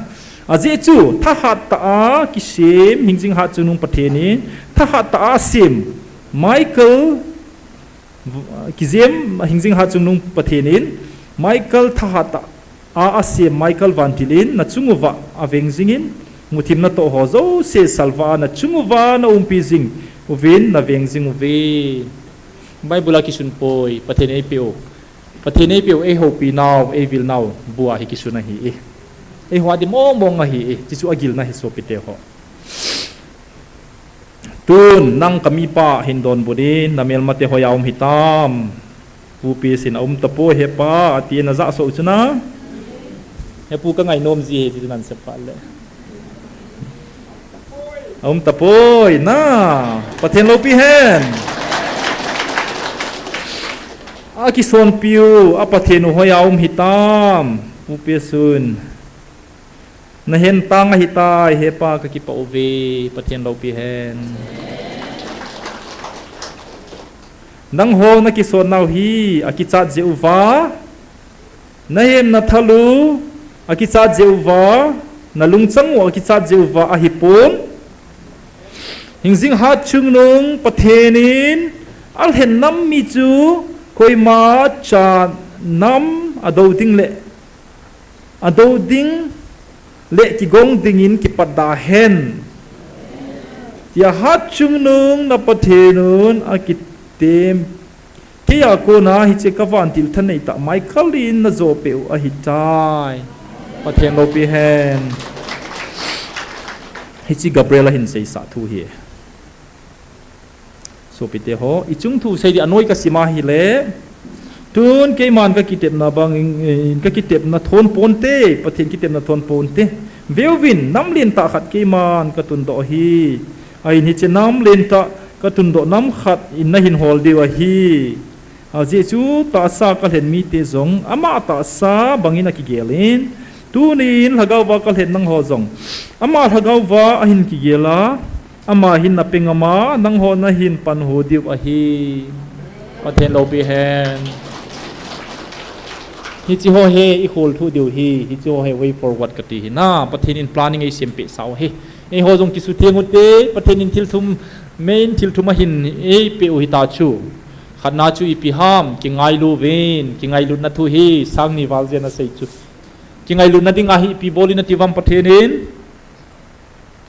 Ajeh chu, thahat tah a kisem, hing jing hat chungnung Pathen in, thahat tah a sem, Michael, v-, kisem, hing jing hat chungnung Pathen in, Michael thahat tah a asem Michael vantil in, na chung uva aveng jing in, muthim natoh ho jouse salva a na chung uva na umpi jing uvin na veng jing uve. Bible a kisun poi, Pathen in eipeh u. Pathen in eipeh u, eihoupi nau, eivil nau, bua hi kisun ahi e. Eiho a di mong mong ahi e, chuchu agilna hi sopite ho. Tun, nang ka mipa hin donbut in, na melmate hoiya um hitam. Pu Pi sin a um tapoi hepa, ati na ja so chu na. Hepu ka ngainom ji e, ti nan sepa le. A um tapoi, na. Pathen loupi hen. Akisonpiu, a Pathen u hoiya um hitam. Pu Pi sun. Na hen tang ahitai, hepa ka kipah uve, Pathen loupi hen. Nangho na kison nau hi, akichat jeh uva. Na hemna thal u, akichat jeh uva. Na lungchang u, akichat jeh uva, ahipon. Hing jing hat chungnung, Pathen in, alhen nam mi chu, koima cha nam adou ding le. Adou ding le kigong dingin kipat da hen. Tia hat chungnung na Pathen un akitem, Keia kona hiche kavantil thanei tah Michael in najopeh u ahitai. Pathen loupi hen. Hiche Gabriel ahin seisah thu hi. Sopite ho, ichung thu sei di anoi kasim ahile. Tun keiman kakitepna bangin, kakitepna thon ponte, Pathen kitepna thon ponte. Veuvin, nam lentah khat keiman katundoh ahi. Ahin hiche nam lentah katundoh nam khat in nahin hol diu ahi. Ajeh chu tahsa kalhen mite jong, ama tahsa bangin akigelin. Tunin lhagao va kalhen nangho jong, ama lhagao va ahin kigel a. Ama hin napeng ama, nangho nahin panhu diu ahi. Pathen loupi hen. Hiche ho hi ikhol thu diu hi, hiche ho hi way forward kati hi. Na, Pathen in planning eisempeh sau hi. Eiho jong kisutheng ute, Pathen in thil thum, main thil thum ahin eipeh u hita chu. Khatna chu ipi ham, kingailu uvin, kingailutna thu hi, sang ni val jen asei chu. Kingailutna dinga hi ipi bol in ati uvam Pathen in.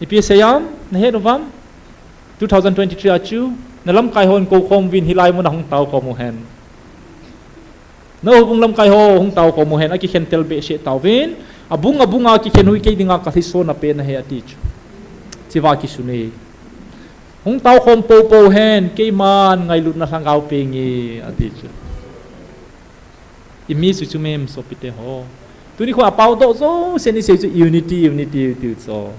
Ipi asei am, nahet uvam? Two thousand twenty-three a chu, nalamkai hon koukhom uvin hilai mun a hung taokhom uhen. Nahoubung lamkai ho hung taokhom uhen, akikhen tel behseh tauvin, abung abung a kikhen u hi kei dinga kalhiso na pen ahi ati chu. Chua kisun e. Hung taokhom poupou hen, keiman ngailutna lhagao peng e, ati chu. Imi chu chu mem sopite ho. Tuni kho apao doh jousen isei chu unity, unity, unity chu.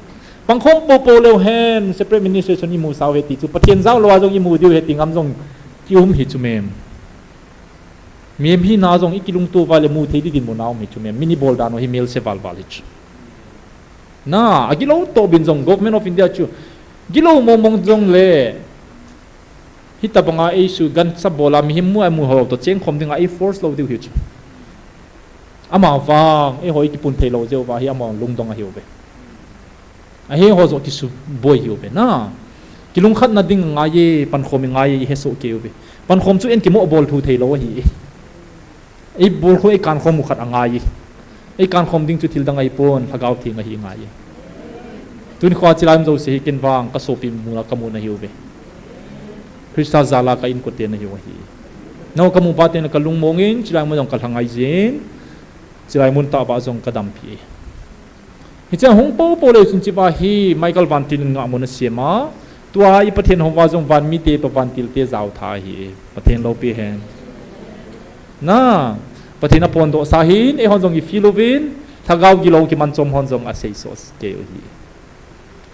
Pangkhom poupou leu hen, separate ministration imu sau ahi ti chu. Pathen jao lou a jong imu diu ahi ti ngam jong kium hi chu mem. Mem hina jong ikilungto uva le mu thei di dinmun a um hi chu mem. Min ibol dan u hi melse valval hi chu. Na, agilou toh bin jong Government of India chu. Gilou mongmong jong le. Hitabanga eisu gancha bol a mihem mu a mu ho toh chengkhom dinga ei force lou diu hi chu. Amavang, eiho ikipun thei lou jeh uva hi amavang lungdong ahiuve. Ahi ho joh kisuboi hiuve na. Kilungkhatna ding ngai e, pankhom ngai e, ihesoh kei uve. Pankhom chu eikimoh bol thu thei lou ahi e. Eibol khu eikankhom u khat angai e. Eikankhom ding chu thil dang ahipon, Lhagao Theng ahi ngai e. Tuni kho a chilai um jouse hi ken vang kasopi muna kamu nahiuve. Christa jal a ka inkote nahiu ahi. Nangho kamu phat teng le kalung mong in, chilai mun jong kalha ngai jin. Chilai mun tah a jong kadampi e. Hichea hung poupou leu chun chua hi Michael vantil in ngahmun asem a. Tua i Pathen houva jong van mite toh vantil te jao tha ahi. Pathen loupi hen. Na, Pathen aphondoh sa hin, eihon jong i feel uvin, lhagao gilou kiman chom hon jong aseisoh kei u ahi.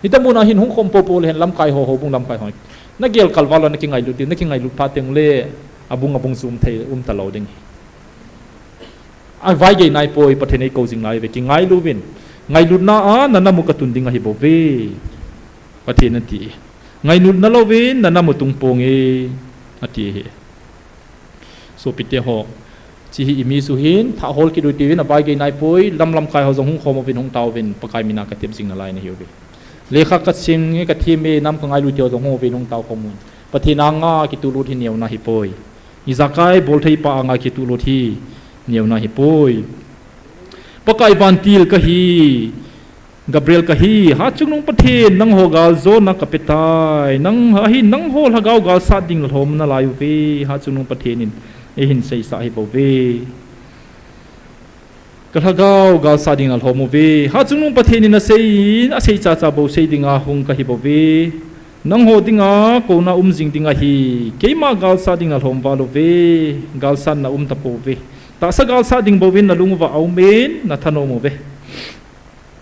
Hitabang a hin hung khom poupou le hen lamkai ho, houbung lamkai ho. Nagel kalval lou, nakingailut diu, nakingailut phat teng le, abung abung chu um thei, um talou ding. Avaigei naipoi, Pathen eikou jing naiuve, kingailu uvin. Ngailutna a nanam u katun ding ahi bouve. Pathen ati. Ngailutna louvin nanam u tung ponge, ati hi. Sopite ho. Hiche hi imi chu hin, thah hol kit u tiuvin, avaigei naipoi, lam lamkai ho jong hung khom uvin, hung taovin, Pakai mina katep jing nalai nahiuve. Lekha kasim e, kathem e, nam kangailu te ho jong hung uvin, hung taokhom un. Pathen anga kitulut hi neona ahipoi. Ijakai bolthei pa anga kitulut hi neona ahipoi. Pakai vantil kahi, Gabriel kahi, Hatchungnung Pathen, nangho galjona kapetai, nang, ahin nangho lhagao galsat ding lhom nalai uve, Hatchungnung Pathen in eihin seisah ahibouve. Ka lhagao galsat ding nalhom uve. Hatchungnung Pathen in asei, asei chacha bou sei dinga hung kahibouve. Nangho dinga kona um jing ding ahi. Keima galsat ding nalhom val uve. Galsatna um tapouve. Tahsa galsat ding bouvin nalung uva aum in, nathanom uve.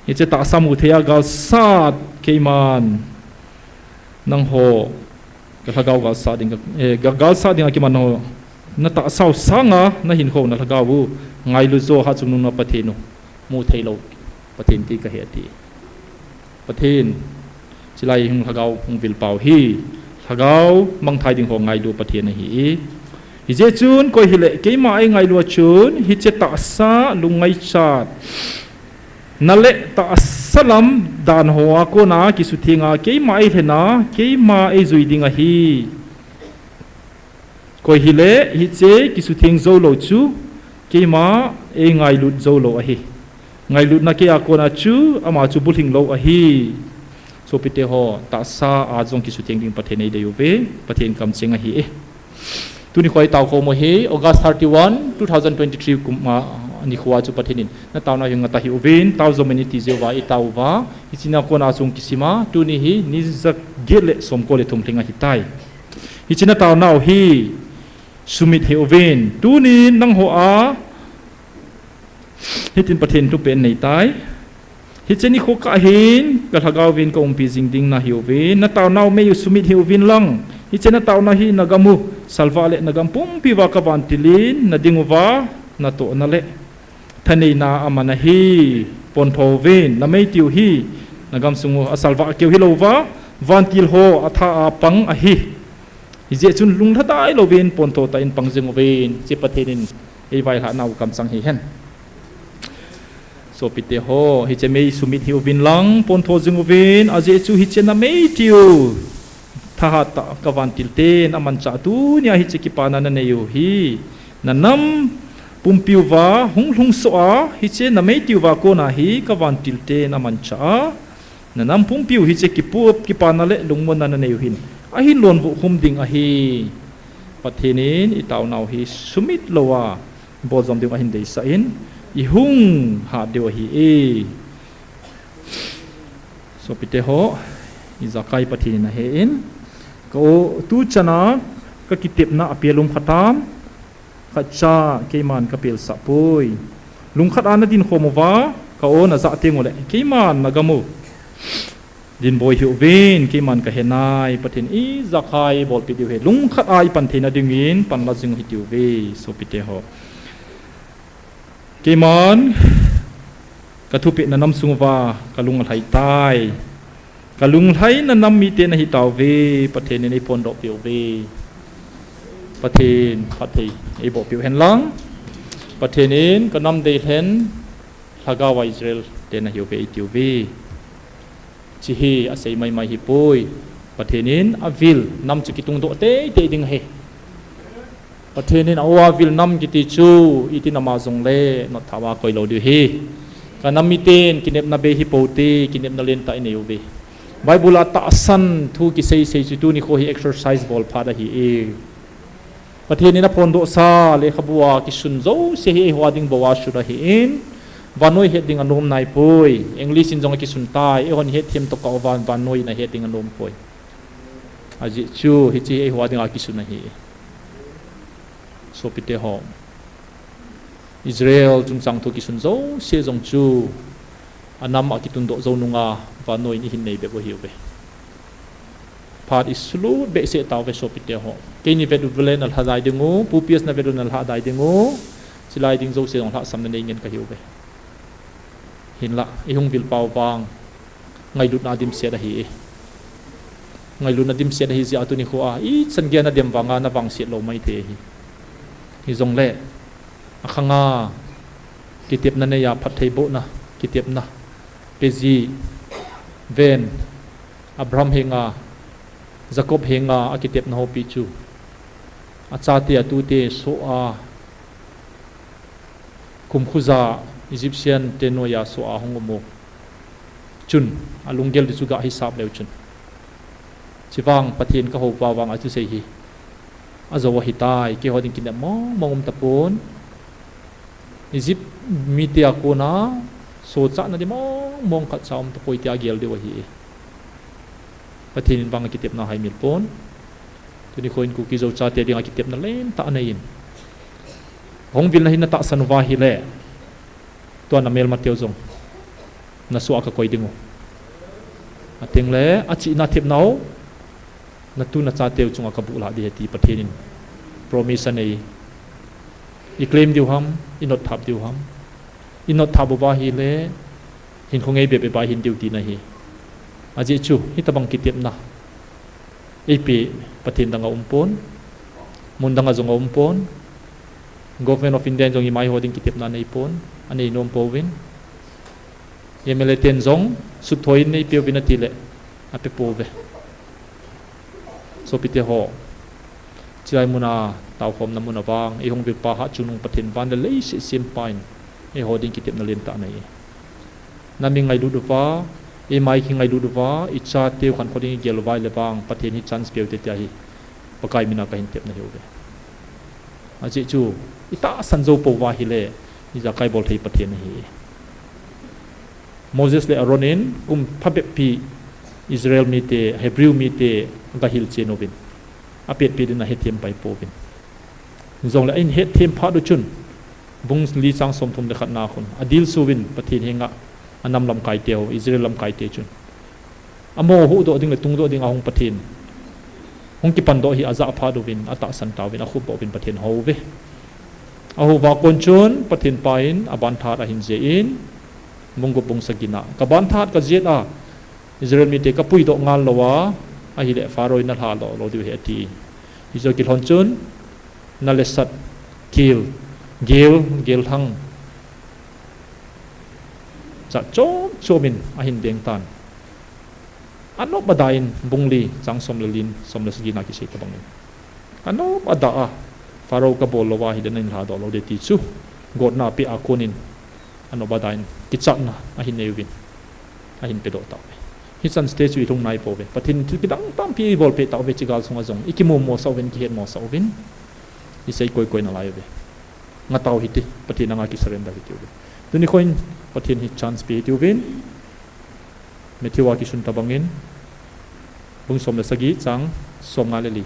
Hiche tahsa mu thei a galsat keiman. Nangho, ka lhagao galsat ding, eh, ga-, galsat ding a kiman ho, natahsa u sanga nahinkho u nalhagao u, ngailu jo Hatchungnung na Pathen u, mu thei lou, Pathen kei kahi ati. Pathen, chilai hung lhagao hung vilpau hi, lhagao mangthai ding ho ngailu Pathen ahi. Hijeh chun, koi hile, keima eingailu a chun, hiche tahsa lungngaichat. Nale tahsa lam dan ho a kona kisutheng a keima eilhen a, keima eijui ding ahi. Koi hile, hiche kisutheng jou lou chu, keima eingailut jou lou ahi. Ngailutna kei a kona chu, ama chu bulhing lou ahi. Sopite ho, tahsa a jong kisutheng ding Pathen eidei uve, Pathen kamcheng ahi e. Tuni kho i tao khom u hi August thirty-one, two thousand twenty-three kum a nikho a chu Pathen in na taona hi ngah ta hih uvin, tao jom in i ti jeh uva i tao uva. Hiche a kona chung kisima, tuni hi ni jaget le somko le thum lhing ahitai. Hiche na taonau hi sumit hih uvin. Tuni nangho a hitin Pathen thupeh nei tai. Hiche nikho kah hin ka lhagao vin ka umpi jing ding nahiuvin, na taonau mei u sumit hih uvin lang. Hiche na taona hi na gam u salvah le na gam pumpi uva ka vantil in na ding uva natohna le thaneina aman ahi. Pontho uvin, na mei tiu hi na gamsung u asalvah keu hilou uva, vantil ho atha a pang ahi. Hijeh chun lunglhadai louvin pontho tah in pang jing uvin, hiche Pathen in ei vailhah nau kamchang hihen. Sopite ho, hiche mei sumit hih uvin lang, pontho jing uvin, ajeh chu hiche na mei tiu thahat tah ka vantil ten amanchah, tunia hiche kipana na nei u hi na nam pumpi uva hung lhung soh a, hiche na mei tiu va kona hi ka vantil ten amanchah a, na nam pumpi u hiche kipup, kipana le lungmonna na nei u hin ahin lonvuh khum ding ahi. Pathen in i taonau hi sumit lou a bol jom ding ahin deisah in, i hung hat diu ahi e. Sopite ho, ijakai Pathen in ahe in, ka o, tu chan a ka kitepna a pia lum khat am, khatcha keiman ka pelsah poi. Lungkhat a na din khom uva, ka o na jah teng u le, keiman na gam u din boi hih uvin, keiman ka he nai, Pathen ijakai bolpeh diu hi. Lungkhat a i pan theina dingin, pan la jing u hiti uve, sopite ho. Keiman, ka thupeh na nam sung uva, ka lung alhai tai. Ka lunglhaina nam mite na hi tauve, Pathen in ei phondoh peh uve. Pathen, Pathen, ei boh peh u hen lang. Pathen in ka nam deilhen, lhagao a Israel te na hi uve, ei ti uve. Hiche hi asei maimai hi poi. Pathen in avil nam chu kitungdoh teitei ding ahi. Pathen in a-o a vil nam kiti chu, iti nam a jong le, notthap a koi lou diu ahi. Ka nam miten, kinepna bei hi pou te, kinepna lentah i nei uve. Bible a tahsan thu kisei sei chu tuni kho hi exercise bol phat ahi e. Pathen in aphondoh sa, lekhabu a kisun jouse hi eiho a ding bou a sun ahi in, vannoi het ding anom nai poi, English in jong akisun tai, eihon het them tokah uva, vannoi in ahet ding anom poi. Ajeh chu, hiche hi eiho a ding a kisun ahi. Sopite ho. Israel chungchang thu kisun jouse jong chu, anam a kitundoh jou nunga, vannoi in ihin nei bep u ahi uve. Phat isulut behseh tauve sopite ho. Keini vet u le na lhadai ding u, Pu P S na vet u na lhadai ding u, chulai ding jouse jong lhahsamna nei ngen kahi uve. Hinlah, ihung vil pau vang, ngailutna dimset ahi e. Ngailutna dimset ahi jeh a tuni kho a, ichan geiya na dem vanga na vangset lou maithei ahi. Hijongle, akhanga, kitepna neiya phattheibohna, kitepna, peji, ven, Abraham henga, Jacob henga, akitepna hopi chu. Achate, atute, soh a, Kumkhuja Egyptian te noiya soh a hung um u chun, alunggel di chu ga hisap leu chun. Chuvang Pathen kahou pa vang a thusei hi ajou ahitai, keiho ding kinep mong mong um tapon. Egypt mite a kona sohchatna di mong mong khatcha um tapoi tia gel diu ahi. Pathen in vang akitepna haimil pon. Tuni kho in Kuki Zo chate dinga kitepna lentah anei in. Hung vilna hi na tahsan uva ahile, tua na melmateu jong na soh a kakoi ding u. Atengle, achihna thepnau, natu nachateu chunga kabuh lah ding ahi ti Pathen in promise anei. I claim diu ham, i notthap diu ham. I notthap uva ahile, hinkho ngei bep bep a hin diu tina ahi. Ajeh chu, hitobang kitepna eipeh Pathen danga um pon, mun danga jong aum pon, Government of India in jong imai ho ding kitepna nei pon, anei nom pouvin. M L A ten jong sutthoi in neipeuvin atile, ape pouve. Sopite ho, chulai muna taokhomna muna vang, eihung vilpa hatchungnung Pathen van le leiset sempa in, eiho ding kitepna lentah anei. Nami ngailut uva, eima ikingailut uva, ichateu khankho ding igel uva ahile vang, Pathen hi chance peute tia hi, Pakai mina kahin tepna ahiuve. Ajeh chu, itahsan jou pouva ahile, ijakai bol thei Pathen ahi. Moses le Aaron in kum phabep pi Israel mite, Hebrew mite aga hilchen uvin, apetpet in ahethem pai pouvin. Jongle ahin hethem phat u chun, bung li chang somthum le khat na khun adilsu uvin Pathen henga anam lamkaite ho, Israel lamkaite chun, amaho huhdoh ding le tungdoh ding a hung Pathen, hung kipandoh hi ajah phat uvin, atahsan tauvin, akhup boh uvin Pathen ahou uve. Ahouva kon chun Pathen pa in abanthat ahin jih in, bung gup bung sagi na, kaban that kajet a, Israel mite kapuidoh ngal lou a, ahile Pharaoh in nalhadoh lou diu ahi ati. Hiche kilhon chun, nalesat, kel, gel, gelthang, jat chom chom in ahin deng tan. Anop ada in bung li chang som le li, som le sagi na kisei tabang in, anop ada a, Pharaoh kabol lou a ahile nahin lhadoh lou ding ti chu, gotna apeh a kon in, anop ada in kichatna ahin nei uvin, ahin pedoh tauve. Hichan stage chu ilhung nai pouve. Pathen in thil kidang tampi eibolpeh tauve, hiche gal sunga jong ikimomosah uvin, kihetmosah uvin, isei koikoi nalai uve. Ngatau hite, Pathen anga kisurrender hite uve. Tuni kho in Pathen hi chance pe hite uvin, Matthew a kisun tabang in, bung som le sagi chang somnga le li.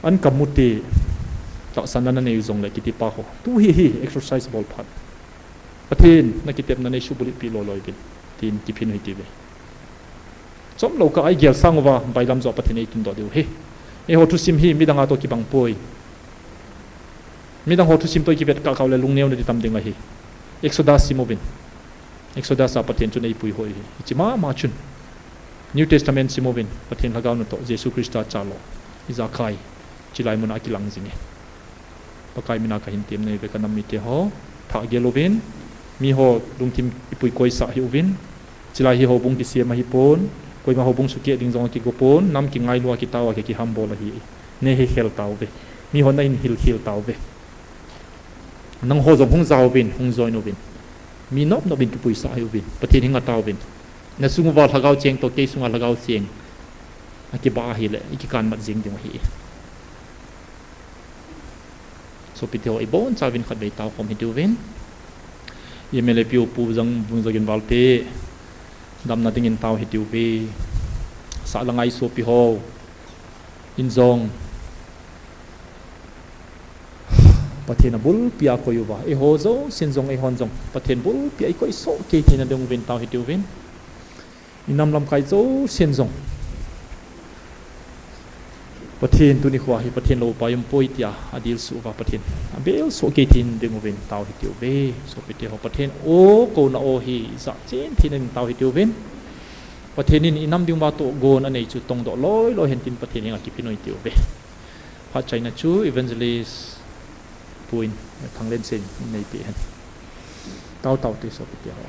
An kamu te, tahsanna nanei u jongle kitipa ho, tu hi hi exercise bol phat, Pathen, nakitepna neisubulhit pi loi loi uvin, tin kiphin u hite uve. Chomlou kah a igel sang uva, bailam joh a Pathen eitundoh diu ahi. Eiho thusim hi midang a toh kibang poi. Midang ho thusim toh ikivet kah kah ule lungneona ding tam ding ahi. Exodus sim uvin. Exodus a Pathen chun eipui hoi ahi. Hiche mama chun, New Testament sim uvin, Pathen Lhagao natoh, Jesu Christa chalou, ijakai, chulai muna akilang jinge. Pakai mina kahin temna ahiuve, kanam mite ho, thah gel uvin, miho lungthim ipui koisah hih uvin, chulai hi houbung kisem ahipon, koima houbung sukeh ding jong akigo pon, nam kingailua kitao a kihambol ahi. Neikhel tauve. Mihon nahin hilkhel tauve. Nangho jong hung jauvin, hung join uvin. Mi nop nop in kipuisah hih uvin. Pathen hi ngah tauvin. Nasung uva lhagao cheng toh, kei sunga lhagao cheng akibah ahile, ikikan mat jeng ding ahi. Sopite ho, ibonchauvin khatvei tao khom hitiuvin. I M L A P U Pu Jang, Bung Jagin Valte, damna dingin tao hitiuve. Sahlang a i sopi ho in jong Pathen abulpia koi uva, eiho jousen jong, eihon jong Pathen bulpia ikoi soh kei theina ding uvin tao hitiuvin. Inam lamkai jousen jong Pathen tuni khoa hi Pathen lou upai umpoi tia adilsuh uva Pathen abel soh kei theina ding uvin tao hitiuve. Sopite ho, Pathen o kouna o hi jahchen theina ding tao hitiuvin. Pathen in inam ding uva tohgon anei chu tongdoh loi loi hen tin Pathen henga kiphin u hitiuve. Phat chaina chu Evangelist Pu in, Thanglensen in neipeh hen. Tao tao te sopite ho.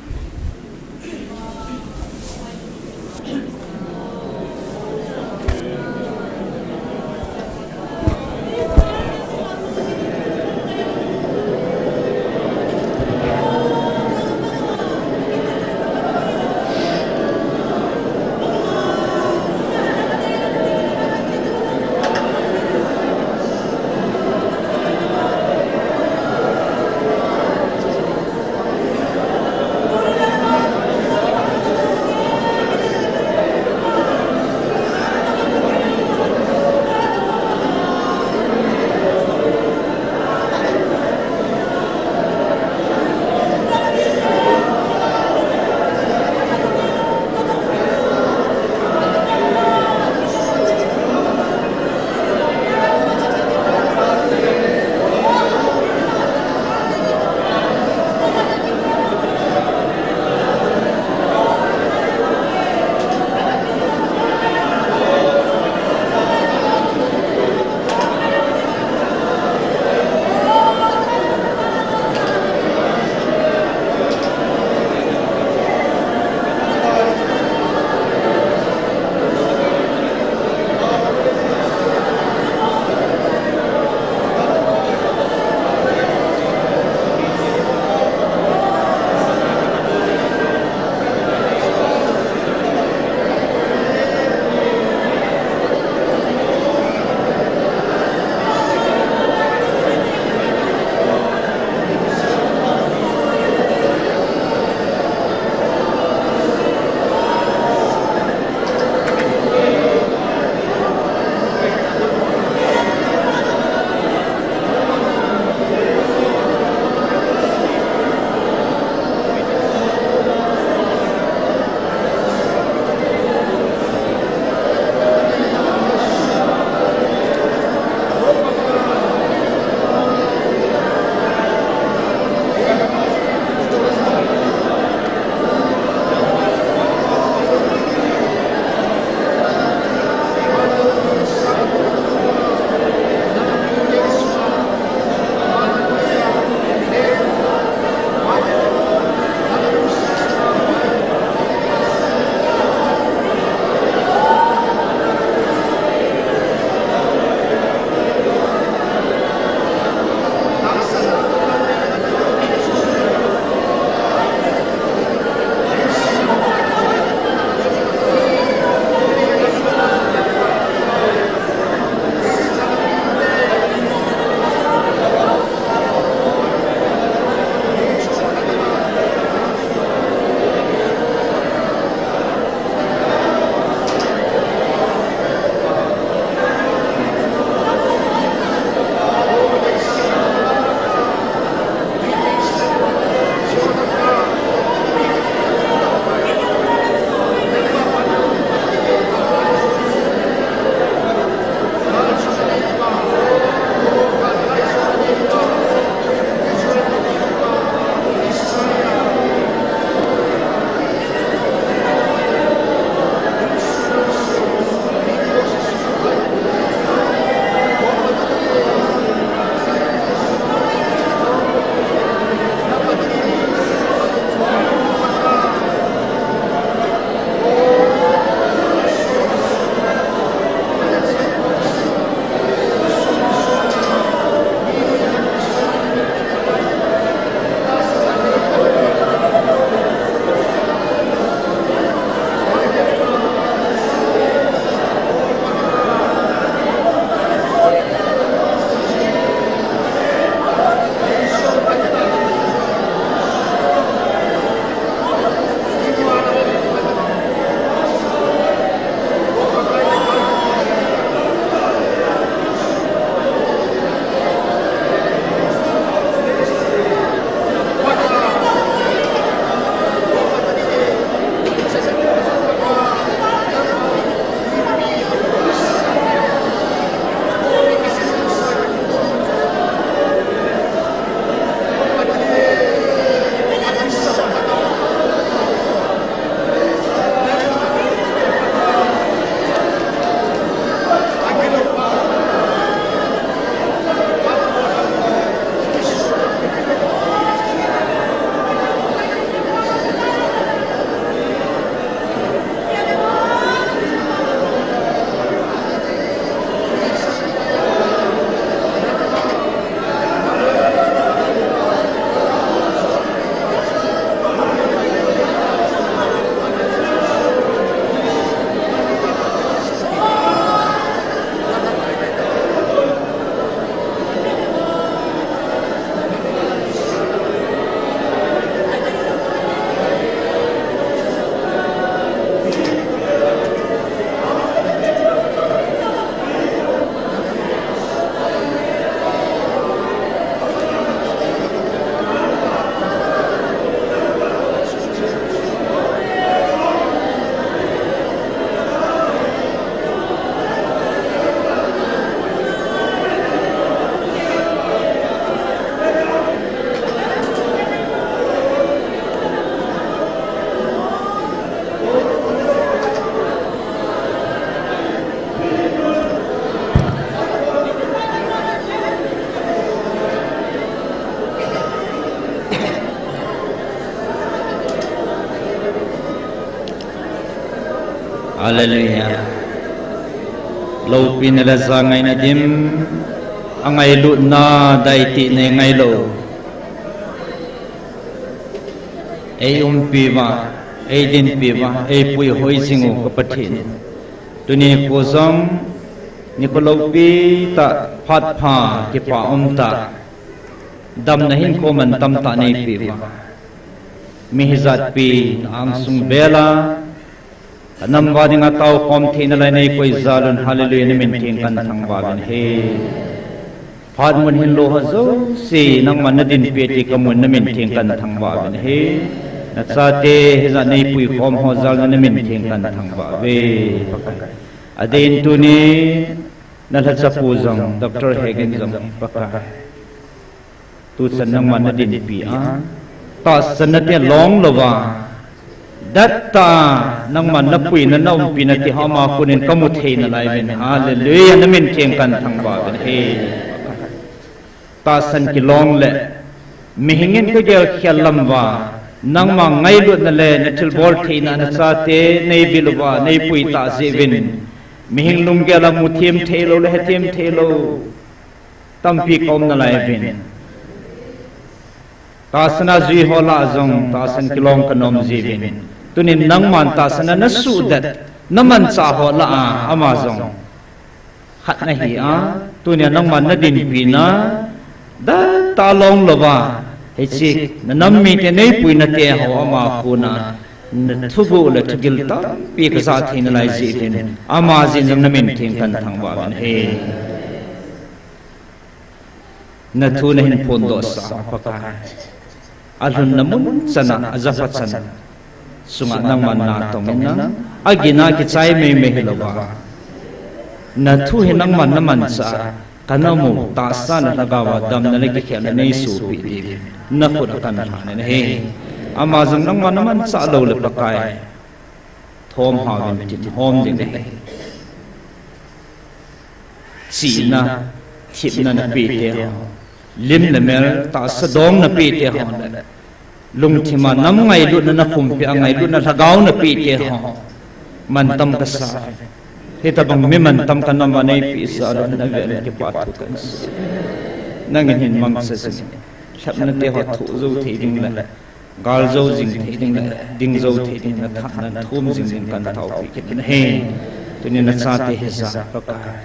Hallelujah. Loupina le jangaina dim, angailutna daitihna ngailou, eiumpi uva, eidinpi uva, eipuihoi jing u ka Pathen, tuni nikho jong nikho loupi tah, phat pha, kipa umtah, damna hinkho mantam tah neipe uva, mi hijatpi na angsung bela, kanam uva dinga taokhom theina lai neikoi jal un, Hallelujah, namin theng kathangvah uvin ahi. Phat mun hinlou ho jouse nangman nadinpi ti kamun, namin theng kathangvah uvin ahi. Nachate hijat neipuikhom ho jal un namin theng kathangvah uve, Pakai. Adeh in tuni nalhachapu jong Doctor Hegin jong, Pakai, tuchan nangman nadinpi a, tahsanna te long louva, dattah a nangman napuina naumpina ti ho ama konin kamu theina lai uvin, Hallelujah, namin theng kathangvah uvin ahi. Tahsan kilong le mihing in kagel khel lam uva, nangma ngailutna le nathilbol theina, nachate neivil uva neipui tah jeh uvin, mihing lunggel a muthem theilou le hethem theilou tampi kaum nalai uvin, tahsan a jui ho lah a jong tahsan kilong kanom jiuvin, tunin nangman tahsan a nasuhdet, namanchah ho lah a ama jong khat nahi a, tunia nangman nadinpina dattah a long louva, hiche nanam mite neipuina te ho ama kona nathuguh le thugil tampi kajah theina lai jeh uvin, ama jeh in jong namin theng kathangvah uvin ahi. Nathu nahin phondohsah, Pakai, alhunna mun chan a, ajapha chan sunga nangman natong in, agin a kichai meimei hilouva, nathu hi nangman namanchah a, kanamu tahsa le lhagao a damna le kikhelna neisopeh diuvin nakhut a kalhan in ahi. Ama jong nangman namanchah lou le, Pakai, thomha uvin tin hom ding ahi. Chihna, thepna napeh te ho, lim le mel, tahsa dong napeh te ho le, lungthim a nam ngailutna nakhumpi a, ngailutna lhagao napeh te ho, mantam kasa uve. Hitobang mi mantam kanam uva neipeh jal un navel in kipa thu kahin sei. Nangin hin mangcha jing in, lhepna te ho thoh jou thei ding le, gal jou jing thei ding le, ding jou thei ding le, tha nathum jing ding kahin taopi kit in ahi. Tuni nachate hijat, Pakai,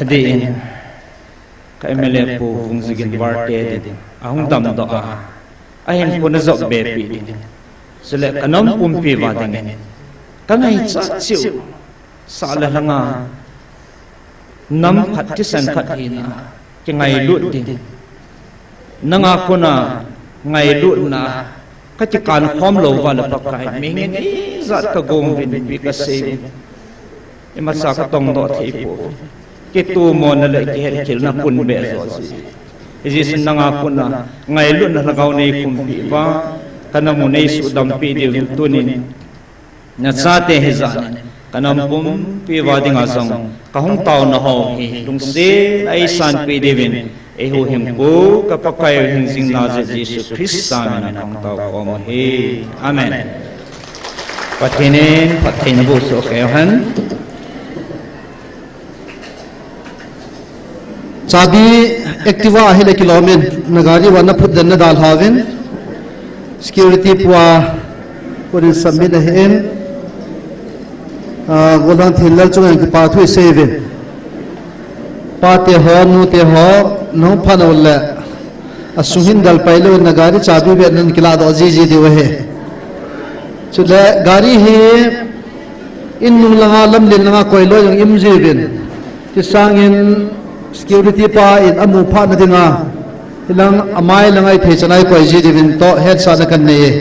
adeh in ka M L A Pu Vungzigin Varte din ahung damdoh a, ahinkho najop be pi ding, chule kanam pumpi uva dingin kangaichat cheh u, sah le lhanga nam khat thisan khat hina kingailut ding, nanga kona ngailutna kakikan khom louva le, Pakai, mihing in ijat kagong uvin, ipi kasei uvin, imacha katongdoh thei pouvin, kitomona le kihetkhelna pun beh jo ji. Hijeh chun nanga kona ngailutna lhagao neikhumpi uva, kanam u neisuhdampi diuvin tunin nachate hijat in kanam pumpi uva dinga jong kahung taona ho hi lungset a eisanpeh diuvin, eihuhhingpu ka Pakai u hingjingna jeh Jesu Christa min a kahung taokhom u ahi. Amen. Pathen in phattheina boh soh keiyu hen. Chabi Activa ahile kilom in, nagari uva naphutden nadalha uvin, security pu a konin submit ahin, ah, Golhang Thenlal chunga kipa thu isei uvin. Pate ho, nute ho, nahung phat uleh, asung hin delpai louvin nagari chabi beh nakiladoh jiji diu ahi. Chule gari hi in nung langa, lamlen langa koilou jong um jiuvin, chusangin security pa in amu phatna dinga, hilang amai langa ithei chan a ikoi ji diuvin toh hetsahna kanei e.